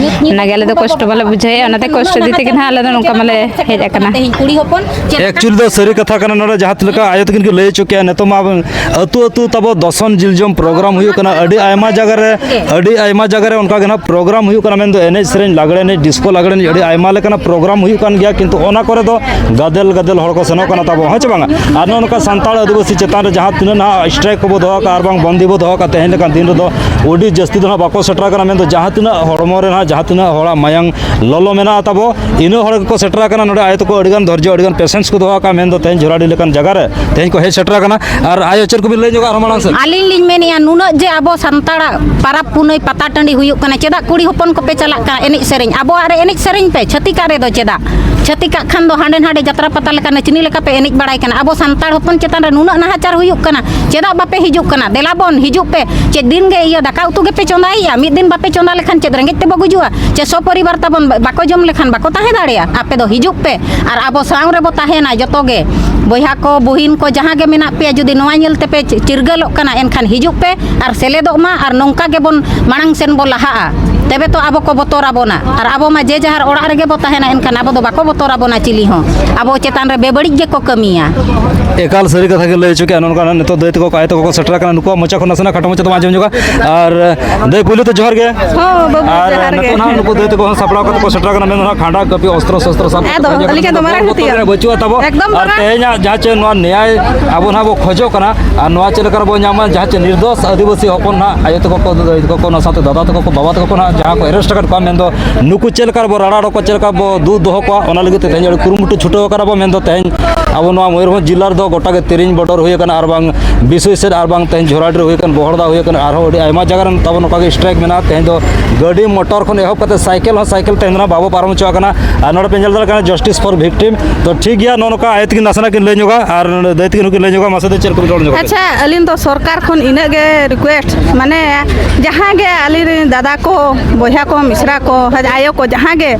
ᱚᱱᱟᱜᱮ ᱟᱞᱮ ᱫᱚ ᱠᱚᱥᱴᱚ ᱵᱟᱞᱮ ᱵᱩᱡᱷᱟᱹᱣᱮᱫᱼᱟ, ᱚᱱᱟᱛᱮ ᱠᱚᱥᱴᱚ ᱤᱫᱤ ᱛᱮᱜᱮ ᱱᱟᱦᱟᱜ ᱟᱞᱮ ᱫᱚ ᱱᱚᱝᱠᱟ ᱢᱟᱞᱮ ᱦᱮᱡ ᱟᱠᱟᱱᱟ᱾ ᱛᱮᱦᱮᱧ ᱠᱩᱲᱤ ᱦᱚᱯᱚᱱ ᱪᱮᱫ ᱞᱮᱠᱟ? Actually ᱫᱚ ᱥᱟᱹᱨᱤ ᱠᱟᱛᱷᱟ ᱠᱟᱱᱟ, ᱱᱚᱰᱮ ᱡᱟᱦᱟᱸ ᱞᱮᱠᱟ ᱟᱭᱳ ᱛᱟᱹᱠᱤᱱ ᱠᱤᱱ ᱞᱟᱹᱭ ᱦᱚᱪᱚ ᱠᱮᱜᱼᱟ, ᱱᱤᱛᱚᱜ ᱢᱟ ᱟᱹᱛᱩ ᱟᱹᱛᱩ ᱛᱟᱵᱚ ᱫᱚᱥᱚᱱ ᱡᱤᱞᱡᱚᱢ program ᱦᱩᱭᱩᱜ ᱠᱟᱱᱟ, ᱟᱹᱰᱤ ᱟᱭᱢᱟ ᱡᱟᱭᱜᱟ ᱨᱮ, ᱟᱹᱰᱤ ᱟᱭᱢᱟ ᱡᱟᱭᱜᱟ ᱨᱮ ᱚᱱᱠᱟ ᱜᱮ ᱱᱟᱦᱟᱜ program ᱦᱩᱭᱩᱜ ᱠᱟᱱᱟ, ᱢᱮᱱᱫᱚ ᱮᱱᱮᱡ ᱥᱮᱨᱮᱧ, ᱞᱟᱜᱽᱲᱮ ᱮᱱᱮᱡ, disco ᱞᱟᱜᱽᱲᱮ ᱮᱱᱮᱡ, ᱟᱹᱰᱤ ᱟᱭᱢᱟ ᱞᱮᱠᱟᱱᱟᱜ program ᱦᱩᱭᱩᱜ ᱠᱟᱱ ᱜᱮᱭᱟ, ᱠᱤᱱᱛᱩ ᱚᱱᱟ ᱠᱚᱨᱮ ᱫᱚ ᱜᱟᱫᱮᱞ ᱜᱟᱫᱮᱞ ᱦᱚᱲ ᱠᱚ ᱥᱮᱱᱚᱜ ᱠᱟᱱᱟ ᱛᱟᱵᱚ, ᱦᱮᱸ ᱪᱮ ᱵᱟᱝᱟ? ᱟᱨ ᱱᱚᱜᱼᱚ ᱱᱚᱝᱠᱟ ᱥᱟᱱᱛᱟᱲ ᱟᱹᱫᱤᱵᱟᱹᱥᱤ ᱪᱮᱛᱟᱱ ᱨᱮ ᱡᱟᱦᱟᱸ ᱛᱤᱱᱟᱹᱜ ᱱᱟᱦᱟᱜ strike ᱠᱚᱵᱚ ᱫᱚᱦᱚ ᱠᱟᱜᱼᱟ ᱟᱨ ᱵᱟᱝ ᱵᱚᱱᱫᱤ ᱵᱚ ᱫᱚᱦᱚ ᱠᱟᱜᱼᱟ, ᱛᱮᱦᱮᱧ ᱞᱮᱠᱟᱱ ᱫᱤᱱ ᱨᱮᱫᱚ ᱟᱹᱰᱤ ᱡᱟᱹᱥᱛᱤ ᱫᱚ ᱱᱟᱦᱟᱜ ᱵᱟᱠᱚ ᱥᱮᱴᱮᱨ ᱠᱟᱱᱟ, ᱢᱮᱱᱫᱚ ᱡᱟᱦᱟᱸ ᱛᱤᱱᱟᱹᱜ ᱦᱚᱲᱢᱚ ᱨᱮ ᱱᱟᱦᱟᱜ ᱡᱟᱦᱟᱸ ᱛᱤᱱᱟᱹᱜ ᱦᱚᱲᱟᱜ ᱢᱟᱭᱟᱝ ᱞᱚᱞᱚ ᱢᱮᱱᱟᱜᱼᱟ ᱛᱟᱵᱚ, ᱤᱱᱟᱹ ᱦᱚᱲ ᱜᱮᱠᱚ ᱥᱮᱴᱮᱨ ᱟᱠᱟᱱᱟ᱾ ᱱᱚᱰᱮ ᱟᱭᱳ ᱛᱟᱠᱚ ᱟᱹᱰᱤᱜᱟᱱ ᱫᱷᱳᱨᱡᱚ, ᱟᱹᱰᱤᱜᱟᱱ patience ᱠᱚ ᱫᱚᱦᱚ ᱟᱠᱟᱫᱼᱟ, ᱢᱮᱱᱫᱚ ᱛᱮᱦᱮᱧ ᱡᱷᱚᱨᱟᱰᱤ ᱞᱮᱠᱟᱱ ᱡᱟᱭᱜᱟ ᱨᱮ ᱛᱮᱦᱮᱧ ᱠᱚ ᱦᱮᱡ ᱥᱮᱴᱮᱨ ᱟᱠᱟᱱᱟ᱾ ᱟᱨ ᱟᱭᱳ, ᱪᱮᱫ ᱠᱚᱵᱤᱱ ᱞᱟᱹᱭ ᱧᱚᱜᱼᱟ ᱟᱨᱦᱚᱸ ᱢᱟᱲᱟᱝ ᱥᱮᱫ? ᱟᱹᱞᱤᱧ ᱞᱤᱧ ᱢᱮᱱᱮᱫᱼᱟ, ᱱᱩᱱᱟᱹᱜ ᱡᱮ ᱟᱵᱚ ᱥᱟᱱᱛᱟᱲᱟᱜ ᱯᱟᱨᱟᱵᱽ ᱯᱩᱱᱟᱹᱭ ᱯᱟᱛᱟ ᱴᱟᱺᱰᱤ ᱦᱩᱭᱩᱜ ᱠᱟᱱᱟ, ᱪᱮᱫᱟᱜ ᱠᱩᱲᱤ ᱦᱚᱯᱚᱱ ᱠᱚᱯᱮ ᱪᱟᱞᱟᱜ ᱠᱟᱱᱟ ᱮᱱᱮᱡ ᱥᱮᱨᱮᱧ? ᱟᱵᱚᱣᱟᱜ ᱨᱮ ᱮᱱᱮᱡ ᱥᱮᱨᱮᱧ ᱯᱮ, ᱪᱷᱟᱹᱛᱤᱠᱟᱜ ᱨᱮᱫᱚ ᱪᱮᱫᱟᱜ? ᱪᱷᱟᱹᱛᱤᱠᱟᱜ ᱠᱷᱟᱱ ᱫᱚ ᱦᱟᱸᱰᱮ ᱱᱟᱰᱮ ᱡᱟᱛᱨᱟ ᱯᱟᱛᱟ ᱞᱮᱠᱟ ᱱᱟᱪᱱᱤ ᱞᱮᱠᱟ ᱯᱮ ᱮᱱᱮᱡ ᱵᱟᱲᱟᱭ ᱠᱟᱱᱟ᱾ ᱟᱵᱚ ᱥᱟᱱᱛᱟᱲ ᱦᱚᱯᱚᱱ ᱪᱮᱛᱟᱱ ᱨᱮ ᱱᱩᱱᱟᱹᱜ ᱱᱟᱦᱟᱪᱟᱨ ᱦᱩᱭᱩᱜ ᱠᱟᱱᱟ, ᱪᱮᱫᱟᱜ ᱵᱟᱯᱮ ᱦᱤᱡᱩᱜ ᱠᱟᱱᱟ? ᱫᱮᱞᱟ ᱵᱚᱱ ᱦᱤᱡᱩᱜ ᱯᱮ᱾ ᱪᱮᱫ ᱫᱤᱱ ᱜᱮ ᱤᱭᱟᱹ ᱫᱟᱠᱟ ᱩᱛᱩ ᱜᱮᱯᱮ ᱪᱚᱸᱫᱟᱭᱮᱜᱼᱟ? ᱢᱤᱫ ᱫᱤᱱ ᱵᱟᱯᱮ ᱪᱚᱸᱫᱟ ᱞᱮᱠᱷᱟᱱ ᱪᱮᱫ ᱨᱮᱸᱜᱮᱡ ᱛᱮᱵᱚ ᱜᱩᱡᱩᱜᱼᱟ? ᱪᱮ ᱥᱚᱯᱚᱨᱤᱵᱟᱨ ᱛᱟᱵᱚᱱ ᱵᱟ-, ᱵᱟᱠᱚ ᱡᱚᱢ ᱞᱮᱠᱷᱟᱱ ᱵᱟᱠᱚ ᱛᱟᱦᱮᱸ ᱫᱟᱲᱮᱭᱟᱜᱼᱟ? ᱟᱯᱮ ᱫᱚ ᱦᱤᱡᱩᱜ ᱯᱮ ᱟᱨ ᱟᱵᱚ ᱥᱟᱶ ᱨᱮᱵᱚ ᱛᱟᱦᱮᱱᱟ ᱡᱚᱛᱚ ᱜᱮ᱾ ᱵᱚᱭᱦᱟ ᱠᱚ, ᱵᱩᱦᱤᱱ ᱠᱚ, ᱡᱟᱦᱟᱸ ᱜᱮ ᱢᱮᱱᱟᱜ ᱯᱮᱭᱟ, ᱡᱩᱫᱤ ᱱᱚᱣᱟ ᱧᱮᱞ ᱛᱮᱯᱮ ᱪᱤ-, ᱪᱤᱨᱜᱟᱹᱞᱚᱜ ᱠᱟᱱᱟ, ᱮᱱᱠᱷᱟᱱ ᱦᱤᱡᱩᱜ ᱯᱮ ᱟᱨ ᱥᱮᱞᱮᱫᱚᱜ ᱢᱟ ᱟᱨ ᱱᱚᱝᱠᱟ ᱜᱮᱵᱚᱱ ᱢᱟᱲᱟᱝ ᱥᱮᱱ ᱵᱚ ᱞᱟᱦᱟᱜᱼᱟ᱾ ᱛᱚᱵᱮ ᱛᱚ ᱟᱵᱚ ᱠᱚ ᱵᱚᱛᱚᱨ ᱟᱵᱚᱱᱟ᱾ ᱟᱨ ᱟᱵᱚ ᱢᱟ ᱡᱮ ᱡᱟᱦᱟᱨ ᱚᱲᱟᱜ ᱨᱮᱜᱮ ᱵᱚ ᱛᱟᱦᱮᱱᱟ, ᱮᱱᱠᱷᱟᱱ ᱟᱵᱚ ᱫᱚ ᱵᱟᱠᱚ ᱵᱚᱛᱚᱨ ᱟᱵᱚᱱᱟ ᱪᱤᱞᱤ ᱦᱚᱸ᱾ ᱟᱵᱚ ᱪᱮᱛᱟᱱ ᱨᱮ ᱵᱮᱵᱟᱹᱲᱤᱡ ᱜᱮᱠᱚ ᱠᱟᱹᱢᱤᱭᱟ᱾ ᱮᱠᱟᱞ ᱥᱟᱹᱨᱤ ᱠᱟᱛᱷᱟ ᱜᱮ ᱞᱟᱹᱭ ᱦᱚᱪᱚ ᱠᱮᱜᱼᱟ᱾ ᱱᱚᱝᱠᱟ ᱱᱤᱛᱚᱜ ᱫᱟᱹᱭ ᱛᱟᱠᱚ ᱠᱚ ᱟᱭᱳ ᱛᱟᱠᱚ ᱠᱚ ᱥᱮᱴᱮᱨ ᱟᱠᱟᱱᱟ, ᱱᱩᱠᱩᱣᱟᱜ ᱢᱚᱪᱟ ᱠᱷᱚᱱ ᱱᱟᱥᱮᱱᱟᱜ ᱠᱷᱟᱴᱚ ᱢᱚᱪᱟ ᱛᱮᱵᱚᱱ ᱟᱸᱡᱚᱢ ᱧᱚᱜᱟ᱾ ᱟᱨ ᱫᱟᱹᱭ, ᱯᱩᱭᱞᱩ ᱛᱮ ᱡᱚᱦᱟᱨ ᱜᱮ᱾ ᱦᱚᱸ, ᱵᱟᱹᱵᱩ, ᱟᱨ ᱡᱚᱦᱟᱨ ᱜᱮ᱾ ᱱᱤᱛᱚᱜ ᱱᱟᱦᱟᱜ ᱱᱩᱠᱩ ᱫᱟᱹᱭ ᱛᱟᱠᱚ ᱦᱚᱸ ᱥᱟᱯᱲᱟᱣ ᱠᱟᱛᱮ ᱠᱚ ᱥᱮᱴᱮᱨ ᱟᱠᱟᱱᱟ, ᱢᱮᱱ ᱫᱚ ᱱᱟᱦᱟᱜ ᱠᱷᱟᱸᱰᱟ ᱠᱟᱹᱯᱤ ᱚᱥᱛᱨᱚ ᱥᱚᱥᱛᱨᱚ ᱥᱟᱵ ᱟᱫᱚ ᱠᱟᱛᱮ ᱠᱚ ᱦᱮᱡ ᱟᱹᱞᱤᱧ ᱟᱠᱟᱱᱟ᱾ ᱫᱚ ᱢᱟᱨᱟᱝ ᱵᱚᱦᱚᱜ ᱵᱚᱛᱚᱨ ᱦᱟᱹᱛᱭᱟᱹᱨ᱾ ᱨᱮ ᱵᱟᱹᱪᱩᱜᱼᱟ ᱛᱟᱵᱚ᱾ ᱮᱠᱫᱚᱢ ᱟᱨ ᱵᱟᱝᱟ᱾ ᱛᱮᱦᱮᱧᱟᱜ ᱡᱟᱦᱟᱸ ᱪᱮ ᱱᱚᱣᱟ ᱱᱮᱭᱟᱭ ᱟᱵᱚ ᱱᱟᱦᱟᱜ ᱵᱚ ᱠᱷᱚᱡᱚᱜ ᱠᱟᱱᱟ, ᱟᱨ ᱱᱚᱣᱟ ᱪᱮᱫ ᱞᱮᱠᱟ ᱨᱮᱵᱚ ᱧᱟᱢᱟ, ᱡᱟᱦᱟᱸ ᱪᱮ ᱱᱤᱨᱫᱳᱥ ᱟᱹᱫᱤᱵᱟᱹᱥᱤ ᱦᱚᱯᱚᱱ ᱱᱟᱦᱟᱜ ᱟᱭᱳ ᱛᱟᱠᱚ ᱠᱚ, ᱫᱟᱹᱭ ᱛᱟᱠᱚ ᱠᱚ, ᱚᱱᱟ ᱥᱟᱶᱛᱮ ᱫᱟᱫᱟ ᱛᱟᱠᱚ ᱠᱚ, ᱵᱟᱵᱟ ᱛᱟᱠᱚ ᱠᱚ ᱱᱟᱦᱟᱜ ᱡᱟᱦᱟᱸ ᱠᱚ arrest ᱟᱠᱟᱫ ᱠᱚᱣᱟ, ᱢᱮᱱᱫᱚ ᱱᱩᱠᱩ ᱪᱮᱫ ᱞᱮᱠᱟ ᱨᱮᱵᱚ ᱨᱟᱲᱟ ᱚᱰᱚᱠ ᱠᱚᱣᱟ, ᱪᱮᱫ ᱞᱮᱠᱟ ᱵᱚ ᱫᱩᱜ ᱫᱚᱦᱚ ᱠᱚᱣᱟ, ᱚᱱᱟ ᱞᱟᱹᱜᱤᱫ ᱛᱮ ᱛᱮᱦᱮᱧ ᱟᱹᱰᱤ ᱠᱩᱨᱩᱢᱩᱴᱩ ᱪᱷᱩᱴᱟᱹᱣ ᱟᱠᱟᱱᱟ ᱵᱚ᱾ ᱢᱮᱱᱫᱚ ᱛᱮᱦᱮᱧ ᱟᱵᱚ ᱱᱚᱣᱟ ᱢᱚᱭᱩᱨᱵᱷᱚᱸᱡᱽ ᱡᱤᱞᱟ ᱨᱮᱫᱚ ᱜᱚᱴᱟ ᱜᱮ ᱛᱮᱨᱮᱧ border ᱦᱩᱭ ᱟᱠᱟᱱᱟ, ᱟᱨ ᱵᱟᱝ ᱵᱤᱥᱩᱭ ᱥᱮᱫ, ᱟᱨ ᱵᱟᱝ ᱛᱮᱦᱮᱧ ᱡᱷᱚᱨᱟᱰᱤ ᱨᱮ ᱦᱩᱭ ᱟᱠᱟᱱ, ᱵᱚᱦᱚᱲᱫᱟ ᱦᱩᱭ ᱟᱠᱟᱱ, ᱟᱨᱦᱚᱸ ᱟᱹᱰᱤ ᱟᱭᱢᱟ ᱡᱟᱭᱜᱟ ᱨᱮ ᱛᱟᱵᱚ ᱱᱚᱝᱠᱟ ᱜᱮ strike ᱢᱮᱱᱟᱜᱼᱟ᱾ ᱛᱮᱦᱮᱧ ᱫᱚ ᱜᱟᱹᱰᱤ ᱢᱚᱴᱚᱨ ᱠᱷᱚᱱ ᱮᱦᱚᱵ ᱠᱟᱛᱮ ᱥᱟᱭᱠᱮᱞ ᱦᱚᱸ ᱥᱟᱭᱠᱮᱞ ᱛᱮᱦᱮᱧ ᱫᱚ ᱱᱟᱜ ᱵᱟᱵᱚ ᱯᱟᱨᱚᱢ ᱦᱚᱪᱚᱣᱟᱜ ᱠᱟᱱᱟ᱾ ᱟᱨ ᱱᱚᱰᱮ ᱯᱮ ᱧᱮᱞ ᱫᱟᱲᱮᱭᱟᱜ ᱠᱟᱱᱟ Justice for Victim᱾ ᱛᱚ ᱴᱷᱤᱠ ᱜᱮᱭᱟ, ᱱᱚᱜᱼᱚ ᱱᱚᱝᱠᱟ ᱟᱭᱳ ᱛᱟᱹᱠᱤᱱ ᱱᱟᱥᱮᱱᱟᱜ ᱠᱤᱱ ᱞᱟᱹᱭ ᱧᱚᱜᱟ, ᱟᱨ ᱱᱚᱰᱮ ᱫᱟᱹᱭ ᱛᱟᱹᱠᱤᱱ ᱦᱚᱸᱠᱤᱱ ᱞᱟᱹᱭ ᱧᱚᱜᱟ᱾ ᱢᱟᱥᱮ ᱫᱟᱹᱭ, ᱪᱮᱫ ᱠᱚᱵᱤᱱ ᱨᱚᱲ ᱧᱚᱜᱟ? ᱟᱪᱪᱷᱟ, ᱟᱹᱞᱤᱧ ᱫᱚ ᱥᱚᱨᱠᱟᱨ ᱠᱷᱚᱱ ᱤᱱᱟᱹᱜ ᱜᱮ request, ᱢᱟᱱᱮ ᱡᱟᱦᱟᱸ ᱜᱮ ᱟᱹᱞᱤᱧ ᱨᱮᱱ ᱫᱟᱫᱟ ᱠᱚ, ᱵᱚᱭᱦᱟ ᱠᱚ, ᱢᱤᱥᱨᱟ ᱠᱚ, ᱟᱭᱳ ᱠᱚ, ᱡᱟᱦᱟᱸ ᱜᱮ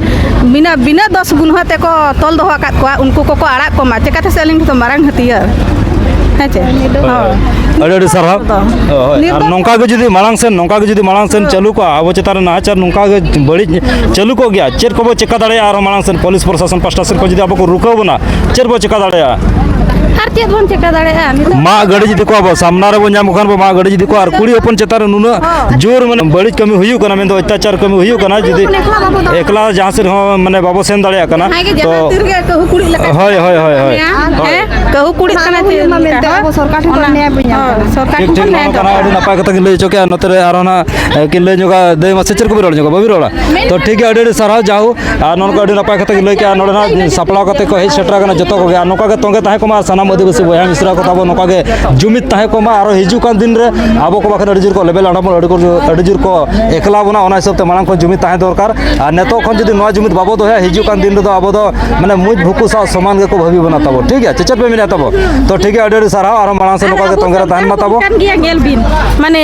ᱵᱤᱱᱟᱹ, ᱵᱤᱱᱟᱹ ᱫᱚᱥ ᱜᱩᱱᱦᱟᱹ ᱛᱮᱠᱚ ᱛᱚᱞ ᱫᱚᱦᱚ ᱟᱠᱟᱫ ᱠᱚᱣᱟ, ᱩᱱᱠᱩ ᱠᱚᱠᱚ ᱟᱲᱟᱜ ᱠᱚᱢᱟ᱾ ᱪᱮᱠᱟᱛᱮ ᱥᱮ ᱟᱹᱞᱤᱧ ᱫᱚ ᱢᱟᱨᱟᱝ ᱦᱟᱹᱛᱭᱟᱹᱨ᱾ ᱦᱮᱸ ᱪᱮ? ᱦᱳᱭ, ᱦᱳᱭ᱾ ᱦᱳᱭ᱾ ᱟᱹᱰᱤ ᱟᱹᱰᱤ ᱥᱟᱨᱦᱟᱣ᱾ ᱦᱳᱭ, ᱦᱳᱭ᱾ ᱟᱨ ᱱᱤᱨᱫᱳᱥ ᱱᱚᱝᱠᱟ ᱜᱮ ᱡᱩᱫᱤ ᱢᱟᱲᱟᱝ ᱥᱮᱱ, ᱱᱚᱝᱠᱟ ᱜᱮ ᱡᱩᱫᱤ ᱢᱟᱲᱟᱝ ᱥᱮᱱ ᱦᱳᱭ᱾ ᱪᱟᱹᱞᱩ ᱠᱚᱜᱼᱟ, ᱟᱵᱚ ᱪᱮᱛᱟᱱ ᱨᱮ ᱱᱟᱦᱟᱪᱟᱨ ᱱᱚᱝᱠᱟ ᱜᱮ ᱵᱟᱹᱲᱤᱡ ᱪᱟᱹᱞᱩ ᱠᱚᱜ ᱜᱮᱭᱟ, ᱪᱮᱫ ᱠᱚᱵᱚ ᱪᱮᱠᱟ ᱫᱟᱲᱮᱭᱟᱜᱼᱟ ᱟᱨᱦᱚᱸ ᱢᱟᱲᱟᱝ ᱥᱮᱱ ᱯᱩᱞᱤᱥ ᱯᱨᱚᱥᱟᱥᱚᱱ ᱯᱟᱥᱴᱟ ᱥᱮᱱ ᱠᱷᱚᱱ ᱡᱩᱫᱤ ᱟᱵᱚ ᱠᱚ ᱨᱩᱠᱟᱹᱣ ᱵᱚᱱᱟ, ᱪᱮᱫ ᱵᱚ ᱪᱮᱠᱟ ᱫᱟᱲᱮᱭᱟᱜᱼᱟ? ᱟᱨ ᱪᱮᱫ ᱵᱚᱱ ᱪᱮᱠᱟ ᱫᱟᱲᱮᱭᱟᱜᱼᱟ ᱱᱤᱛᱚᱜ? ᱢᱟᱜ ᱜᱟᱹᱰᱤ ᱡᱩᱫᱤ ᱠᱚ ᱟᱵᱚ ᱥᱟᱢᱱᱟ ᱨᱮᱵᱚᱱ ᱧᱟᱢ ᱠᱚ ᱠᱷᱟᱱ ᱵᱚ ᱢᱟᱜ ᱜᱟᱹᱰᱤ ᱡᱩᱫᱤ ᱠᱚ, ᱟᱨ ᱠᱩᱲᱤ ᱦᱚᱯᱚᱱ ᱪᱮᱛᱟᱱ ᱨᱮ ᱱᱩᱱᱟᱹᱜ ᱦᱳᱭ᱾ ᱡᱳᱨ ᱢᱟᱱᱮ ᱵᱟᱹᱲᱤᱡ ᱠᱟᱹᱢᱤ ᱦᱩᱭᱩᱜ ᱠᱟᱱᱟ, ᱢᱮᱱᱫᱚ ᱚᱛᱛᱟᱪᱟᱨ ᱠᱟᱹᱢᱤ ᱦᱩᱭᱩᱜ ᱠᱟᱱᱟ, ᱡᱩᱫᱤ ᱮᱠᱞᱟ ᱡᱟᱦᱟᱸ ᱥᱮᱫ ᱦᱚᱸ ᱢᱟᱱᱮ ᱵᱟᱵᱚ ᱥᱮᱱ ᱫᱟᱲᱮᱭᱟᱜ ᱠᱟᱱᱟ, ᱡᱟᱦᱟᱸᱭ ᱜᱮ ᱛᱚ ᱡᱟᱦᱟᱸ ᱛᱤᱨ ᱜᱮ ᱠᱟᱹᱦᱩ ᱠᱩᱲᱤ ᱞᱮᱠᱟ ᱦᱳᱭ, ᱦᱳᱭ, ᱦᱳᱭ, ᱦᱳᱭ᱾ ᱦᱮᱸ? ᱦᱳᱭ᱾ ᱠᱟᱹᱦᱩ ᱠᱩᱲᱤ ᱚᱱᱟ ᱠᱟᱱᱟ ᱦᱩᱭᱩᱜ ᱪᱮᱫ ᱢᱟ ᱢᱮᱱᱛᱮ ᱞᱮᱠᱟ? ᱟᱵᱚ ᱥᱚᱨᱠᱟᱨ ᱴᱷᱮᱱ ᱠᱷᱚᱱ ᱚᱱᱟ ᱱᱮᱭᱟᱭ ᱵᱚᱱ ᱧᱟᱢ ᱦᱳᱭ᱾ ᱠᱟᱱᱟ᱾ ᱥᱚᱨᱠᱟᱨ ᱴᱷᱤᱠ, ᱴᱷᱮᱱ ᱴᱷᱤᱠ, ᱠᱷᱚᱱ ᱱᱚᱜᱼᱚ ᱱᱮᱭᱟᱭ ᱱᱚᱝᱠᱟ ᱱᱟᱜ ᱟᱹᱰᱤ ᱱᱟᱯᱟᱭ ᱠᱟᱛᱷᱟ ᱠᱤᱱ ᱞᱟᱹᱭ ᱦᱚᱪᱚ ᱠᱮᱜᱼᱟ᱾ ᱱᱚᱛᱮ ᱨᱮ ᱟᱨᱦᱚᱸ ᱱᱟᱜ, ᱮ, ᱠᱤᱱ ᱞᱟᱹᱭ ᱧᱚᱜᱟ, ᱫᱟᱹᱭ ᱢᱟᱥᱮ ᱪᱮᱫ ᱠᱚᱵᱤᱱ ᱨᱚᱲ ᱧᱚᱜᱟ? ᱵᱟᱹᱵᱤᱱ ᱨᱚᱲᱟ? ᱛᱚ ᱴᱷᱤᱠ ᱜᱮᱭᱟ, ᱟᱹᱰᱤ ᱟᱹᱰᱤ ᱥᱟᱨᱦᱟᱣ᱾ ᱡᱟᱦᱳ, ᱟᱨ ᱱᱚᱝᱠᱟ ᱟᱹᱰᱤ ᱱᱟᱯᱟᱭ ᱠᱟᱛᱷᱟ ᱠᱤᱱ ᱞᱟᱹᱭ ᱠᱮᱜᱼᱟ, ᱱᱚᱰᱮ ᱱᱟᱜ ᱥᱟᱯᱲᱟᱣ ᱠᱟᱛᱮ ᱠᱚ ᱦᱮᱡ ᱥᱮᱴᱮᱨ ᱟᱠᱟᱱᱟ ᱡᱚᱛᱚ ᱠᱚᱜᱮ᱾ ᱟᱨ ᱱᱚᱝᱠᱟ ᱜᱮ ᱛᱚᱸᱜᱮ ᱛᱟᱦᱮᱸ ᱠᱚᱢᱟ, ᱟᱨ ᱥᱟᱱᱟᱢ ᱟᱹᱫᱤᱵᱟᱹᱥᱤ ᱵᱚᱭᱦᱟ ᱢᱤᱥᱨᱟ ᱠᱚ ᱛᱟᱵᱚ ᱱᱚᱝᱠᱟ ᱜᱮ ᱡᱩᱢᱤᱫ ᱛᱟᱦᱮᱸ ᱠᱚᱢᱟ᱾ ᱟᱨᱚ ᱦᱤᱡᱩᱜ ᱠᱟᱱ ᱫᱤᱱ ᱨᱮ ᱟᱵᱚ ᱠᱚ ᱵᱟᱠᱷᱟᱱ ᱟᱹᱰᱤ ᱡᱳᱨ ᱠᱚ ᱞᱮᱵᱮᱞ ᱟᱬᱟᱢ, ᱟᱹᱰᱤ ᱠᱚ, ᱟᱹᱰᱤ ᱡᱳᱨ ᱠᱚ ᱮᱠᱞᱟ ᱵᱚᱱᱟ᱾ ᱚᱱᱟ ᱦᱤᱥᱟᱹᱵ ᱛᱮ ᱢᱟᱲᱟᱝ ᱠᱷᱚᱱ ᱡᱩᱢᱤᱫ ᱛᱟᱦᱮᱸ ᱫᱚᱨᱠᱟᱨ᱾ ᱟᱨ ᱱᱤᱛᱚᱜ ᱠᱷᱚᱱ ᱡᱩᱫᱤ ᱱᱚᱣᱟ ᱡᱩᱢᱤᱫ ᱵᱟᱵᱚ ᱫᱚᱦᱚᱭᱟ, ᱦᱤᱡᱩᱜ ᱠᱟᱱ ᱫᱤᱱ ᱨᱮᱫᱚ ᱟᱵᱚ ᱫᱚ ᱢᱟᱱᱮ ᱢᱩᱡ ᱵᱷᱩᱠᱩ ᱥᱟᱶ ᱥᱚᱢᱟᱱ ᱜᱮᱠᱚ ᱵᱷᱟᱹᱵᱤ ᱵᱚᱱᱟ ᱛᱟᱵᱚ᱾ ᱴᱷᱤᱠ ᱜᱮᱭᱟ, ᱪᱮ ᱪᱮᱫ ᱯᱮ ᱢᱮᱱᱮᱫ ᱛᱟᱵᱚ? ᱛᱚ ᱴᱷᱤᱠ ᱜᱮᱭᱟ, ᱟᱹᱰᱤ ᱟᱹᱰᱤ ᱥᱟᱨᱦᱟᱣ᱾ ᱟᱨᱦᱚᱸ ᱢᱟᱲᱟᱝ ᱥᱮᱫ ᱟᱨ ᱱᱚᱝᱠᱟ ᱜᱮ ᱟᱵᱚ ᱛᱚᱸᱜᱮ ᱨᱮ ᱥᱚᱨᱠᱟᱨ ᱛᱟᱦᱮᱱ ᱢᱟ ᱴᱷᱮᱱ ᱛᱟᱵᱚ᱾ ᱠᱟᱱ ᱜᱮᱭᱟ, ᱧᱮᱞ ᱵᱤᱱ, ᱢᱟᱱᱮ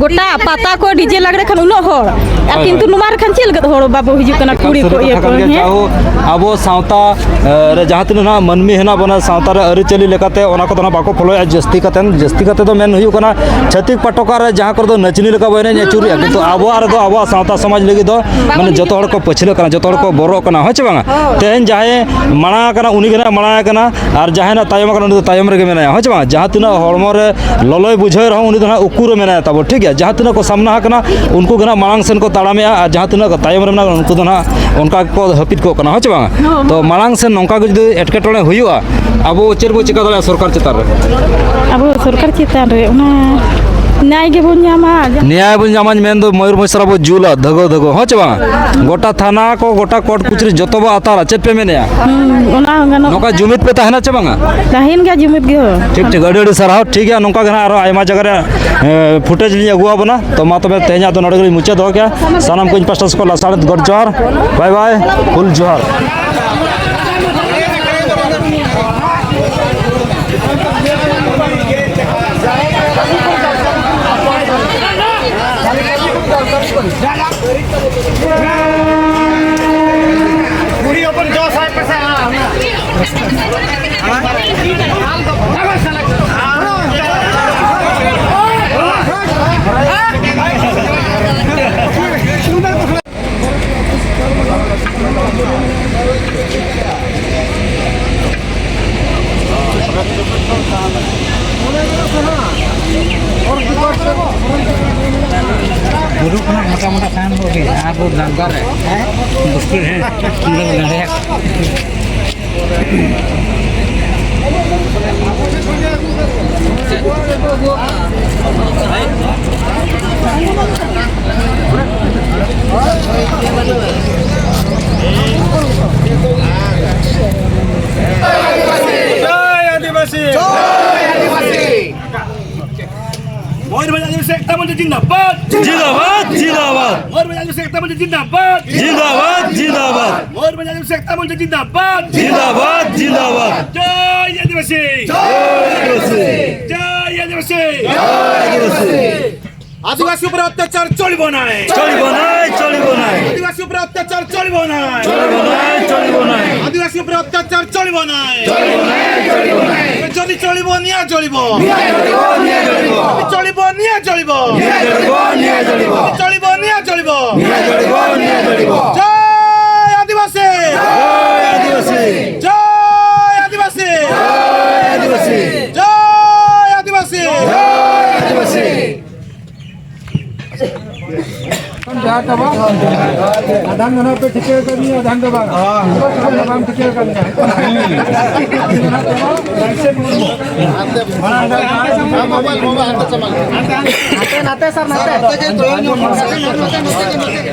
ᱜᱚᱴᱟ ᱯᱟᱛᱟ ᱠᱚ DJ ᱞᱟᱜᱽᱲᱮ ᱠᱷᱟᱱ ᱩᱱᱟᱹᱜ ᱦᱚᱲ, ᱟᱨ ᱦᱳᱭ, ᱠᱤᱱᱛᱩ ᱦᱳᱭ᱾ ᱱᱚᱣᱟ ᱨᱮᱠᱷᱟᱱ ᱪᱮᱫ ᱞᱟᱹᱜᱤᱫ ᱦᱚᱲ ᱵᱟᱵᱚ ᱦᱤᱡᱩᱜ ᱠᱟᱱᱟ, ᱮᱠᱟᱞ ᱠᱩᱲᱤ ᱥᱟᱹᱨᱤ ᱠᱚ, ᱤᱭᱟᱹ ᱠᱟᱛᱷᱟ ᱠᱚ, ᱠᱟᱱ ᱜᱮᱭᱟ᱾ ᱦᱮᱸ? ᱡᱟᱦᱳ, ᱟᱵᱚ ᱥᱟᱶᱛᱟ, ᱮ, ᱨᱮ ᱡᱟᱦᱟᱸ ᱛᱤᱱᱟᱹᱜ ᱱᱟᱦᱟᱜ ᱢᱟᱹᱱᱢᱤ ᱦᱮᱱᱟᱜ ᱵᱚᱱᱟ, ᱥᱟᱶᱛᱟ ᱨᱮ ᱟᱹᱨᱤᱪᱟᱹᱞᱤ ᱞᱮᱠᱟᱛᱮ ᱚᱱᱟ ᱠᱚᱫᱚ ᱱᱟᱜ ᱵᱟᱠᱚ ᱯᱷᱚᱞᱳᱭᱟ ᱡᱟᱹᱥᱛᱤ ᱠᱟᱛᱮ᱾ ᱡᱟᱹᱥᱛᱤ ᱠᱟᱛᱮ ᱫᱚ ᱢᱮᱱ ᱦᱩᱭᱩᱜ ᱠᱟᱱᱟ, ᱪᱷᱟᱹᱛᱤᱠ ᱯᱟᱴᱚᱠᱟ ᱨᱮ ᱡᱟᱦᱟᱸ ᱠᱚᱨᱮ ᱫᱚ ᱱᱟᱪᱱᱤ ᱞᱮᱠᱟ ᱵᱚ ᱮᱱᱮᱡ ᱟᱹᱪᱩᱨᱮᱜᱼᱟ, ᱠᱤᱱᱛᱩ ᱟᱵᱚᱣᱟᱜ ᱨᱮᱫᱚ, ᱟᱵᱚᱣᱟᱜ ᱥᱟᱶᱛᱟ ᱥᱚᱢᱟᱡᱽ ᱞᱟᱹᱜᱤᱫ ᱫᱚ ᱢᱟᱱᱮ ᱡᱚᱛᱚ ᱦᱚᱲ ᱠᱚ ᱯᱟᱹᱪᱷᱞᱟᱹᱜ ᱠᱟᱱᱟ, ᱡᱚᱛᱚ ᱦᱚᱲ ᱠᱚ ᱵᱚᱨᱚᱜ ᱠᱟᱱᱟ, ᱦᱳᱭ ᱪᱮ ᱵᱟᱝᱟ? ᱦᱳᱭ᱾ ᱛᱮᱦᱮᱧ ᱡᱟᱦᱟᱸᱭ ᱢᱟᱲᱟᱝ ᱟᱠᱟᱱᱟ, ᱩᱱᱤ ᱜᱮ ᱱᱟᱜ ᱢᱟᱲᱟᱝ ᱟᱠᱟᱱᱟ, ᱟᱨ ᱡᱟᱦᱟᱸᱭ ᱱᱟᱜ ᱛᱟᱭᱚᱢ ᱟᱠᱟᱱᱟ, ᱩᱱᱤ ᱫᱚ ᱛᱟᱭᱚᱢ ᱨᱮᱜᱮ ᱢᱮᱱᱟᱭᱟ, ᱦᱳᱭ ᱪᱮ ᱵᱟᱝᱟ? ᱡᱟᱦᱟᱸ ᱛᱤᱱᱟᱹᱜ ᱦᱚᱲᱢᱚ ᱨᱮ ᱞᱚᱞᱚᱭ ᱵᱩᱡᱷᱟᱹᱣ ᱨᱮᱦᱚᱸ, ᱩᱱᱤ ᱫᱚ ᱱᱟᱜ ᱩᱠᱩ ᱨᱮ ᱢᱮᱱᱟᱭᱟ ᱛᱟᱵᱚ, ᱴᱷᱤᱠ ᱜᱮᱭᱟ? ᱡᱟᱦᱟᱸ ᱛᱤᱱᱟᱹᱜ ᱠᱚ ᱥᱟᱢᱱᱟ ᱟᱠᱟᱱᱟ, ᱩᱱᱠᱩ ᱜᱮ ᱱᱟᱜ ᱢᱟᱲᱟᱝ ᱥᱮᱱ ᱠᱚ ᱛᱟᱲᱟᱢᱮᱜᱼᱟ, ᱟᱨ ᱡᱟᱦᱟᱸ ᱛᱤᱱᱟᱹᱜ ᱠᱚ ᱛᱟᱭᱚᱢ ᱨᱮ ᱢᱮᱱᱟᱜ ᱠᱚ, ᱩᱱᱠᱩ ᱫᱚ ᱱᱟᱜ ᱚᱱᱠᱟ ᱜᱮᱠᱚ ᱦᱟᱹᱯᱤᱫ ᱠᱚᱜ ᱠᱟᱱᱟ, ᱦᱳᱭ ᱪᱮ ᱵᱟᱝᱟ? ᱦᱳᱭ᱾ ᱛᱚ ᱢᱟᱲᱟᱝ ᱥᱮᱱ ᱱᱚᱝᱠᱟ ᱜᱮ ᱡᱩᱫᱤ ᱮᱴᱠᱮᱴᱚᱬᱮ ᱦᱩᱭᱩᱜᱼᱟ, ᱟᱵᱚ ᱪᱮᱫ ᱵᱚ ᱪᱮᱠᱟ ᱫᱟᱲᱮᱭᱟᱜᱼᱟ ᱥᱚᱨᱠᱟᱨ ᱪᱮᱛᱟᱱ ᱨᱮ? ᱟᱵᱚ ᱥᱚᱨᱠᱟᱨ ᱪᱮᱛᱟᱱ ᱨᱮ ᱚᱱᱟ ᱱᱮᱭᱟᱭ ᱜᱮᱵᱚᱱ ᱧᱟᱢᱟ᱾ ᱡᱟᱦᱟᱸ ᱱᱮᱭᱟᱭ ᱵᱚᱱ ᱧᱟᱢᱟ, ᱢᱮᱱᱫᱚ ᱢᱚᱭᱩᱨᱵᱷᱚᱸᱡᱽ ᱥᱟᱨᱟ ᱵᱚ ᱡᱩᱞᱟ ᱫᱷᱟᱹᱜᱟᱹᱣ ᱫᱷᱟᱹᱜᱟᱹᱣ, ᱦᱚᱸ ᱪᱮ ᱵᱟᱝᱟ? ᱜᱚᱴᱟ ᱛᱷᱟᱱᱟ ᱠᱚ, ᱜᱚᱴᱟ ᱠᱳᱨᱴ ᱠᱚᱪᱟᱹᱨᱤ ᱡᱚᱛᱚ ᱵᱚ ᱟᱛᱟᱨᱟ, ᱪᱮᱫ ᱯᱮ ᱢᱮᱱᱮᱜᱼᱟ? ᱦᱩᱸ, ᱚᱱᱟ ᱦᱚᱸ ᱜᱟᱱᱚᱜ᱾ ᱱᱚᱝᱠᱟ ᱡᱩᱢᱤᱫ ᱯᱮ ᱛᱟᱦᱮᱱᱟ ᱪᱮ ᱵᱟᱝᱟ? ᱛᱟᱦᱮᱱ ᱜᱮᱭᱟ ᱡᱩᱢᱤᱫ ᱜᱮ ᱦᱚᱸ᱾ ᱴᱷᱤᱠ, ᱴᱷᱤᱠ, ᱟᱹᱰᱤ, ᱟᱹᱰᱤ ᱥᱟᱨᱦᱟᱣ᱾ ᱴᱷᱤᱠ ᱜᱮᱭᱟ, ᱱᱚᱝᱠᱟ ᱜᱮ ᱱᱟᱜ ᱟᱨᱚ ᱟᱭᱢᱟ ᱡᱟᱭᱜᱟ ᱨᱮ, ᱮ, ᱯᱷᱩᱴᱮᱡᱽ ᱞᱤᱧ ᱟᱹᱜᱩ ᱟᱵᱚᱱᱟ᱾ ᱛᱚ ᱢᱟ ᱛᱚᱵᱮ ᱛᱮᱦᱮᱧᱟᱜ ᱫᱚ ᱱᱚᱰᱮ ᱜᱮᱞᱤᱧ ᱢᱩᱪᱟᱹᱫ ᱫᱚᱦᱚ ᱠᱮᱜᱼᱟ᱾ ᱥᱟᱱᱟᱢ ᱠᱚ ᱤᱧ ᱯᱟᱥᱴᱟ ᱥᱮᱫ ᱠᱷᱚᱱ ᱞᱟᱥᱟᱲᱦᱮᱫ ᱜᱚᱰ ᱡᱚᱦᱟᱨ, ᱵᱟᱭ ᱵᱟᱭ, ᱦᱩᱞ ᱡᱚᱦᱟᱨ᱾ ᱵᱩᱨᱩ ᱠᱷᱚᱱᱟᱜ ᱢᱚᱴᱟ ᱢᱚᱴᱟ ᱥᱟᱦᱟᱱ ᱵᱚ ᱟᱹᱜᱩᱭᱟ ᱟᱨ ᱵᱚ ᱫᱟᱞ ᱫᱟᱨᱮ᱾ ᱵᱩᱥᱠᱩ ᱦᱮᱸ, ᱚᱸᱰᱮ ᱵᱚ ᱫᱟᱲᱮᱭᱟᱜ᱾ জয় আদিবাসী। জয় আদিবাসী। ময়ূরভঞ্জ আদিবাসী একতা মঞ্চ জিন্দাবাদ। জিন্দাবাদ, জিন্দাবাদ। ময়ূরভঞ্জ আদিবাসী একতা মঞ্চ জিন্দাবাদ। জিন্দাবাদ, জিন্দাবাদ। ময়ূরভঞ্জ আদিবাসী একতা মঞ্চ জিন্দাবাদ। জিন্দাবাদ, জিন্দাবাদ। জয় আদিবাসী। জয় আদিবাসী। জয় আদিবাসী। জয় আদিবাসী। আদিবাসী উপরে অত্যাচার চলিব নাই। চলিব নাই, চলিব নাই। আদিবাসী উপরে অত্যাচার চলিব নাই। চলিব নাই, চলিব নাই। আদিবাসী উপরে অত্যাচার চলিব নাই। চলিব নাই, চলিব নাই। নিয়ে চলিব। নিয়ে চলিব, নিয়ে চলিব। নিয়ে চলিব, নিয়ে চলিব। নিয়ে চলিব, নিয়ে চলিব। নিয়ে চলিব, নিয়ে চলিব। নিয়ে চলিব, নিয়ে চলিব। জয় আদিবাসী। জয় আদিবাসী। জয় আদিবাসী। জয় আদিবাসী। জয় আদিবাসী। জয় আদিবাসী। ᱡᱚᱦᱟᱨ ᱛᱟᱵᱚᱱ᱾ ᱟᱫᱷᱟᱱ ᱫᱚ ᱱᱟᱦᱟᱜ ᱯᱮ ᱴᱷᱤᱠᱟᱹ ᱟᱠᱟᱫᱤᱧᱟ, ᱟᱫᱷᱟᱱ ᱫᱚ ᱵᱟᱝ᱾ ᱟᱫᱷᱟᱱ ᱫᱚ ᱵᱟᱝ ᱴᱷᱤᱠᱟᱹ ᱟᱠᱟᱫᱤᱧᱟ᱾ ᱢᱟᱲᱟᱝ ᱫᱚ ᱱᱟᱦᱟᱜ ᱱᱟᱛᱮ, ᱱᱟᱛᱮ ᱥᱟᱨ, ᱱᱟᱛᱮ᱾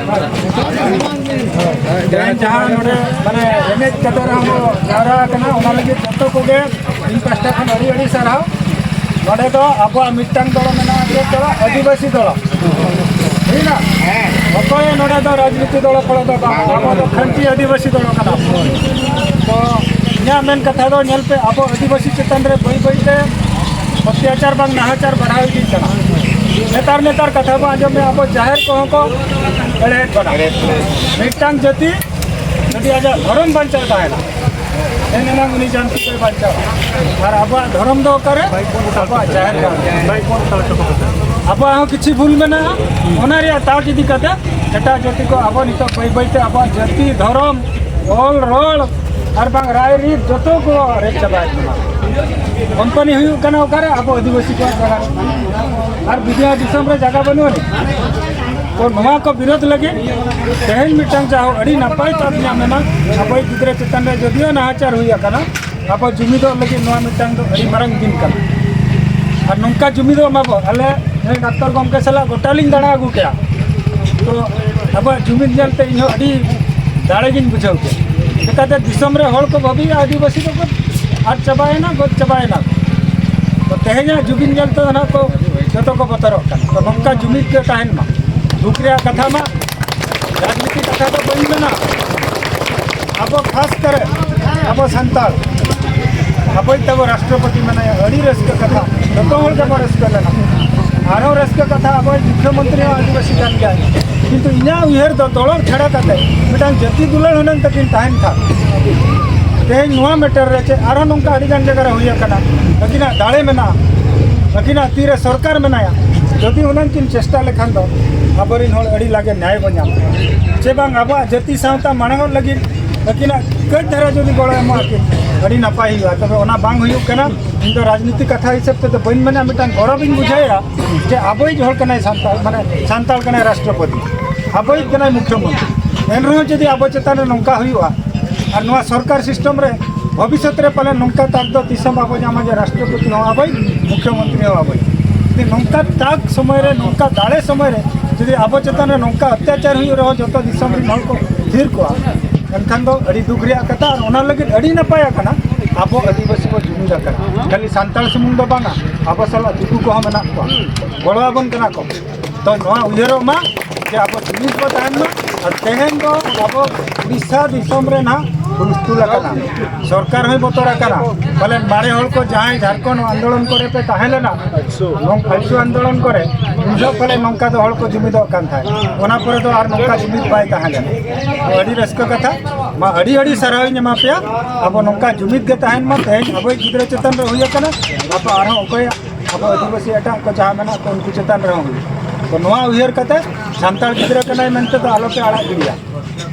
ᱡᱟᱦᱟᱸ ᱱᱚᱰᱮ ᱢᱟᱱᱮ ᱮᱱᱮᱡ ᱠᱟᱛᱮ ᱨᱮᱦᱚᱸ ᱵᱚ ᱡᱟᱣᱨᱟ ᱟᱠᱟᱱᱟ, ᱚᱱᱟ ᱞᱟᱹᱜᱤᱫ ᱡᱚᱛᱚ ᱠᱚᱜᱮ ᱤᱧ ᱯᱟᱦᱴᱟ ᱠᱷᱚᱱ ᱟᱹᱰᱤ ᱟᱹᱰᱤ ᱥᱟᱨᱦᱟᱣ᱾ ᱱᱚᱰᱮ ᱫᱚ ᱟᱵᱚᱣᱟᱜ ᱢᱤᱫᱴᱟᱝ ᱫᱚᱞ ᱢᱮᱱᱟᱜᱼᱟ, ᱪᱮᱫ ᱫᱚᱞ? ᱟᱹᱫᱤᱵᱟᱹᱥᱤ ᱫᱚᱞ᱾ ᱦᱩᱭᱱᱟ? ᱚᱠᱚᱭ ᱱᱚᱰᱮ ᱫᱚ ᱨᱟᱡᱽᱱᱤᱛᱤ ᱫᱚᱞ ᱠᱚᱲᱟ ᱫᱚ ᱵᱟᱝ, ᱟᱵᱚ ᱫᱚ ᱠᱷᱟᱹᱱᱴᱤ ᱟᱹᱫᱤᱵᱟᱹᱥᱤ ᱫᱚᱞ ᱠᱟᱱᱟ ᱵᱚᱱ᱾ ᱛᱚ ᱤᱧᱟᱹᱜ ᱢᱮᱱ ᱠᱟᱛᱷᱟ ᱫᱚ ᱧᱮᱞ ᱯᱮ, ᱟᱵᱚ ᱟᱹᱫᱤᱵᱟᱹᱥᱤ ᱪᱮᱛᱟᱱ ᱨᱮ ᱵᱟᱹᱭ ᱵᱟᱹᱭ ᱛᱮ ᱚᱛᱛᱟᱪᱟᱨ ᱵᱟᱝ ᱱᱟᱦᱟᱪᱟᱨ ᱵᱟᱲᱦᱟᱣ ᱤᱫᱤᱜ ᱠᱟᱱᱟ᱾ ᱱᱮᱛᱟᱨ ᱱᱮᱛᱟᱨ ᱠᱟᱛᱷᱟ ᱵᱚᱱ ᱟᱸᱡᱚᱢᱮᱫ, ᱟᱵᱚ ᱡᱟᱦᱮᱨ ᱠᱚᱦᱚᱸ ᱠᱚ ᱮᱲᱮᱭᱮᱫ ᱵᱚᱱᱟ᱾ ᱢᱤᱫᱴᱟᱝ ᱡᱟᱹᱛᱤ ᱡᱩᱫᱤ ᱟᱡᱟᱜ ᱫᱷᱚᱨᱚᱢ ᱵᱟᱧᱪᱟᱣ ᱛᱟᱦᱮᱱᱟ, ᱮᱱ ᱮᱱᱟᱝ ᱩᱱᱤ ᱡᱟᱹᱛᱤ ᱫᱚᱭ ᱵᱟᱧᱪᱟᱣᱟ᱾ ᱟᱨ ᱟᱵᱚᱣᱟᱜ ᱫᱷᱚᱨᱚᱢ ᱫᱚ ᱚᱠᱟᱨᱮ? ᱟᱵᱚᱣᱟᱜ ᱡᱟᱦᱮᱨ ᱜᱟᱲ᱾ ᱟᱵᱚᱣᱟᱜ ᱦᱚᱸ ᱠᱤᱪᱷᱩ ᱵᱷᱩᱞ ᱢᱮᱱᱟᱜᱼᱟ, ᱚᱱᱟ ᱨᱮᱭᱟᱜ ᱛᱟᱠ ᱤᱫᱤ ᱠᱟᱛᱮ ᱮᱴᱟᱜ ᱡᱟᱹᱛᱤ ᱠᱚ ᱟᱵᱚ ᱱᱤᱛᱚᱜ ᱵᱟᱹᱭ ᱵᱟᱹᱭ ᱛᱮ ᱟᱵᱚᱣᱟᱜ ᱡᱟᱹᱛᱤ, ᱫᱷᱚᱨᱚᱢ, ᱚᱞ, ᱨᱚᱲ ᱟᱨ ᱵᱟᱝ ᱨᱟᱭ ᱨᱤᱛ ᱡᱚᱛᱚ ᱠᱚ ᱨᱮᱡ ᱪᱟᱵᱟᱭᱮᱫ ᱵᱚᱱᱟ᱾ ᱠᱳᱢᱯᱟᱱᱤ ᱦᱩᱭᱩᱜ ᱠᱟᱱᱟ ᱚᱠᱟᱨᱮ? ᱟᱵᱚ ᱟᱹᱫᱤᱵᱟᱹᱥᱤ ᱠᱚᱣᱟᱜ ᱡᱟᱭᱜᱟ ᱨᱮ᱾ ᱟᱨ ᱵᱤᱫᱮᱥ ᱫᱤᱥᱚᱢ ᱨᱮ ᱡᱟᱭᱜᱟ ᱵᱟᱹᱱᱩᱜ ᱟᱹᱱᱤᱡ᱾ ᱛᱚ ᱱᱚᱣᱟ ᱠᱚ ᱵᱤᱨᱳᱫᱷ ᱞᱟᱹᱜᱤᱫ ᱛᱮᱦᱮᱧ ᱢᱤᱫᱴᱟᱝ ᱡᱟᱦᱟᱸ ᱟᱹᱰᱤ ᱱᱟᱯᱟᱭ ᱛᱟᱵ ᱧᱟᱢ ᱮᱱᱟ, ᱟᱵᱚᱭᱤᱡ ᱜᱤᱫᱽᱨᱟᱹ ᱪᱮᱛᱟᱱ ᱨᱮ ᱡᱚᱫᱤᱭᱳ ᱱᱟᱦᱟᱪᱟᱨ ᱦᱩᱭ ᱟᱠᱟᱱᱟ, ᱟᱵᱚ ᱡᱩᱢᱤᱫᱚᱜ ᱞᱟᱹᱜᱤᱫ ᱱᱚᱣᱟ ᱢᱤᱫᱴᱟᱝ ᱫᱚ ᱟᱹᱰᱤ ᱢᱟᱨᱟᱝ ᱫᱤᱱ ᱠᱟᱱᱟ᱾ ᱟᱨ ᱱᱚᱝᱠᱟ ᱡᱩᱢᱤᱫᱚᱜ ᱢᱟᱵᱚ᱾ ᱟᱞᱮ ᱱᱩᱭ ᱰᱟᱠᱛᱚᱨ ᱜᱚᱢᱠᱮ ᱥᱟᱞᱟᱜ ᱜᱚᱴᱟ ᱞᱤᱧ ᱫᱟᱬᱟ ᱟᱹᱜᱩ ᱠᱮᱜᱼᱟ᱾ ᱛᱚ ᱟᱵᱚᱣᱟᱜ ᱡᱩᱢᱤᱫ ᱧᱮᱞᱛᱮ ᱤᱧᱦᱚᱸ ᱟᱹᱰᱤ ᱫᱟᱲᱮ ᱜᱤᱧ ᱵᱩᱡᱷᱟᱹᱣ ᱠᱮᱜᱼᱟ᱾ ᱪᱤᱠᱟᱹᱛᱮ ᱫᱤᱥᱚᱢ ᱨᱮ ᱦᱚᱲ ᱠᱚ ᱵᱷᱟᱹᱵᱤᱭᱟ ᱟᱹᱫᱤᱵᱟᱹᱥᱤ ᱫᱚᱠᱚ ᱟᱫ ᱪᱟᱵᱟᱭᱮᱱᱟ, ᱜᱚᱡ ᱪᱟᱵᱟᱭᱮᱱᱟ᱾ ᱛᱚ ᱛᱮᱦᱮᱧᱟᱜ ᱡᱩᱢᱤᱫ ᱧᱮᱞᱛᱮ ᱫᱚ ᱱᱟᱦᱟᱜ ᱠᱚ ᱡᱚᱛᱚ ᱠᱚ ᱵᱚᱛᱚᱨᱚᱜ ᱠᱟᱱᱟ᱾ ᱛᱚ ᱱᱚᱝᱠᱟ ᱡᱩᱢᱤᱫ ᱜᱮ ᱛᱟᱦᱮᱱ ᱢᱟ᱾ ᱫᱩᱠ ᱨᱮᱭᱟᱜ ᱠᱟᱛᱷᱟ ᱢᱟ ᱨᱟᱡᱽᱱᱤᱛᱤ ᱠᱟᱛᱷᱟ ᱫᱚ ᱵᱟᱹᱧ ᱢᱮᱱᱟ, ᱟᱵᱚ ᱠᱷᱟᱥ ᱠᱚᱨᱮ ᱟᱵᱚ ᱥᱟᱱᱛᱟᱲ, ᱟᱵᱚᱭᱤᱡ ᱛᱟᱵᱚ ᱨᱟᱥᱴᱨᱚᱯᱚᱛᱤ ᱢᱮᱱᱟᱭᱟ, ᱟᱹᱰᱤ ᱨᱟᱹᱥᱠᱟᱹ ᱠᱟᱛᱷᱟ, ᱡᱚᱛᱚ ᱦᱚᱲ ᱜᱮᱵᱚ ᱨᱟᱹᱥᱠᱟᱹ ᱞᱮᱱᱟ᱾ ᱟᱨᱦᱚᱸ ᱨᱟᱹᱥᱠᱟᱹ ᱠᱟᱛᱷᱟ, ᱟᱵᱚᱭᱤᱡ ᱢᱩᱠᱷᱭᱚᱢᱚᱱᱛᱨᱤ ᱦᱚᱸ ᱟᱹᱫᱤᱵᱟᱹᱥᱤ ᱠᱟᱱ ᱜᱮᱭᱟᱭ, ᱠᱤᱱᱛᱩ ᱤᱧᱟᱹᱜ ᱩᱭᱦᱟᱹᱨ ᱫᱚ ᱫᱚᱞᱚᱛ ᱪᱷᱟᱲᱟ ᱠᱟᱛᱮ ᱢᱤᱫᱴᱟᱝ ᱡᱟᱹᱛᱤ ᱫᱩᱞᱟᱹᱲ ᱦᱩᱱᱟᱹᱝ ᱛᱟᱹᱠᱤᱱ ᱛᱟᱦᱮᱱ ᱠᱷᱟᱱ, ᱛᱮᱦᱮᱧ ᱱᱚᱣᱟ ᱢᱮᱴᱟᱨ ᱨᱮ ᱪᱮᱫ ᱟᱨᱦᱚᱸ ᱱᱚᱝᱠᱟ ᱟᱹᱰᱤ ᱜᱟᱱ ᱡᱟᱭᱜᱟ ᱨᱮ ᱦᱩᱭ ᱟᱠᱟᱱᱟ᱾ ᱟᱹᱠᱤᱱᱟᱜ ᱫᱟᱲᱮ ᱢᱮᱱᱟᱜᱼᱟ, ᱟᱹᱠᱤᱱᱟᱜ ᱛᱤᱨᱮ ᱥᱚᱨᱠᱟᱨ ᱢᱮᱱᱟᱭᱟ᱾ ᱡᱩᱫᱤ ᱦᱩᱱᱟᱹᱝ ᱠᱤᱱ ᱪᱮᱥᱴᱟ ᱞᱮᱠᱷᱟᱱ ᱫᱚ ᱟᱵᱚᱨᱤᱱ ᱦᱚᱲ ᱟᱹᱰᱤ ᱞᱟᱜᱮ ᱱᱭᱟᱭ ᱵᱚᱱ ᱧᱟᱢ ᱠᱮᱭᱟ᱾ ᱪᱮ ᱵᱟᱝ, ᱟᱵᱚᱣᱟᱜ ᱡᱟᱹᱛᱤ ᱥᱟᱶᱛᱟ ᱢᱟᱲᱟᱝᱚᱜ ᱞᱟᱹᱜᱤᱫ ᱟᱹᱠᱤᱱᱟᱜ ᱠᱟᱹᱡ ᱫᱷᱟᱨᱟ ᱡᱩᱫᱤ ᱜᱚᱲᱚ ᱮᱢᱚᱜ ᱟᱹᱠᱤᱱ, ᱟᱹᱰᱤ ᱱᱟᱯᱟᱭ ᱦᱩᱭᱩᱜᱼᱟ᱾ ᱛᱚᱵᱮ ᱚᱱᱟ ᱵᱟᱝ ᱦᱩᱭᱩᱜ ᱠᱟᱱᱟ᱾ ᱤᱧ ᱫᱚ ᱨᱟᱡᱽᱱᱤᱛᱤ ᱠᱟᱛᱷᱟ ᱦᱤᱥᱟᱹᱵ ᱛᱮᱫᱚ ᱵᱟᱹᱧ ᱢᱮᱱᱟ, ᱢᱤᱫᱴᱟᱝ ᱜᱚᱨᱚᱵᱤᱧ ᱵᱩᱡᱷᱟᱹᱣᱮᱫᱼᱟ ᱡᱮ ᱟᱵᱚᱭᱤᱡ ᱦᱚᱲ ᱠᱟᱱᱟᱭ ᱥᱟᱱᱛᱟᱲ, ᱢᱟᱱᱮ ᱥᱟᱱᱛᱟᱲ ᱠᱟᱱᱟᱭ ᱨᱟᱥᱴᱨᱚᱯᱚᱛᱤ, ᱟᱵᱚᱭᱤᱡ ᱠᱟᱱᱟᱭ ᱢᱩᱠᱷᱭᱚᱢᱚᱱᱛᱨᱤ᱾ ᱮᱱᱨᱮᱦᱚᱸ ᱡᱩᱫᱤ ᱟᱵᱚ ᱪᱮᱛᱟᱱ ᱨᱮ ᱱᱚᱝᱠᱟ ᱦᱩᱭᱩᱜᱼᱟ, ᱟᱨ ᱱᱚᱣᱟ ᱥᱚᱨᱠᱟᱨ ᱥᱤᱥᱴᱮᱢ ᱨᱮ ᱵᱷᱚᱵᱤᱥᱥᱚᱛ ᱨᱮ ᱯᱟᱞᱮᱱ ᱱᱚᱝᱠᱟ ᱛᱟᱠ ᱫᱚ ᱛᱤᱥ ᱦᱚᱸ ᱵᱟᱵᱚ ᱧᱟᱢᱟ ᱡᱮ ᱨᱟᱥᱴᱨᱚᱯᱚᱛᱤ ᱦᱚᱸ ᱟᱵᱚᱭᱤᱡ, ᱢᱩᱠᱷᱭᱚᱢᱚᱱᱛᱨᱤ ᱦᱚᱸ ᱟᱵᱚᱭᱤᱡ᱾ ᱡᱩᱫᱤ ᱱᱚᱝᱠᱟ ᱛᱟᱠ ᱥᱚᱢᱚᱭ ᱨᱮ, ᱱᱚᱝᱠᱟ ᱫᱟᱲᱮ ᱥᱚᱢᱚᱭ ᱨᱮ ᱡᱩᱫᱤ ᱟᱵᱚ ᱪᱮᱛᱟᱱ ᱨᱮ ᱱᱚᱝᱠᱟ ᱚᱛᱛᱟᱪᱟᱨ ᱦᱩᱭᱩᱜ ᱨᱮᱦᱚᱸ ᱡᱚᱛᱚ ᱫᱤᱥᱚᱢ ᱨᱮᱱ ᱦᱚᱲ ᱠᱚ ᱛᱷᱤᱨ ᱠᱚᱜᱼᱟ, ᱮᱱᱠᱷᱟᱱ ᱫᱚ ᱟᱹᱰᱤ ᱫᱩᱠ ᱨᱮᱭᱟᱜ ᱠᱟᱛᱷᱟ᱾ ᱟᱨ ᱚᱱᱟ ᱞᱟᱹᱜᱤᱫ ᱟᱹᱰᱤ ᱱᱟᱯᱟᱭ ᱟᱠᱟᱱᱟ, ᱟᱵᱚ ᱟᱹᱫᱤᱵᱟᱹᱥᱤ ᱠᱚ ᱡᱩᱢᱤᱫ ᱟᱠᱟᱱᱟ᱾ ᱠᱷᱟᱹᱞᱤ ᱥᱟᱱᱛᱟᱲ ᱥᱩᱢᱩᱝ ᱫᱚ ᱵᱟᱝᱟ, ᱟᱵᱚ ᱥᱟᱞᱟᱜ ᱫᱤᱠᱩ ᱠᱚᱦᱚᱸ ᱢᱮᱱᱟᱜ ᱠᱚᱣᱟ, ᱜᱚᱲᱚ ᱟᱵᱚᱱ ᱠᱟᱱᱟ ᱠᱚ᱾ ᱛᱚ ᱱᱚᱣᱟ ᱩᱭᱦᱟᱹᱨᱚᱜ ᱢᱟ ᱡᱮ ᱟᱵᱚ ᱡᱩᱢᱤᱫ ᱵᱚ ᱛᱟᱦᱮᱱ ᱢᱟ᱾ ᱟᱨ ᱛᱮᱦᱮᱧ ᱫᱚ ᱟᱵᱚ ᱩᱲᱤᱥᱥᱟ ᱫᱤᱥᱚᱢ ᱨᱮ ᱱᱟᱦᱟᱜ ᱦᱩᱞᱥᱛᱩᱞ ᱟᱠᱟᱱᱟ, ᱥᱚᱨᱠᱟᱨ ᱦᱚᱸᱭ ᱵᱚᱛᱚᱨ ᱟᱠᱟᱱᱟ᱾ ᱯᱟᱞᱮᱱ ᱢᱟᱨᱮ ᱦᱚᱲ ᱠᱚ ᱡᱟᱦᱟᱸᱭ ᱡᱷᱟᱲᱠᱷᱚᱸᱰ ᱟᱱᱫᱳᱞᱚᱱ ᱠᱚᱨᱮ ᱯᱮ ᱛᱟᱦᱮᱸ ᱞᱮᱱᱟ, ᱱᱚᱝ-, ᱯᱷᱟᱞᱥᱩ ᱟᱱᱫᱳᱞᱚᱱ ᱠᱚᱨᱮ, ᱩᱱ ᱡᱚᱦᱚᱜ ᱯᱟᱞᱮ ᱱᱚᱝᱠᱟ ᱫᱚ ᱦᱚᱲ ᱠᱚ ᱡᱩᱢᱤᱫᱚᱜ ᱠᱟᱱ ᱛᱟᱦᱮᱸᱫ᱾ ᱚᱱᱟ ᱯᱚᱨᱮ ᱫᱚ ᱟᱨ ᱱᱚᱝᱠᱟ ᱡᱩᱢᱤᱫ ᱵᱟᱭ ᱛᱟᱦᱮᱸ ᱞᱮᱱᱟ᱾ ᱛᱚ ᱟᱹᱰᱤ ᱨᱟᱹᱥᱠᱟᱹ ᱠᱟᱛᱷᱟ, ᱢᱟ ᱟᱹᱰᱤ ᱟᱹᱰᱤ ᱥᱟᱨᱦᱟᱣ ᱤᱧ ᱮᱢᱟ ᱯᱮᱭᱟ᱾ ᱟᱵᱚ ᱱᱚᱝᱠᱟ ᱡᱩᱢᱤᱫ ᱜᱮ ᱛᱟᱦᱮᱱ ᱢᱟ᱾ ᱛᱮᱦᱮᱧ ᱟᱵᱚᱭᱤᱡ ᱜᱤᱫᱽᱨᱟᱹ ᱪᱮᱛᱟᱱ ᱨᱮ ᱦᱩᱭ ᱟᱠᱟᱱᱟ, ᱜᱟᱯᱟ ᱟᱨᱦᱚᱸ ᱚᱠᱚᱭᱟᱜ ᱟᱵᱚ ᱟᱹᱫᱤᱵᱟᱹᱥᱤ ᱮᱴᱟᱜ ᱠᱚ ᱡᱟᱦᱟᱸ ᱢᱮᱱᱟᱜ ᱠᱚ ᱩᱱᱠᱩ ᱪᱮᱛᱟᱱ ᱨᱮᱦᱚᱸ ᱦᱩᱭᱩᱜ᱾ ᱛᱚ ᱱᱚᱣᱟ ᱩᱭᱦᱟᱹᱨ ᱠᱟᱛᱮ ᱥᱟᱱᱛᱟᱲ ᱜᱤᱫᱽᱨᱟᱹ ᱠᱟᱱᱟᱭ ᱢᱮᱱᱛᱮ ᱫᱚ ᱟᱞᱚᱯᱮ ᱟᱲᱟᱜ ᱜᱤᱰᱤᱭᱟ᱾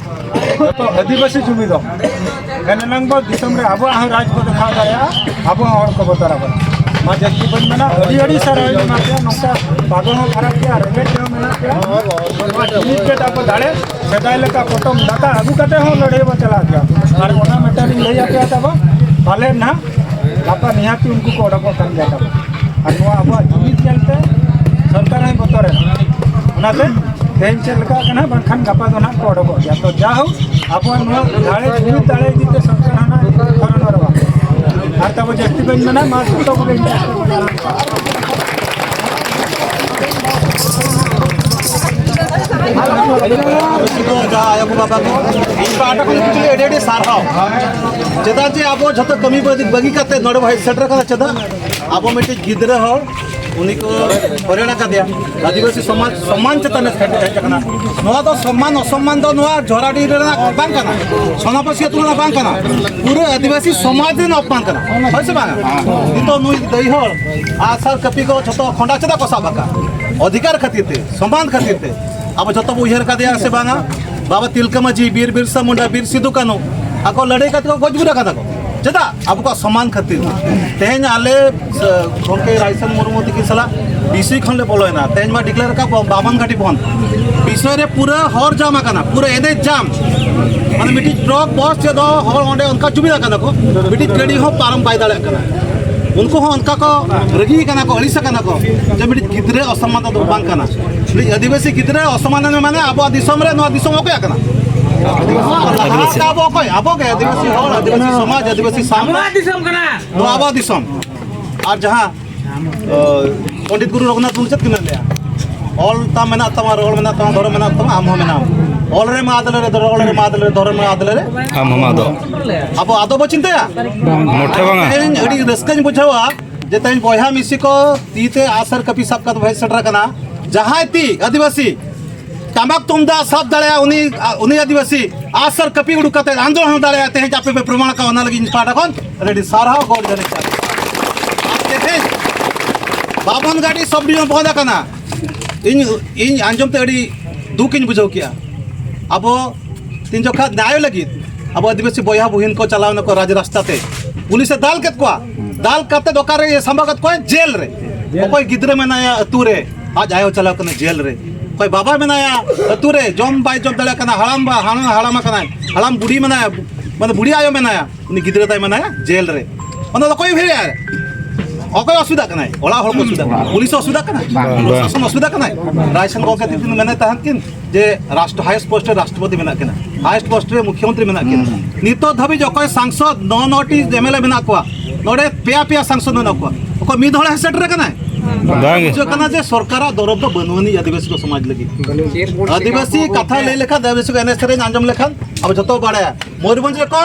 ᱡᱚᱛᱚ ᱟᱹᱫᱤᱵᱟᱹᱥᱤ ᱡᱩᱢᱤᱫᱚᱜ, ᱮᱱᱟᱝ ᱵᱚ ᱫᱤᱥᱚᱢ ᱨᱮ ᱟᱵᱚᱣᱟᱜ ᱦᱚᱸ ᱨᱟᱡᱽ ᱵᱚ ᱫᱮᱠᱷᱟᱣ ᱫᱟᱲᱮᱭᱟᱜᱼᱟ, ᱟᱵᱚ ᱦᱚᱸ ᱦᱚᱲ ᱠᱚ ᱵᱚᱛᱚᱨ ᱟᱵᱚᱱᱟ᱾ ᱢᱟ ᱡᱟᱹᱥᱛᱤ ᱵᱟᱹᱧ ᱢᱮᱱᱟ, ᱟᱹᱰᱤ ᱟᱹᱰᱤ ᱥᱟᱨᱦᱟᱣ ᱤᱧ ᱮᱢᱟ ᱯᱮᱭᱟ᱾ ᱱᱚᱝᱠᱟ ᱯᱟᱜᱚ ᱦᱚᱸ ᱠᱷᱟᱨᱟᱯ ᱜᱮᱭᱟ, ᱨᱮᱸᱜᱮᱡ ᱛᱮᱦᱚᱸ ᱢᱮᱱᱟᱜ ᱯᱮᱭᱟ᱾ ᱱᱚᱣᱟ ᱡᱩᱢᱤᱫ ᱜᱮ ᱛᱟᱵᱚ ᱫᱟᱲᱮ᱾ ᱥᱮᱫᱟᱭ ᱞᱮᱠᱟ ᱯᱚᱴᱚᱢ ᱫᱟᱠᱟ ᱟᱹᱜᱩ ᱠᱟᱛᱮ ᱦᱚᱸ ᱞᱟᱹᱲᱦᱟᱹᱭ ᱵᱚ ᱪᱟᱞᱟᱜ ᱜᱮᱭᱟ᱾ ᱟᱨ ᱚᱱᱟ ᱢᱤᱫᱴᱟᱝ ᱤᱧ ᱞᱟᱹᱭ ᱟᱯᱮᱭᱟ ᱛᱟᱵᱚ, ᱯᱟᱞᱮ ᱱᱟᱦᱟᱜ ᱜᱟᱯᱟ ᱱᱤᱦᱟᱹᱛ ᱩᱱᱠᱩ ᱠᱚ ᱚᱰᱚᱠᱚᱜ ᱠᱟᱱ ᱜᱮᱭᱟ ᱛᱟᱵᱚ᱾ ᱟᱨ ᱱᱚᱣᱟ ᱟᱵᱚᱣᱟᱜ ᱡᱩᱢᱤᱫ ᱧᱮᱞᱛᱮ ᱥᱚᱨᱠᱟᱨ ᱦᱚᱸᱭ ᱵᱚᱛᱚᱨᱮᱱᱟ᱾ ᱚᱱᱟᱛᱮ ᱛᱮᱦᱮᱧ ᱪᱮᱫ ᱞᱮᱠᱟᱜ ᱠᱟᱱᱟ, ᱵᱟᱝᱠᱷᱟᱱ ᱜᱟᱯᱟ ᱫᱚ ᱱᱟᱦᱟᱜ ᱠᱚ ᱚᱰᱚᱠᱚᱜ ᱜᱮᱭᱟ᱾ ᱛᱚ ᱡᱟᱭᱦᱳᱠ, ᱟᱵᱚᱣᱟᱜ ᱱᱚᱣᱟ ᱫᱟᱲᱮ, ᱡᱩᱢᱤᱫ ᱫᱟᱲᱮ ᱤᱫᱤ ᱛᱮ ᱥᱚᱨᱠᱟᱨ ᱦᱚᱸ ᱱᱟᱦᱟᱜ ᱯᱟᱨᱚᱢᱚᱜᱼᱟ᱾ ᱟᱨ ᱛᱟᱵᱚ ᱡᱟᱹᱥᱛᱤ ᱵᱟᱹᱧ ᱢᱮᱱᱟ, ᱢᱟ ᱡᱚᱛᱚ ᱠᱚᱜᱮ ᱤᱧ ᱯᱟᱦᱴᱟ ᱠᱷᱚᱱ ᱡᱚᱦᱟᱨ᱾ ᱡᱟᱦᱟᱸ ᱟᱭᱳ ᱠᱚ ᱵᱟᱵᱟ ᱠᱚ, ᱤᱧ ᱯᱟᱦᱴᱟ ᱠᱷᱚᱱ actually ᱟᱹᱰᱤ ᱟᱹᱰᱤ ᱥᱟᱨᱦᱟᱣ᱾ ᱪᱮᱫᱟᱜ ᱡᱮ ᱟᱵᱚ ᱡᱷᱚᱛᱚ ᱠᱟᱹᱢᱤ ᱵᱟᱹᱜᱤ ᱠᱟᱛᱮ ᱱᱚᱰᱮ ᱵᱚ ᱦᱮᱡ ᱥᱮᱴᱮᱨ ᱠᱟᱱᱟ᱾ ᱪᱮᱫᱟᱜ? ᱟᱵᱚ ᱢᱤᱫᱴᱤᱡ ᱜᱤᱫᱽᱨᱟᱹ ᱦᱚᱲ ᱩᱱᱤ ᱠᱚ ᱦᱚᱭᱨᱟᱱ ᱟᱠᱟᱫᱮᱭᱟ᱾ ᱟᱹᱫᱤᱵᱟᱹᱥᱤ ᱥᱚᱢᱟᱡᱽ ᱥᱚᱢᱢᱟᱱ ᱪᱮᱛᱟᱱ ᱨᱮ ᱦᱮᱡ ᱟᱠᱟᱱᱟ᱾ ᱱᱚᱣᱟ ᱫᱚ ᱥᱚᱢᱢᱟᱱ ᱚᱥᱚᱢᱢᱟᱱ ᱫᱚ ᱱᱚᱣᱟ ᱡᱷᱚᱨᱟᱰᱤ ᱨᱮᱱᱟᱜ ᱵᱟᱝ ᱠᱟᱱᱟ, ᱥᱚᱱᱟᱯᱟᱹᱥᱤ ᱟᱹᱛᱩ ᱨᱮᱱᱟᱜ ᱵᱟᱝ ᱠᱟᱱᱟ, ᱯᱩᱨᱟᱹ ᱟᱹᱫᱤᱵᱟᱹᱥᱤ ᱥᱚᱢᱟᱡᱽ ᱨᱮᱱᱟᱜ ᱚᱯᱢᱟᱱ ᱠᱟᱱᱟ᱾ ᱦᱳᱭ ᱥᱮ ᱵᱟᱝ? ᱱᱤᱛᱚᱜ ᱱᱩᱭ ᱫᱟᱹᱭ ᱦᱚᱲ ᱟᱜᱼᱥᱟᱨ ᱠᱟᱹᱯᱤ ᱠᱚ ᱡᱷᱚᱛᱚ ᱠᱷᱚᱸᱰᱟ ᱪᱮᱫᱟᱜ ᱠᱚ ᱥᱟᱵ ᱟᱠᱟᱫ? ᱚᱫᱷᱤᱠᱟᱨ ᱠᱷᱟᱹᱛᱤᱨ ᱛᱮ, ᱥᱚᱢᱢᱟᱱ ᱠᱷᱟᱹᱛᱤᱨ ᱛᱮ᱾ ᱟᱵᱚ ᱡᱷᱚᱛᱚ ᱵᱚ ᱩᱭᱦᱟᱹᱨ ᱠᱟᱫᱮᱭᱟ ᱥᱮ ᱵᱟᱝᱟ? ᱵᱟᱵᱟ ᱛᱤᱞᱠᱟᱹ ᱢᱟᱹᱡᱷᱤ, ᱵᱤᱨ ᱵᱤᱨᱥᱟ ᱢᱩᱱᱰᱟ, ᱵᱤᱨ ᱥᱤᱫᱩ ᱠᱟᱹᱱᱩ ᱟᱠᱚ ᱞᱟᱹᱲᱦᱟᱹᱭ ᱠᱟᱛᱮ ᱠᱚ ᱜᱚᱡ ᱜᱩᱨ ᱟᱠᱟᱫᱟ ᱠᱚ᱾ ᱪᱮᱫᱟᱜ? ᱟᱵᱚ ᱠᱚᱣᱟᱜ ᱥᱚᱢᱢᱟᱱ ᱠᱷᱟᱹᱛᱤᱨ᱾ ᱛᱮᱦᱮᱧ ᱟᱞᱮ, ᱥᱮ, ᱜᱚᱢᱠᱮ ᱨᱟᱭᱥᱟᱱ ᱢᱩᱨᱢᱩ ᱛᱤᱠᱤᱱ ᱥᱟᱞᱟᱜ ᱰᱤᱥᱤ ᱠᱷᱚᱱ ᱞᱮ ᱵᱚᱞᱚᱭᱮᱱᱟ᱾ ᱛᱮᱦᱮᱧ ᱢᱟ ᱰᱤᱠᱞᱮᱭᱟᱨ ᱟᱠᱟᱫ ᱠᱚ ᱵᱟᱢᱚᱱ ᱜᱷᱟᱴᱤ ᱵᱚᱱᱫᱷ᱾ ᱵᱤᱥᱚᱭ ᱨᱮ ᱯᱩᱨᱟᱹ ᱦᱚᱨ ᱡᱟᱢ ᱟᱠᱟᱱᱟ, ᱯᱩᱨᱟᱹ ᱮᱱᱮᱡ ᱡᱟᱢ᱾ ᱢᱟᱱᱮ ᱢᱤᱫᱴᱤᱡ ᱴᱨᱟᱠ ᱵᱟᱥ ᱪᱮᱫ ᱫᱚ ᱦᱚᱲ ᱚᱸᱰᱮ ᱚᱱᱠᱟ ᱡᱩᱢᱤᱫ ᱟᱠᱟᱱᱟ ᱠᱚ, ᱢᱤᱫᱴᱤᱡ ᱜᱟᱹᱰᱤ ᱦᱚᱸ ᱯᱟᱨᱚᱢ ᱵᱟᱭ ᱫᱟᱲᱮᱭᱟᱜ ᱠᱟᱱᱟ᱾ ᱩᱱᱠᱩ ᱦᱚᱸ ᱚᱱᱠᱟ ᱠᱚ ᱨᱟᱹᱜᱤ ᱠᱟᱱᱟ ᱠᱚ, ᱟᱹᱲᱤᱥ ᱟᱠᱟᱱᱟ ᱠᱚ ᱡᱮ ᱢᱤᱫᱴᱤᱡ ᱜᱤᱫᱽᱨᱟᱹ ᱚᱥᱚᱢᱢᱟᱱ ᱫᱚ ᱵᱟᱝ ᱠᱟᱱᱟ᱾ ᱢᱤᱫᱴᱤᱡ ᱟᱹᱫᱤᱵᱟᱹᱥᱤ ᱜᱤᱫᱽᱨᱟᱹ ᱚᱥᱚᱢᱢᱟᱱ ᱢᱟᱱᱮ ᱟᱵᱚᱣᱟᱜ ᱫᱤᱥᱚᱢ ᱨᱮ ᱱᱚᱣᱟ ᱫᱤᱥᱚᱢ ᱚᱠᱚᱭᱟᱜ ᱠᱟᱱᱟ? ᱟᱹᱫᱤᱵᱟᱹᱥᱤ᱾ ᱟᱵᱚ ᱚᱠᱚᱭ? ᱟᱵᱚ ᱜᱮ ᱟᱹᱫᱤᱵᱟᱹᱥᱤ ᱦᱚᱲ, ᱟᱹᱫᱤᱵᱟᱹᱥᱤ ᱥᱚᱢᱟᱡᱽ, ᱟᱹᱫᱤᱵᱟᱹᱥᱤ ᱥᱟᱶᱛᱟ᱾ ᱟᱵᱚᱣᱟᱜ ᱫᱤᱥᱚᱢ ᱠᱟᱱᱟ᱾ ᱱᱚᱣᱟ ᱟᱵᱚᱣᱟᱜ ᱫᱤᱥᱚᱢ᱾ ᱟᱨ ᱡᱟᱦᱟᱸ, ᱚ, ᱯᱚᱱᱰᱤᱛ ᱜᱩᱨᱩ ᱨᱚᱜᱷᱩᱱᱟᱛᱷ ᱢᱩᱨᱢᱩ ᱪᱮᱫ ᱠᱤᱱ ᱢᱮᱱ ᱞᱮᱜᱼᱟ? ᱚᱞ ᱛᱟᱢ ᱢᱮᱱᱟᱜ ᱛᱟᱢᱟ, ᱨᱚᱲ ᱢᱮᱱᱟᱜ ᱛᱟᱢᱟ, ᱫᱷᱚᱨᱚᱢ ᱢᱮᱱᱟᱜ ᱛᱟᱢᱟ, ᱟᱢ ᱦᱚᱸ ᱢᱮᱱᱟᱢ᱾ ᱚᱞ ᱨᱮᱢ ᱟᱫ ᱞᱮᱨᱮ, ᱨᱚᱲ ᱨᱮᱢ ᱟᱫ ᱞᱮᱨᱮ, ᱫᱷᱚᱨᱚᱢ ᱨᱮᱢ ᱟᱫ ᱞᱮᱨᱮ᱾ ᱟᱢ ᱦᱚᱸᱢ ᱟᱫᱚᱜ᱾ ᱟᱵᱚ ᱟᱫᱚ ᱵᱚ ᱪᱤᱱᱛᱟᱹᱭᱟ? ᱢᱚᱴᱷᱮ ᱵᱟᱝᱟ᱾ ᱛᱮᱦᱮᱧ ᱟᱹᱰᱤ ᱨᱟᱹᱥᱠᱟᱹᱧ ᱵᱩᱡᱷᱟᱹᱣᱟ ᱡᱮ ᱛᱮᱦᱮᱧ ᱵᱚᱭᱦᱟ ᱢᱤᱥᱤ ᱠᱚ ᱛᱤ ᱛᱮ ᱟᱜᱼᱥᱟᱨ ᱠᱟᱹᱯᱤ ᱥᱟᱵ ᱠᱟᱛᱮ ᱵᱚ ᱦᱮᱡ ᱥᱮᱴᱮᱨ ᱟᱠᱟᱱᱟ᱾ ᱡᱟᱦᱟᱸᱭ ᱛᱤ ᱟᱹᱫᱤᱵᱟᱹᱥᱤ ᱴᱟᱢᱟᱠ ᱛᱩᱢᱫᱟᱜ ᱥᱟᱵ ᱫᱟᱲᱮᱭᱟᱜᱼᱟ, ᱩᱱᱤ, ᱩᱱᱤ ᱟᱹᱫᱤᱵᱟᱹᱥᱤ ᱟᱜᱼᱥᱟᱨ ᱠᱟᱹᱯᱤ ᱩᱰᱩᱠ ᱠᱟᱛᱮ ᱟᱱᱫᱳᱞᱚᱱ ᱫᱟᱲᱮᱭᱟᱜᱼᱟ᱾ ᱛᱮᱦᱮᱧ ᱟᱯᱮ ᱯᱮ ᱯᱨᱚᱢᱟᱬ ᱟᱠᱟᱫ, ᱚᱱᱟ ᱞᱟᱹᱜᱤᱫ ᱤᱧ ᱯᱟᱦᱴᱟ ᱠᱷᱚᱱ ᱟᱹᱰᱤ ᱟᱹᱰᱤ ᱥᱟᱨᱦᱟᱣ, ᱜᱚᱰ ᱡᱚᱦᱟᱨ᱾ ᱟᱨ ᱛᱮᱦᱮᱧ ᱵᱟᱵᱚᱱ ᱜᱟᱹᱰᱤ ᱥᱚᱵ ᱰᱤᱵᱷᱤᱡᱚᱱ ᱵᱚᱱᱫ ᱟᱠᱟᱱᱟ᱾ ᱤᱧ, ᱤᱧ ᱟᱸᱡᱚᱢ ᱛᱮ ᱟᱹᱰᱤ ᱫᱩᱠ ᱤᱧ ᱵᱩᱡᱷᱟᱹᱣ ᱠᱮᱜᱼᱟ᱾ ᱟᱵᱚ ᱛᱤᱱ ᱡᱚᱠᱷᱟ ᱱᱟᱭ ᱞᱟᱹᱜᱤᱫ ᱟᱵᱚ ᱟᱹᱫᱤᱵᱟᱹᱥᱤ ᱵᱚᱭᱦᱟ ᱵᱩᱦᱤᱱ ᱠᱚ ᱪᱟᱞᱟᱣ ᱱᱟᱠᱚ ᱨᱟᱡᱽ ᱨᱟᱥᱛᱟ ᱛᱮ, ᱯᱩᱞᱤᱥ ᱮ ᱫᱟᱞ ᱠᱮᱫ ᱠᱚᱣᱟ᱾ ᱫᱟᱞ ᱠᱟᱛᱮ ᱚᱠᱟᱨᱮ ᱥᱟᱢᱵᱟᱣ ᱠᱮᱫ ᱠᱚᱣᱟ? ᱡᱮᱞ ᱨᱮ᱾ ᱚᱠᱚᱭ ᱜᱤᱫᱽᱨᱟᱹ ᱢᱮᱱᱟᱭᱟ ᱟᱹᱛᱩ ᱨᱮ, ᱟᱡ ᱟᱭᱳ ᱪᱟᱞᱟᱣ ᱠᱟᱱᱟ ᱡᱮᱞ ᱨᱮ᱾ ᱚᱠᱚᱭ ᱵᱟᱵᱟ ᱢᱮᱱᱟᱭᱟ ᱟᱹᱛᱩ ᱨᱮ, ᱡᱚᱢ ᱵᱟᱭ ᱡᱚᱢ ᱫᱟᱲᱮᱭᱟᱜ ᱠᱟᱱᱟ, ᱦᱟᱲᱟᱢ ᱵᱟ, ᱦᱟᱲᱟᱢ, ᱦᱟᱲᱟᱢ ᱟᱠᱟᱱᱟᱭ, ᱦᱟᱲᱟᱢ ᱵᱩᱲᱦᱤ ᱢᱮᱱᱟᱭᱟ, ᱢᱟᱱᱮ ᱵᱩᱲᱦᱤ ᱟᱭᱳ ᱢᱮᱱᱟᱭᱟ, ᱩᱱᱤ ᱜᱤᱫᱽᱨᱟᱹ ᱛᱟᱭ ᱢᱮᱱᱟᱭᱟ ᱡᱮᱞ ᱨᱮ᱾ ᱚᱱᱟ ᱫᱚ ᱚᱠᱚᱭ ᱩᱭᱦᱟᱹᱨᱮᱜᱼᱟᱭ? ᱚᱠᱚᱭ ᱚᱥᱩᱵᱤᱫᱷᱟᱜ ᱠᱟᱱᱟᱭ? ᱚᱲᱟᱜ ᱦᱚᱲ ᱠᱚ ᱚᱥᱩᱵᱤᱫᱷᱟᱜ ᱠᱟᱱᱟ, ᱯᱩᱞᱤᱥ ᱚᱥᱩᱵᱤᱫᱷᱟᱜ ᱠᱟᱱᱟᱭ, ᱵᱟᱝ᱾ ᱯᱨᱚᱥᱟᱥᱚᱱ ᱚᱥᱩᱵᱤᱫᱷᱟᱜ ᱠᱟᱱᱟᱭ᱾ ᱨᱟᱭᱥᱚᱱ ᱜᱚᱢᱠᱮ ᱛᱤᱠᱤᱱ ᱢᱮᱱᱮᱫ ᱛᱟᱦᱮᱸᱫ ᱠᱤᱱ ᱡᱮ ᱨᱟᱥᱴᱨ, ᱦᱟᱭᱮᱥᱴ ᱯᱳᱥᱴ ᱨᱮ ᱨᱟᱥᱴᱨᱚᱯᱚᱛᱤ ᱢᱮᱱᱟᱜ ᱠᱤᱱᱟ, ᱦᱟᱭᱮᱥᱴ ᱯᱳᱥᱴ ᱨᱮ ᱢᱩᱠᱷᱭᱚᱢᱚᱱᱛᱨᱤ ᱢᱮᱱᱟᱜ ᱠᱤᱱᱟ᱾ ᱦᱩᱸ᱾ ᱱᱤᱛᱚᱜ ᱫᱷᱟᱹᱵᱤᱡ ᱚᱠᱚᱭ ᱥᱟᱝᱥᱚᱫ, ᱱᱚ ᱱᱚᱴᱤ ᱮᱢ ᱮᱞ ᱮ ᱢᱮᱱᱟᱜ ᱠᱚᱣᱟ, ᱱᱚᱰᱮ ᱯᱮᱭᱟ ᱯᱮᱭᱟ ᱥᱟᱝᱥᱚᱫ ᱢᱮᱱᱟᱜ ᱠᱚᱣᱟ, ᱚᱠᱚᱭ ᱢᱤᱫ ᱦᱚᱲᱮ ᱦᱮᱡ ᱥᱮᱴᱮᱨ ᱟᱠᱟᱱᱟᱭ? ᱵᱟᱝ᱾ ᱵᱩᱡᱷᱟᱹᱜ ᱠᱟᱱᱟ ᱡᱮ ᱥᱚᱨᱠᱟᱨᱟᱜ ᱫᱚᱨᱚᱫ ᱫᱚ ᱵᱟᱹᱱᱩᱜ ᱟᱹᱱᱤᱡ ᱟᱹᱫᱤᱵᱟᱹᱥᱤ ᱠᱚ ᱥᱚᱢᱟᱡᱽ ᱞᱟᱹᱜᱤᱫ᱾ ᱟᱹᱫᱤᱵᱟᱹᱥᱤ ᱠᱟᱛᱷᱟ ᱞᱟᱹᱭ ᱞᱮᱠᱷᱟᱱ, ᱟᱹᱫᱤᱵᱟᱹᱥᱤ ᱠᱚ ᱮᱱᱮᱡ ᱥᱮᱨᱮᱧ ᱟᱸᱡᱚᱢ ᱞᱮᱠᱷᱟᱱ ᱟᱵᱚ ᱡᱷᱚᱛᱚ ᱵᱚ ᱵᱟᱲᱟᱭᱟ᱾ ᱢᱚᱭᱩᱨᱵᱷᱚᱸᱡᱽ ᱨᱮ ᱠᱚ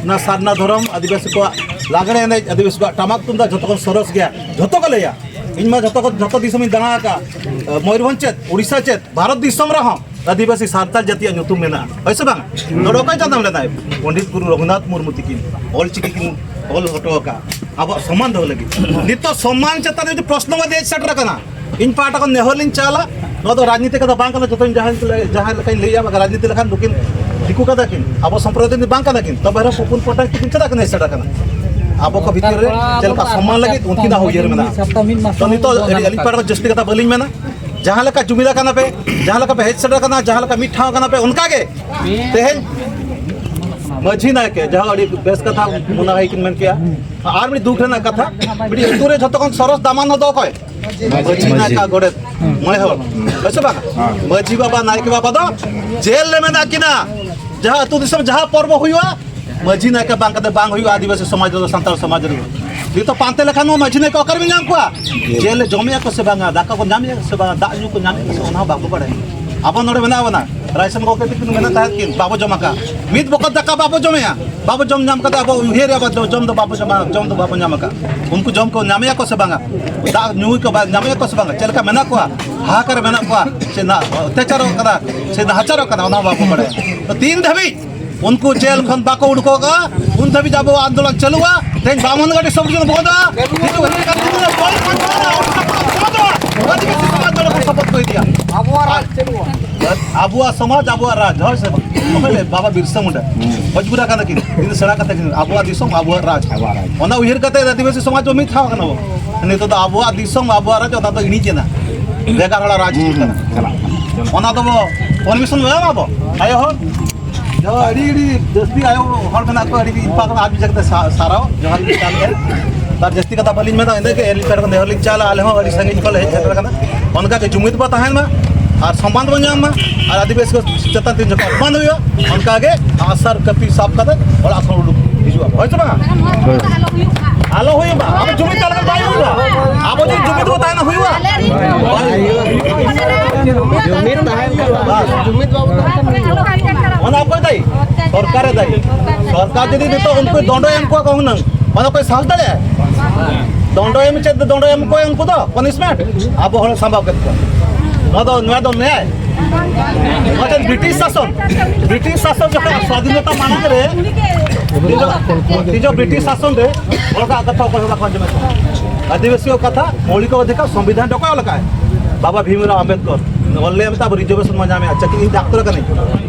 ᱚᱱᱟ ᱥᱟᱨᱱᱟ ᱫᱷᱚᱨᱚᱢ, ᱟᱹᱫᱤᱵᱟᱹᱥᱤ ᱠᱚᱣᱟᱜ ᱞᱟᱜᱽᱲᱮ ᱮᱱᱮᱡ, ᱟᱹᱫᱤᱵᱟᱹᱥᱤ ᱠᱚᱣᱟᱜ ᱴᱟᱢᱟᱠ ᱛᱩᱢᱫᱟᱜ ᱡᱷᱚᱛᱚ ᱠᱷᱚᱱ ᱥᱚᱨᱚᱥ ᱜᱮᱭᱟ, ᱡᱷᱚᱛᱚ ᱠᱚ ᱞᱟᱹᱭᱟ᱾ ᱤᱧ ᱢᱟ ᱡᱷᱚᱛᱚ ᱠᱚ, ᱡᱷᱚᱛᱚ ᱫᱤᱥᱚᱢᱤᱧ ᱫᱟᱬᱟ ᱟᱠᱟᱫ, ᱢᱚᱭᱩᱨᱵᱷᱚᱸᱡᱽ ᱪᱮᱫ, ᱩᱲᱤᱥᱥᱟ ᱪᱮᱫ, ᱵᱷᱟᱨᱚᱛ ᱫᱤᱥᱚᱢ ᱨᱮᱦᱚᱸ ᱟᱹᱫᱤᱵᱟᱹᱥᱤ ᱥᱟᱱᱛᱟᱲ ᱡᱟᱹᱛᱤᱭᱟᱜ ᱧᱩᱛᱩᱢ ᱢᱮᱱᱟᱜᱼᱟ᱾ ᱦᱳᱭ ᱥᱮ ᱵᱟᱝ? ᱱᱚᱰᱮ ᱚᱠᱚᱭ ᱪᱟᱸᱫᱟᱢ ᱞᱮᱫᱟᱭ? ᱯᱚᱱᱰᱤᱛ ᱜᱩᱨᱩ ᱨᱚᱜᱷᱩᱱᱟᱛᱷ ᱢᱩᱨᱢᱩ ᱛᱤᱠᱤᱱ ᱚᱞ ᱪᱤᱠᱤ ᱠᱤᱱ ᱚᱞ ᱦᱚᱴᱚ ᱟᱠᱟᱫᱼᱟ ᱟᱵᱚᱣᱟᱜ ᱥᱚᱢᱢᱟᱱ ᱫᱚᱦᱚ ᱞᱟᱹᱜᱤᱫ᱾ ᱱᱤᱛᱚᱜ ᱥᱚᱢᱢᱟᱱ ᱪᱮᱛᱟᱱ ᱨᱮ ᱡᱩᱫᱤ ᱯᱨᱚᱥᱱᱚ ᱵᱟᱫ ᱦᱮᱡ ᱥᱮᱴᱮᱨ ᱟᱠᱟᱱᱟ, ᱤᱧ ᱯᱟᱦᱴᱟ ᱠᱷᱚᱱ ᱱᱮᱦᱚᱨ ᱞᱤᱧ ᱪᱟᱞᱟ᱾ ᱱᱚᱣᱟ ᱫᱚ ᱨᱟᱡᱽᱱᱤᱛᱤ ᱠᱟᱛᱷᱟ ᱵᱟᱝ ᱠᱟᱱᱟ᱾ ᱡᱚᱛᱚᱧ ᱡᱟᱦᱟᱸᱭ, ᱡᱟᱦᱟᱸ ᱞᱮᱠᱟᱧ ᱞᱟᱹᱭᱮᱜᱼᱟ, ᱨᱟᱡᱽᱱᱤᱛᱤ ᱞᱮᱠᱷᱟᱱ ᱱᱩᱠᱤᱱ ᱫᱤᱠᱩ ᱠᱟᱱᱟ ᱠᱤᱱ, ᱟᱵᱚ ᱥᱚᱢᱯᱨᱚᱫᱟᱭ ᱨᱤᱱ ᱵᱟᱝ ᱠᱟᱱᱟ ᱠᱤᱱ, ᱛᱚᱵᱮ ᱨᱮᱦᱚᱸ ᱯᱚᱯᱩᱞ ᱯᱨᱚᱰᱟᱠᱴ ᱠᱤᱱ ᱪᱮᱫᱟᱜ ᱠᱤᱱ ᱦᱮᱡ ᱥᱮᱴᱮᱨ ᱟᱠᱟᱱᱟ? ᱟᱵᱚ ᱠᱚ ᱵᱷᱤᱛᱤᱨ ᱨᱮ ᱪᱮᱫ ᱞᱮᱠᱟ ᱥᱚᱢᱢᱟᱱ ᱞᱟᱹᱜᱤᱫ ᱩᱱᱠᱤᱱᱟᱜ ᱦᱚᱸ ᱩᱭᱦᱟᱹᱨ ᱢᱮᱱᱟᱜᱼᱟ᱾ ᱛᱚ ᱱᱤᱛᱚᱜ ᱟᱹᱰᱤ, ᱟᱹᱞᱤᱧ ᱯᱟᱦᱴᱟ ᱠᱷᱚᱱ ᱡᱟᱹᱥᱛᱤ ᱠᱟᱛᱷᱟ ᱵᱟᱹᱞᱤᱧ ᱢᱮᱱᱟ᱾ ᱡᱟᱦᱟᱸ ᱞᱮᱠᱟ ᱡᱩᱢᱤᱫ ᱟᱠᱟᱱᱟ ᱯᱮ, ᱡᱟᱦᱟᱸ ᱞᱮᱠᱟ ᱯᱮ ᱦᱮᱡ ᱥᱮᱴᱮᱨ ᱟᱠᱟᱱᱟ, ᱡᱟᱦᱟᱸ ᱞᱮᱠᱟ ᱢᱤᱫ ᱴᱷᱟᱶ ᱟᱠᱟᱱᱟ ᱯᱮ, ᱚᱱᱠᱟ ᱜᱮ ᱛᱮᱦᱮᱧ ᱢᱟᱹᱡᱷᱤ ᱱᱟᱭᱠᱮ, ᱡᱟᱦᱟᱸ ᱟᱹᱰᱤ ᱵᱮᱥ ᱠᱟᱛᱷᱟ ᱢᱚᱱᱟ ᱵᱷᱟᱭ ᱠᱤᱱ ᱢᱮᱱ ᱠᱮᱜᱼᱟ, ᱟᱨ ᱢᱤᱫ ᱫᱩᱠ ᱨᱮᱱᱟᱜ ᱠᱟᱛᱷᱟ, ᱢᱤᱫᱴᱤᱡ ᱟᱹᱛᱩ ᱨᱮ ᱡᱷᱚᱛᱚ ᱠᱷᱚᱱ ᱥᱚᱨᱚᱥ ᱫᱟᱢᱟᱱ ᱫᱚ ᱚᱠᱚᱭ? ᱢᱟᱹᱡᱷᱤ, ᱱᱟᱭᱠᱮ, ᱜᱚᱰᱮᱛ, ᱢᱚᱬᱮ ᱦᱚᱲ, ᱦᱮᱸ ᱥᱮ ᱵᱟᱝ? ᱦᱮᱸ᱾ ᱢᱟᱹᱡᱷᱤ ᱵᱟᱵᱟ, ᱱᱟᱭᱠᱮ ᱵᱟᱵᱟ ᱫᱚ ᱡᱮᱞ ᱨᱮ ᱢᱮᱱᱟᱜ ᱠᱤᱱᱟ᱾ ᱡᱟᱦᱟᱸ ᱟᱹᱛᱩ ᱫᱤᱥᱚᱢ ᱡᱟᱦᱟᱸ ᱯᱚᱨᱵᱚ ᱦᱩᱭᱩᱜᱼᱟ, ᱢᱟᱹᱡᱷᱤ ᱱᱟᱭᱠᱮ ᱵᱟᱝ ᱠᱟᱛᱮ ᱵᱟᱝ ᱦᱩᱭᱩᱜᱼᱟ ᱟᱹᱫᱤᱵᱟᱹᱥᱤ ᱥᱚᱢᱟᱡᱽ ᱨᱮᱫᱚ, ᱥᱟᱱᱛᱟᱲ ᱥᱚᱢᱟᱡᱽ ᱨᱮᱫᱚ᱾ ᱱᱤᱛᱚᱜ ᱯᱟᱱᱛᱮ ᱞᱮᱠᱷᱟᱱ ᱢᱟ ᱢᱟᱹᱡᱷᱤ ᱱᱟᱭᱠᱮ ᱚᱠᱟᱨᱮ ᱵᱤᱱ ᱧᱟᱢ ᱠᱚᱣᱟ? ᱡᱮᱞ ᱨᱮ ᱡᱚᱢᱮᱜᱼᱟ ᱠᱚ ᱥᱮ ᱵᱟᱝᱟ, ᱫᱟᱠᱟ ᱠᱚ ᱧᱟᱢᱮᱜᱼᱟ ᱥᱮ ᱵᱟᱝᱟ, ᱫᱟᱜ ᱧᱩ ᱠᱚ ᱧᱟᱢᱮᱜᱼᱟ ᱥᱮ, ᱚᱱᱟ ᱦᱚᱸ ᱵᱟᱠᱚ ᱵᱟᱲᱟᱭᱟ᱾ ᱟᱵᱚ ᱱᱚᱰᱮ ᱢᱮᱱᱟᱜ ᱵᱚᱱᱟ, ᱨᱟᱭᱥᱚᱱ ᱜᱚᱢᱠᱮ ᱛᱤᱠᱤᱱ ᱢᱮᱱᱮᱫ ᱛᱟᱦᱮᱸᱫ ᱠᱤᱱ, ᱵᱟᱵᱚ ᱡᱚᱢ ᱟᱠᱟᱫ, ᱢᱤᱫ ᱵᱚᱠᱚᱛ ᱫᱟᱠᱟ ᱵᱟᱵᱚ ᱡᱚᱢᱮᱜᱼᱟ, ᱵᱟᱵᱚ ᱡᱚᱢ ᱧᱟᱢ ᱠᱟᱛᱮ ᱟᱵᱚ ᱩᱭᱦᱟᱹᱨᱮᱜᱼᱟ, ᱵᱟ ᱡᱚᱢ ᱫᱚ ᱵᱟᱵᱚ ᱡᱚᱢᱟ, ᱡᱚᱢ ᱫᱚ ᱵᱟᱵᱚ ᱧᱟᱢ ᱟᱠᱟᱫ᱾ ᱩᱱᱠᱩ ᱡᱚᱢ ᱠᱚ ᱧᱟᱢᱮᱜᱼᱟ ᱠᱚ ᱥᱮ ᱵᱟᱝᱟ? ᱫᱟᱜ ᱧᱩ ᱠᱚ ᱵᱟ-, ᱧᱟᱢᱮᱜᱼᱟ ᱠᱚ ᱥᱮ ᱵᱟᱝᱟ? ᱪᱮᱫ ᱞᱮᱠᱟ ᱢᱮᱱᱟᱜ ᱠᱚᱣᱟ? ᱦᱟᱦᱟᱠᱟᱨ ᱨᱮ ᱢᱮᱱᱟᱜ ᱠᱚᱣᱟ ᱥᱮ ᱱᱟ-, ᱚᱛᱛᱟᱪᱟᱨᱚᱜ ᱠᱟᱱᱟ ᱥᱮ ᱱᱟᱦᱟᱪᱟᱨᱚᱜ ᱠᱟᱱᱟ, ᱚᱱᱟ ᱦᱚᱸ ᱵᱟᱵᱚ ᱵᱟᱲᱟᱭᱟ᱾ ᱛᱚ ᱛᱤᱱ ᱫᱷᱟᱹᱵᱤᱡ ᱩᱱᱠᱩ ᱡᱮᱞ ᱠᱷᱚᱱ ᱵᱟᱠᱚ ᱩᱰᱩᱠᱚᱜᱼᱟ, ᱩᱱ ᱫᱷᱟᱹᱵᱤᱡ ᱟᱵᱚᱣᱟᱜ ᱟᱱᱫᱳᱞᱚᱱ ᱪᱟᱹᱞᱩᱜᱼᱟ᱾ ᱛᱮᱦᱮᱧ ᱵᱟᱢᱚᱱᱜᱟᱹᱰᱤ ᱥᱚᱵᱽ ᱡᱚᱱ ᱵᱚᱱᱫᱚᱜᱼᱟ᱾ ᱱᱤᱛᱚᱜ ᱦᱩᱭᱩᱜ ᱠᱟᱱᱟ, ᱱᱤᱛᱚᱜ ᱫᱚ ᱵᱚᱞ ᱠᱷᱚᱱ ᱵᱚᱱᱫᱚᱜᱼᱟ᱾ ᱟᱹᱫᱤᱵᱟᱹᱥᱤ ᱥᱚᱢᱟᱡᱽ ᱱᱚᱰᱮ ᱠᱷᱚᱱ ᱥᱚᱯᱚᱛ ᱠᱚ ᱤᱫᱤᱭᱟ᱾ ᱟᱵᱚᱣᱟᱜ ᱨᱟᱡᱽ ᱪᱟᱹᱞᱩᱜᱼᱟ᱾ ᱟᱵᱚᱣᱟᱜ ᱥᱚᱢᱟᱡᱽ, ᱟᱵᱚᱣᱟᱜ ᱨᱟᱡᱽ, ᱦᱳᱭ ᱥᱮ ᱵᱟᱝ? ᱚᱠᱚᱭ ᱞᱟᱹᱭ? ᱵᱟᱵᱟ ᱵᱤᱨᱥᱟ ᱢᱩᱱᱰᱟ᱾ ᱦᱚᱡᱽᱵᱩᱨᱟ ᱠᱟᱱᱟ ᱠᱤᱱ, ᱤᱧ ᱥᱮᱬᱟ ᱠᱟᱛᱮ ᱠᱤᱱ, ᱟᱵᱚᱣᱟᱜ ᱫᱤᱥᱚᱢ, ᱟᱵᱚᱣᱟᱜ ᱨᱟᱡᱽ᱾ ᱟᱵᱚᱣᱟᱜ ᱨᱟᱡᱽ᱾ ᱚᱱᱟ ᱩᱭᱦᱟᱹᱨ ᱠᱟᱛᱮ ᱟᱹᱫᱤᱵᱟᱹᱥᱤ ᱥᱚᱢᱟᱡᱽ ᱫᱚ ᱢᱤᱫ ᱴᱷᱟᱶ ᱠᱟᱱᱟ ᱵᱚ᱾ ᱱᱤᱛᱚᱜ ᱫᱚ ᱟᱵᱚᱣᱟᱜ ᱫᱤᱥᱚᱢ, ᱟᱵᱚᱣᱟᱜ ᱨᱟᱡᱽ, ᱚᱱᱟ ᱫᱚ ᱤᱬᱤᱡ ᱮᱱᱟ, ᱵᱷᱮᱜᱟᱨ ᱦᱚᱲᱟᱜ ᱨᱟᱡᱽ ᱦᱤᱡᱩᱜ ᱠᱟᱱᱟ᱾ ᱪᱟᱞᱟᱜ ᱠᱟᱱᱟ᱾ ᱚᱱᱟ ᱫᱚᱵᱚ ᱯᱟᱨᱢᱤᱥᱚᱱ ᱵᱚ ᱮᱢᱟ ᱵᱚ, ᱟᱭᱳ ᱦᱚᱲ᱾ ᱡᱚᱦᱟᱨ, ᱟᱹᱰᱤ, ᱟᱹᱰᱤ ᱡᱟᱹᱥᱛᱤ ᱟᱭᱳ ᱦᱚᱲ ᱢᱮᱱᱟᱜ ᱠᱚᱣᱟ, ᱟᱹᱰᱤ ᱤᱧ ᱯᱟᱦᱴᱟ ᱠᱷᱚᱱ ᱟᱨ ᱢᱤᱫ ᱡᱟᱭᱜᱟ ᱛᱮ ᱥᱟ-, ᱥᱟᱨᱦᱟᱣ, ᱡᱚᱦᱟᱨ ᱞᱤᱧ ᱪᱟᱞ ᱮᱫᱼᱟ᱾ ᱟᱨ ᱡᱟᱹᱥᱛᱤ ᱠᱟᱛᱷᱟ ᱵᱟᱹᱞᱤᱧ ᱢᱮᱱᱟ, ᱤᱱᱟᱹᱜᱮ ᱟᱹᱞᱤᱧ ᱯᱟᱦᱴᱟ ᱠᱷᱚᱱ ᱱᱮᱦᱚᱨ ᱞᱤᱧ ᱪᱟᱞᱟ, ᱟᱞᱮ ᱦᱚᱸ ᱟᱹᱰᱤ ᱥᱟᱺᱜᱤᱧ ᱠᱷᱚᱱ ᱞᱮ ᱦᱮᱡ ᱥᱮᱴᱮᱨ ᱟᱠᱟᱱᱟ᱾ ᱚᱱᱠᱟ ᱜᱮ ᱡᱩᱢᱤᱫ ᱵᱚ ᱛᱟᱦᱮᱱ ᱢᱟ ᱟᱨ ᱥᱚᱢᱢᱟᱱ ᱵᱚ ᱧᱟᱢ ᱢᱟ, ᱟᱨ ᱟᱹᱫᱤᱵᱟᱹᱥᱤ ᱠᱚ ᱪᱮᱛᱟᱱ ᱛᱤᱱ ᱡᱚᱠᱷᱚᱱ ᱚᱯᱢᱟᱱ ᱦᱩᱭᱩᱜᱼᱟ, ᱚᱱᱠᱟ ᱜᱮ ᱟᱜᱼᱥᱟᱨ ᱠᱟᱹᱯᱤ ᱥᱟᱵ ᱠᱟᱛᱮ ᱚᱲᱟᱜ ᱠᱷᱚᱱ ᱩᱰᱩᱠ ᱦᱤᱡᱩᱜ ᱟᱵᱚ, ᱦᱳᱭ ᱥᱮ ᱵᱟᱝ? ᱟᱞᱚ ᱦᱩᱭᱩᱜ ᱢᱟ᱾ ᱟᱵᱚ ᱡᱩᱢᱤᱫ ᱛᱟᱦᱮᱸ ᱞᱮᱱᱠᱷᱟᱱ ᱵᱟᱭ ᱦᱩᱭᱩᱜᱼᱟ᱾ ᱟᱵᱚ ᱡᱩᱫᱤ ᱡᱩᱢᱤᱫ ᱵᱚ ᱛᱟᱦᱮᱱᱟ, ᱦᱩᱭᱩᱜᱼᱟ? ᱡᱩᱢᱤᱫ ᱛᱟᱦᱮᱱ ᱠᱷᱟᱱ ᱵᱟᱥ᱾ ᱡᱩᱢᱤᱫ ᱵᱟᱵᱚ ᱛᱟᱦᱮᱱ ᱠᱷᱟᱱ ᱦᱩᱭᱩᱜᱼᱟ᱾ ᱚᱱᱟ ᱚᱠᱚᱭ ᱫᱟᱭᱤ? ᱥᱚᱨᱠᱟᱨᱮ ᱫᱟᱭᱤ᱾ ᱥᱚᱨᱠᱟᱨ ᱡᱩᱫᱤ ᱱᱤᱛᱚᱜ ᱩᱱᱠᱩ ᱫᱚᱸᱰᱚ ᱮᱢ ᱠᱚᱣᱟ ᱠᱚ ᱦᱩᱱᱟᱹᱝ, ᱚᱱᱟ ᱚᱠᱚᱭ ᱥᱟᱦᱚᱥ ᱫᱟᱲᱮᱭᱟᱜᱼᱟ? ᱫᱚᱱᱰᱚ ᱮᱢ ᱪᱮᱫ ᱫᱚ ᱫᱚᱱᱰᱚ ᱮᱢ ᱠᱚ ᱩᱱᱠᱩ ᱫᱚ ᱯᱟᱱᱤᱥᱢᱮᱱᱴ, ᱟᱵᱚ ᱦᱚᱲ ᱥᱟᱢᱵᱟᱣ ᱠᱮᱫ ᱠᱚᱣᱟ᱾ ᱱᱚᱣᱟ ᱫᱚ, ᱱᱚᱣᱟ ᱫᱚ ᱱᱮᱭᱟᱭ? ᱱᱚᱣᱟ ᱪᱮᱫ ᱵᱨᱤᱴᱤᱥ ᱥᱟᱥᱚᱱ? ᱵᱨᱤᱴᱤᱥ ᱥᱟᱥᱚᱱ ᱡᱚᱠᱷᱚᱱ ᱥᱟᱫᱷᱤᱱᱚᱛᱟ ᱢᱟᱲᱟᱝ ᱨᱮ ᱛᱤᱡᱚ, ᱛᱤᱡᱚ ᱵᱨᱤᱴᱤᱥ ᱥᱟᱥᱚᱱ ᱨᱮ ᱦᱚᱲ ᱠᱚᱣᱟᱜ ᱠᱟᱛᱷᱟ ᱚᱠᱚᱭ ᱦᱚᱸ ᱵᱟᱠᱚ ᱟᱸᱡᱚᱢᱮᱫ ᱛᱟᱦᱮᱸᱫ᱾ ᱟᱹᱫᱤᱵᱟᱹᱥᱤᱭᱟᱜ ᱠᱟᱛᱷᱟ, ᱢᱳᱣᱞᱤᱠ ᱚᱫᱷᱤᱠᱟᱨ, ᱥᱚᱝᱵᱤᱫᱷᱟᱱ ᱨᱮ ᱚᱠᱚᱭ ᱚᱞ ᱟᱠᱟᱫ? ᱵᱟᱵᱟ ᱵᱷᱤᱢᱨᱟᱣ ᱟᱢᱵᱮᱫᱠᱚᱨ᱾ ᱚᱞ ᱞᱮ ᱢᱮᱛᱟ ᱟᱵᱚ ᱨᱤᱡᱟᱨᱵᱷᱮᱥᱚᱱ ᱵᱚᱱ ᱧᱟᱢᱮᱫᱼᱟ, ᱪᱟᱹᱠᱨᱤ, ᱤᱧ ᱰᱟᱠᱛᱚᱨ ᱠᱟᱹᱱᱟᱹᱧ᱾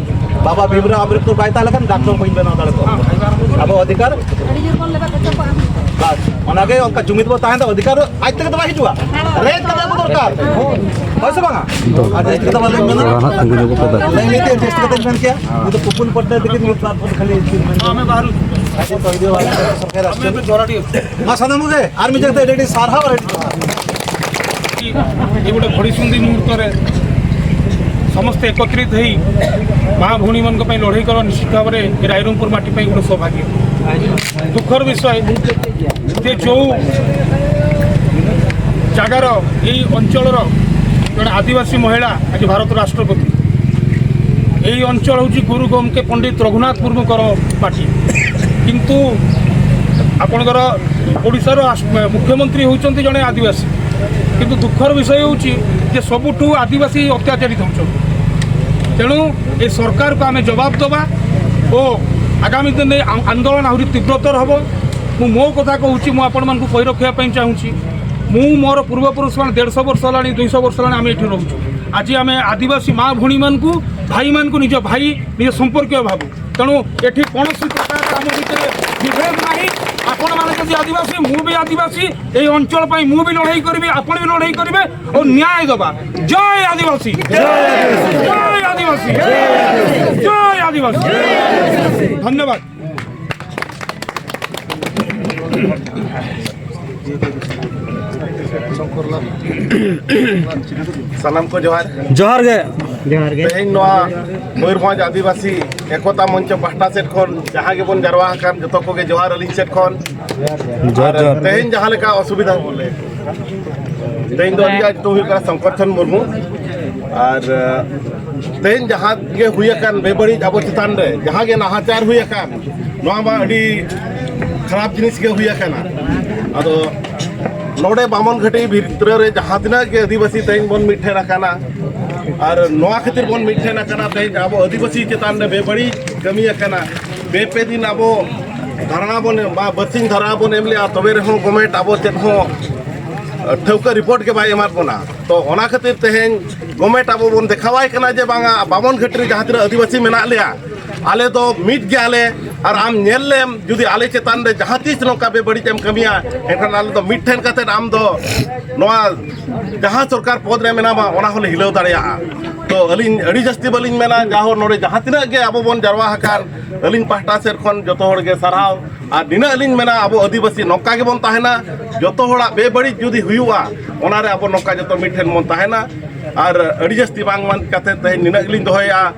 ᱵᱟᱵᱟ ᱵᱷᱤᱢᱨᱟᱣ ᱟᱢᱵᱮᱫᱠᱚᱨ ᱵᱟᱭ ᱛᱟᱦᱮᱸ ᱞᱮᱠᱷᱟᱱ ᱰᱟᱠᱛᱚᱨ ᱵᱟᱹᱧ ᱵᱮᱱᱟᱣ ᱫᱟᱲᱮ ᱠᱚᱜᱼᱟ᱾ ᱟᱵᱚ ᱚᱫᱷᱤᱠᱟᱨ, ᱵᱟᱥ, ᱚᱱᱟᱜᱮ ᱚᱱᱠᱟ ᱡᱩᱢᱤᱫ ᱵᱚ ᱛᱟᱦᱮᱸᱱᱟ, ᱚᱫᱷᱤᱠᱟᱨ ᱫᱚ ᱟᱡ ᱛᱮᱜᱮ ᱫᱚ ᱵᱟᱭ ᱦᱤᱡᱩᱜᱼᱟ, ᱨᱮᱡ ᱠᱟᱛᱮ ᱟᱹᱜᱩ ᱫᱚᱨᱠᱟᱨ᱾ ᱦᱳᱭ ᱥᱮ ᱵᱟᱝᱟ? ᱟᱨ ᱡᱟᱹᱥᱛᱤ ᱠᱟᱛᱷᱟ ᱵᱟᱞᱮ ᱢᱮᱱᱟ᱾ ᱛᱷᱚᱲᱟ ᱦᱟᱸᱜ ᱛᱤᱸᱜᱩ ᱧᱚᱜᱚᱜ ᱯᱮ ᱫᱟ᱾ ᱞᱟᱹᱭ ᱞᱟᱹᱭ ᱛᱮ ᱡᱟᱹᱥᱛᱤ ᱠᱟᱛᱷᱟᱧ ᱢᱮᱱ ᱠᱮᱭᱟ᱾ ᱩᱱᱤ ᱫᱚ ᱯᱩᱯᱩᱞ ᱯᱟᱴᱱᱟ ᱛᱤᱠᱤᱱ ᱢᱤᱫ ᱵᱟᱨ ᱠᱷᱚᱱ ᱠᱷᱟᱹᱞᱤ ᱟᱢᱮ ᱵᱟᱦᱨᱩ᱾ ᱟᱡ ᱛᱚ ᱤᱫᱤ ᱵᱟᱲᱟ ᱠᱟᱛᱮ ᱥᱚᱨᱠᱟᱨ ᱟᱥᱪᱚᱨᱡᱚ᱾ ᱢᱟ ᱥᱟᱱᱟᱢ ᱠᱚᱜᱮ ᱟᱨ ᱢᱤᱫ ᱡᱟᱭᱜᱟ ᱛᱮ ᱟᱹᱰᱤ ᱟᱹᱰᱤ ᱥᱟᱨᱦᱟᱣ ᱟᱨ ᱟᱹᱰᱤ ᱡᱚᱦᱟᱨ᱾ ᱮ ᱜᱚᱴᱮ ᱜᱷᱚᱲᱤ ᱥᱩᱱᱫᱤ ᱢᱩᱦᱩᱨᱛᱚ ᱨᱮ ସମସ୍ତେ ଏକତ୍ରିତ ହେଇ ମା ଭଉଣୀମାନଙ୍କ ପାଇଁ ଲଢ଼େଇ କର, ନିଶ୍ଚିତ ଭାବରେ ଏ ରାଇରଙ୍ଗପୁର ମାଟି ପାଇଁ ଗୋଟେ ସୌଭାଗ୍ୟ। ଦୁଃଖର ବିଷୟ ଯେ ଯେଉଁ ଜାଗାର, ଏଇ ଅଞ୍ଚଳର ଜଣେ ଆଦିବାସୀ ମହିଳା ଆଜି ଭାରତ ରାଷ୍ଟ୍ରପତି। ଏଇ ଅଞ୍ଚଳ ହେଉଛି ଗୁରୁ ଗୋମକେ ପଣ୍ଡିତ ରଘୁନାଥ ମୁର୍ମୁଙ୍କର ମାଟି। କିନ୍ତୁ ଆପଣଙ୍କର ଓଡ଼ିଶାର ରାଷ୍ଟ୍ର-, ମୁଖ୍ୟମନ୍ତ୍ରୀ ହେଉଛନ୍ତି ଜଣେ ଆଦିବାସୀ। କିନ୍ତୁ ଦୁଃଖର ବିଷୟ ହେଉଛି ଯେ ସବୁଠୁ ଆଦିବାସୀ ଅତ୍ୟାଚାରିତ ହେଉଛନ୍ତି। ତେଣୁ ଏ ସରକାରକୁ ଆମେ ଜବାବ ଦେବା ଓ ଆଗାମୀ ଦିନରେ ଆ-, ଆନ୍ଦୋଳନ ଆହୁରି ତୀବ୍ରତର ହେବ। ମୁଁ ମୋ କଥା କହୁଛି, ମୁଁ ଆପଣମାନଙ୍କୁ କହି ରଖିବା ପାଇଁ ଚାହୁଁଛି, ମୁଁ ମୋର ପୂର୍ବପୁରୁଷମାନେ ଦେଢ଼ଶହ ବର୍ଷ ହେଲାଣି, ଦୁଇଶହ ବର୍ଷ ହେଲାଣି ଆମେ ଏଠି ରହୁଛୁ। ଆଜି ଆମେ ଆଦିବାସୀ ମା ଭଉଣୀମାନଙ୍କୁ, ଭାଇମାନଙ୍କୁ ନିଜ ଭାଇ, ନିଜ ସମ୍ପର୍କୀୟ ଭାବୁ। ତେଣୁ ଏଠି କୌଣସି ପ୍ରକାର ଆମ ଭିତରେ ବିଭେଦ ନାହିଁ। ଆପଣମାନେ ଯଦି ଆଦିବାସୀ, ମୁଁ ବି ଆଦିବାସୀ, ଏଇ ଅଞ୍ଚଳ ପାଇଁ ମୁଁ ବି ଲଢ଼େଇ କରିବି, ଆପଣ ବି ଲଢ଼େଇ କରିବେ ଓ ନ୍ୟାୟ ଦେବା। ଜୟ ଆଦିବାସୀ, ଜୟ ଆଦିବାସୀ, ଜୟ ଆଦିବାସୀ। ଧନ୍ୟବାଦ। ᱥᱟᱱᱟᱢ ᱠᱚ ᱡᱚᱦᱟᱨ᱾ ᱡᱚᱦᱟᱨ ᱜᱮ᱾ ᱡᱚᱦᱟᱨ ᱜᱮ᱾ ᱛᱮᱦᱮᱧ ᱱᱚᱣᱟ ᱢᱚᱭᱩᱨᱵᱷᱚᱸᱡᱽ ᱟᱹᱫᱤᱵᱟᱹᱥᱤ ᱮᱠᱚᱛᱟ ᱢᱚᱧᱪᱚ ᱯᱟᱦᱴᱟ ᱥᱮᱫ ᱠᱷᱚᱱ ᱡᱟᱦᱟᱸ ᱜᱮᱵᱚᱱ ᱡᱟᱨᱣᱟ ᱟᱠᱟᱱ, ᱡᱚᱛᱚ ᱠᱚᱜᱮ ᱡᱚᱦᱟᱨ ᱟᱹᱞᱤᱧ ᱥᱮᱫ ᱠᱷᱚᱱ᱾ ᱡᱚᱦᱟᱨ, ᱟᱨ ᱡᱚᱦᱟᱨ᱾ ᱛᱮᱦᱮᱧ ᱡᱟᱦᱟᱸ ᱞᱮᱠᱟ ᱚᱥᱩᱵᱤᱫᱷᱟ ᱵᱚᱞᱮ, ᱛᱮᱦᱮᱧ ᱫᱚ ᱟᱹᱞᱤᱧᱟᱜ ᱧᱩᱛᱩᱢ ᱦᱩᱭᱩᱜ ᱠᱟᱱᱟ ᱥᱚᱝᱠᱚᱨ ᱪᱚᱸᱫᱽ ᱢᱩᱨᱢᱩ᱾ ᱟᱨ, ᱛᱮᱦᱮᱧ ᱡᱟᱦᱟᱸ ᱜᱮ ᱦᱩᱭ ᱟᱠᱟᱱ ᱵᱮᱵᱟᱹᱲᱤᱡ ᱟᱵᱚ ᱪᱮᱛᱟᱱ ᱨᱮ, ᱡᱟᱦᱟᱸ ᱜᱮ ᱱᱟᱦᱟᱪᱟᱨ ᱦᱩᱭ ᱟᱠᱟᱱ, ᱱᱚᱣᱟ ᱢᱟ ᱟᱹᱰᱤ ᱠᱷᱟᱨᱟᱯ ᱡᱤᱱᱤᱥ ᱜᱮ ᱦᱩᱭ ᱟᱠᱟᱱᱟ᱾ ᱟᱫᱚ ᱱᱚᱰᱮ ᱵᱟᱢᱚᱱ ᱜᱷᱟᱹᱴᱤ ᱵᱷᱤᱛᱨᱤ ᱨᱮ ᱡᱟᱦᱟᱸ ᱛᱤᱱᱟᱹᱜ ᱜᱮ ᱟᱹᱫᱤᱵᱟᱹᱥᱤ ᱛᱮᱦᱮᱧ ᱵᱚᱱ ᱢᱤᱫ ᱴᱷᱮᱱ ᱟᱠᱟᱱᱟ, ᱟᱨ ᱱᱚᱣᱟ ᱠᱷᱟᱹᱛᱤᱨ ᱵᱚᱱ ᱢᱤᱫ ᱴᱷᱮᱱ ᱟᱠᱟᱱᱟ, ᱛᱮᱦᱮᱧ ᱟᱵᱚ ᱟᱹᱫᱤᱵᱟᱹᱥᱤ ᱪᱮᱛᱟᱱ ᱨᱮ ᱵᱮᱵᱟᱹᱲᱤᱡ ᱠᱟᱹᱢᱤ ᱟᱠᱟᱱᱟ᱾ ᱵᱮ ᱯᱮ ᱫᱤᱱ ᱟᱵᱚ ᱫᱷᱟᱨᱱᱟ ᱵᱚᱱ ᱮᱢ, ᱵᱟ ᱵᱟᱨᱥᱤᱧ ᱫᱷᱟᱨᱱᱟ ᱵᱚᱱ ᱮᱢ ᱞᱮᱜᱼᱟ, ᱛᱚᱵᱮ ᱨᱮᱦᱚᱸ ᱜᱚᱵᱷᱢᱮᱱᱴ ᱟᱵᱚ ᱪᱮᱫ ᱦᱚᱸ ᱴᱷᱟᱹᱣᱠᱟᱹ ᱨᱤᱯᱳᱨᱴ ᱜᱮ ᱵᱟᱭ ᱮᱢᱟᱫ ᱵᱚᱱᱟ᱾ ᱛᱚ ᱚᱱᱟ ᱠᱷᱟᱹᱛᱤᱨ ᱛᱮᱦᱮᱧ ᱜᱚᱵᱷᱢᱮᱱᱴ ᱟᱵᱚ ᱵᱚᱱ ᱫᱮᱠᱷᱟᱣᱟᱭ ᱠᱟᱱᱟ ᱡᱮ ᱵᱟᱝᱟ, ᱵᱟᱢᱚᱱ ᱜᱷᱟᱹᱴᱤ ᱨᱮ ᱡᱟᱦᱟᱸ ᱛᱤᱱᱟᱹᱜ ᱟᱹᱫᱤᱵᱟᱹᱥᱤ ᱢᱮᱱᱟᱜ ᱞᱮᱭᱟ, ᱟᱞᱮ ᱫᱚ ᱢᱤᱫ ᱜᱮᱭᱟᱞᱮ᱾ ᱟᱨ ᱟᱢ ᱧᱮᱞ ᱞᱮᱢ, ᱡᱩᱫᱤ ᱟᱞᱮ ᱪᱮᱛᱟᱱ ᱨᱮ ᱡᱟᱦᱟᱸ ᱛᱤᱥ ᱱᱚᱝᱠᱟ ᱵᱮᱵᱟᱹᱲᱤᱡ ᱮᱢ ᱠᱟᱹᱢᱤᱭᱟ, ᱮᱱᱠᱷᱟᱱ ᱟᱞᱮ ᱫᱚ ᱢᱤᱫ ᱴᱷᱮᱱ ᱠᱟᱛᱮᱫ ᱟᱢ ᱫᱚ ᱱᱚᱣᱟ ᱡᱟᱦᱟᱸ ᱥᱚᱨᱠᱟᱨ ᱯᱚᱫᱽ ᱨᱮ ᱢᱮᱱᱟᱢᱟ, ᱚᱱᱟ ᱦᱚᱸᱞᱮ ᱦᱤᱞᱟᱹᱣ ᱫᱟᱲᱮᱭᱟᱜᱼᱟ᱾ ᱛᱚ ᱟᱹᱞᱤᱧ ᱟᱹᱰᱤ ᱡᱟᱹᱥᱛᱤ ᱵᱟᱹᱞᱤᱧ ᱢᱮᱱᱟ, ᱡᱟᱦᱳ ᱱᱚᱰᱮ ᱡᱟᱦᱟᱸ ᱛᱤᱱᱟᱹᱜ ᱜᱮ ᱟᱵᱚ ᱵᱚᱱ ᱡᱟᱨᱣᱟ ᱟᱠᱟᱱ, ᱟᱹᱞᱤᱧ ᱯᱟᱦᱴᱟ ᱥᱮᱫ ᱠᱷᱚᱱ ᱡᱚᱛᱚ ᱦᱚᱲ ᱜᱮ ᱥᱟᱨᱦᱟᱣ᱾ ᱟᱨ ᱱᱤᱱᱟᱹᱜ ᱞᱤᱧ ᱢᱮᱱᱟ, ᱟᱵᱚ ᱟᱹᱫᱤᱵᱟᱹᱥᱤ ᱱᱚᱝᱠᱟ ᱜᱮᱵᱚᱱ ᱛᱟᱦᱮᱱᱟ, ᱡᱚᱛᱚ ᱦᱚᱲᱟᱜ ᱵᱮᱵᱟᱹᱲᱤᱡ ᱡᱩᱫᱤ ᱦᱩᱭᱩᱜᱼᱟ, ᱚᱱᱟᱨᱮ ᱟᱵᱚ ᱱᱚᱝᱠᱟ ᱡᱚᱛᱚ ᱢᱤᱫ ᱴᱷᱮᱱ ᱵᱚᱱ ᱛᱟᱦᱮᱱᱟ᱾ ᱟᱨ ᱟᱹᱰᱤ ᱡᱟᱹᱥᱛᱤ ᱵᱟᱝ ᱢᱮᱱ ᱠᱟᱛᱮ ᱛᱮᱦᱮᱧ ᱱᱤᱱᱟᱹᱜ ᱜᱮᱞᱤᱧ ᱫᱚᱦᱚᱭᱮᱫᱼᱟ᱾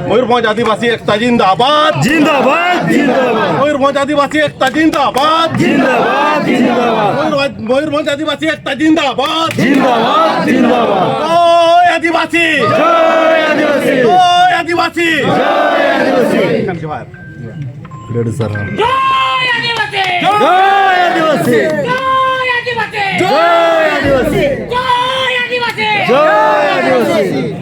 ᱢᱚᱭᱩᱨᱵᱷᱚᱸᱡᱽ ᱟᱹᱫᱤᱵᱟᱹᱥᱤ ᱮᱠᱛᱟ ᱡᱤᱱᱫᱟᱵᱟᱫ᱾ ᱡᱤᱱᱫᱟᱵᱟᱫ, ᱡᱤᱱᱫᱟᱵᱟᱫ᱾ ᱢᱚᱭᱩᱨᱵᱷᱚᱸᱡᱽ ᱟᱹᱫᱤᱵᱟᱹᱥᱤ ᱮᱠᱛᱟ ᱡᱤᱱᱫᱟᱵᱟᱫ᱾ ᱡᱤᱱᱫᱟᱵᱟᱫ, ᱡᱤᱱᱫᱟᱵᱟᱫ᱾ ᱢᱚᱭᱩᱨᱵᱷᱚᱸᱡᱽ, ᱢᱚᱭᱩᱨᱵᱷᱚᱸᱡᱽ ᱟᱹᱫᱤᱵᱟᱹᱥᱤ ᱮᱠᱛᱟ ᱡᱤᱱᱫᱟᱵᱟᱫ᱾ ᱡᱤᱱᱫᱟᱵᱟᱫ, ᱡᱤᱱᱫᱟᱵᱟᱫ᱾ ᱡᱚᱭ ᱟᱹᱫᱤᱵᱟᱹᱥᱤ᱾ ᱡᱚᱭ ᱟᱹᱫᱤᱵᱟᱹᱥᱤ᱾ ᱡᱚᱭ ᱟᱹᱫᱤᱵᱟᱹᱥᱤ᱾ ᱡᱚᱦᱟᱨ᱾ ᱟᱹᱰᱤ ᱟᱹᱰᱤ ᱥᱟᱨᱦᱟᱣ᱾ ᱡᱚᱭ ᱟᱹᱫᱤᱵᱟᱹᱥᱤ! ᱡᱚᱭ ᱟᱹᱫᱤᱵᱟᱹᱥᱤ! ᱡᱚᱭ ᱟᱹᱫᱤᱵᱟᱹᱥᱤ! ᱡᱚᱭ ᱟᱹᱫᱤᱵᱟᱹᱥᱤ! ᱡᱚᱭ ᱟᱹᱫᱤᱵᱟᱹᱥᱤ! ᱡᱚᱭ ᱟᱹᱫᱤᱵᱟᱹᱥᱤ!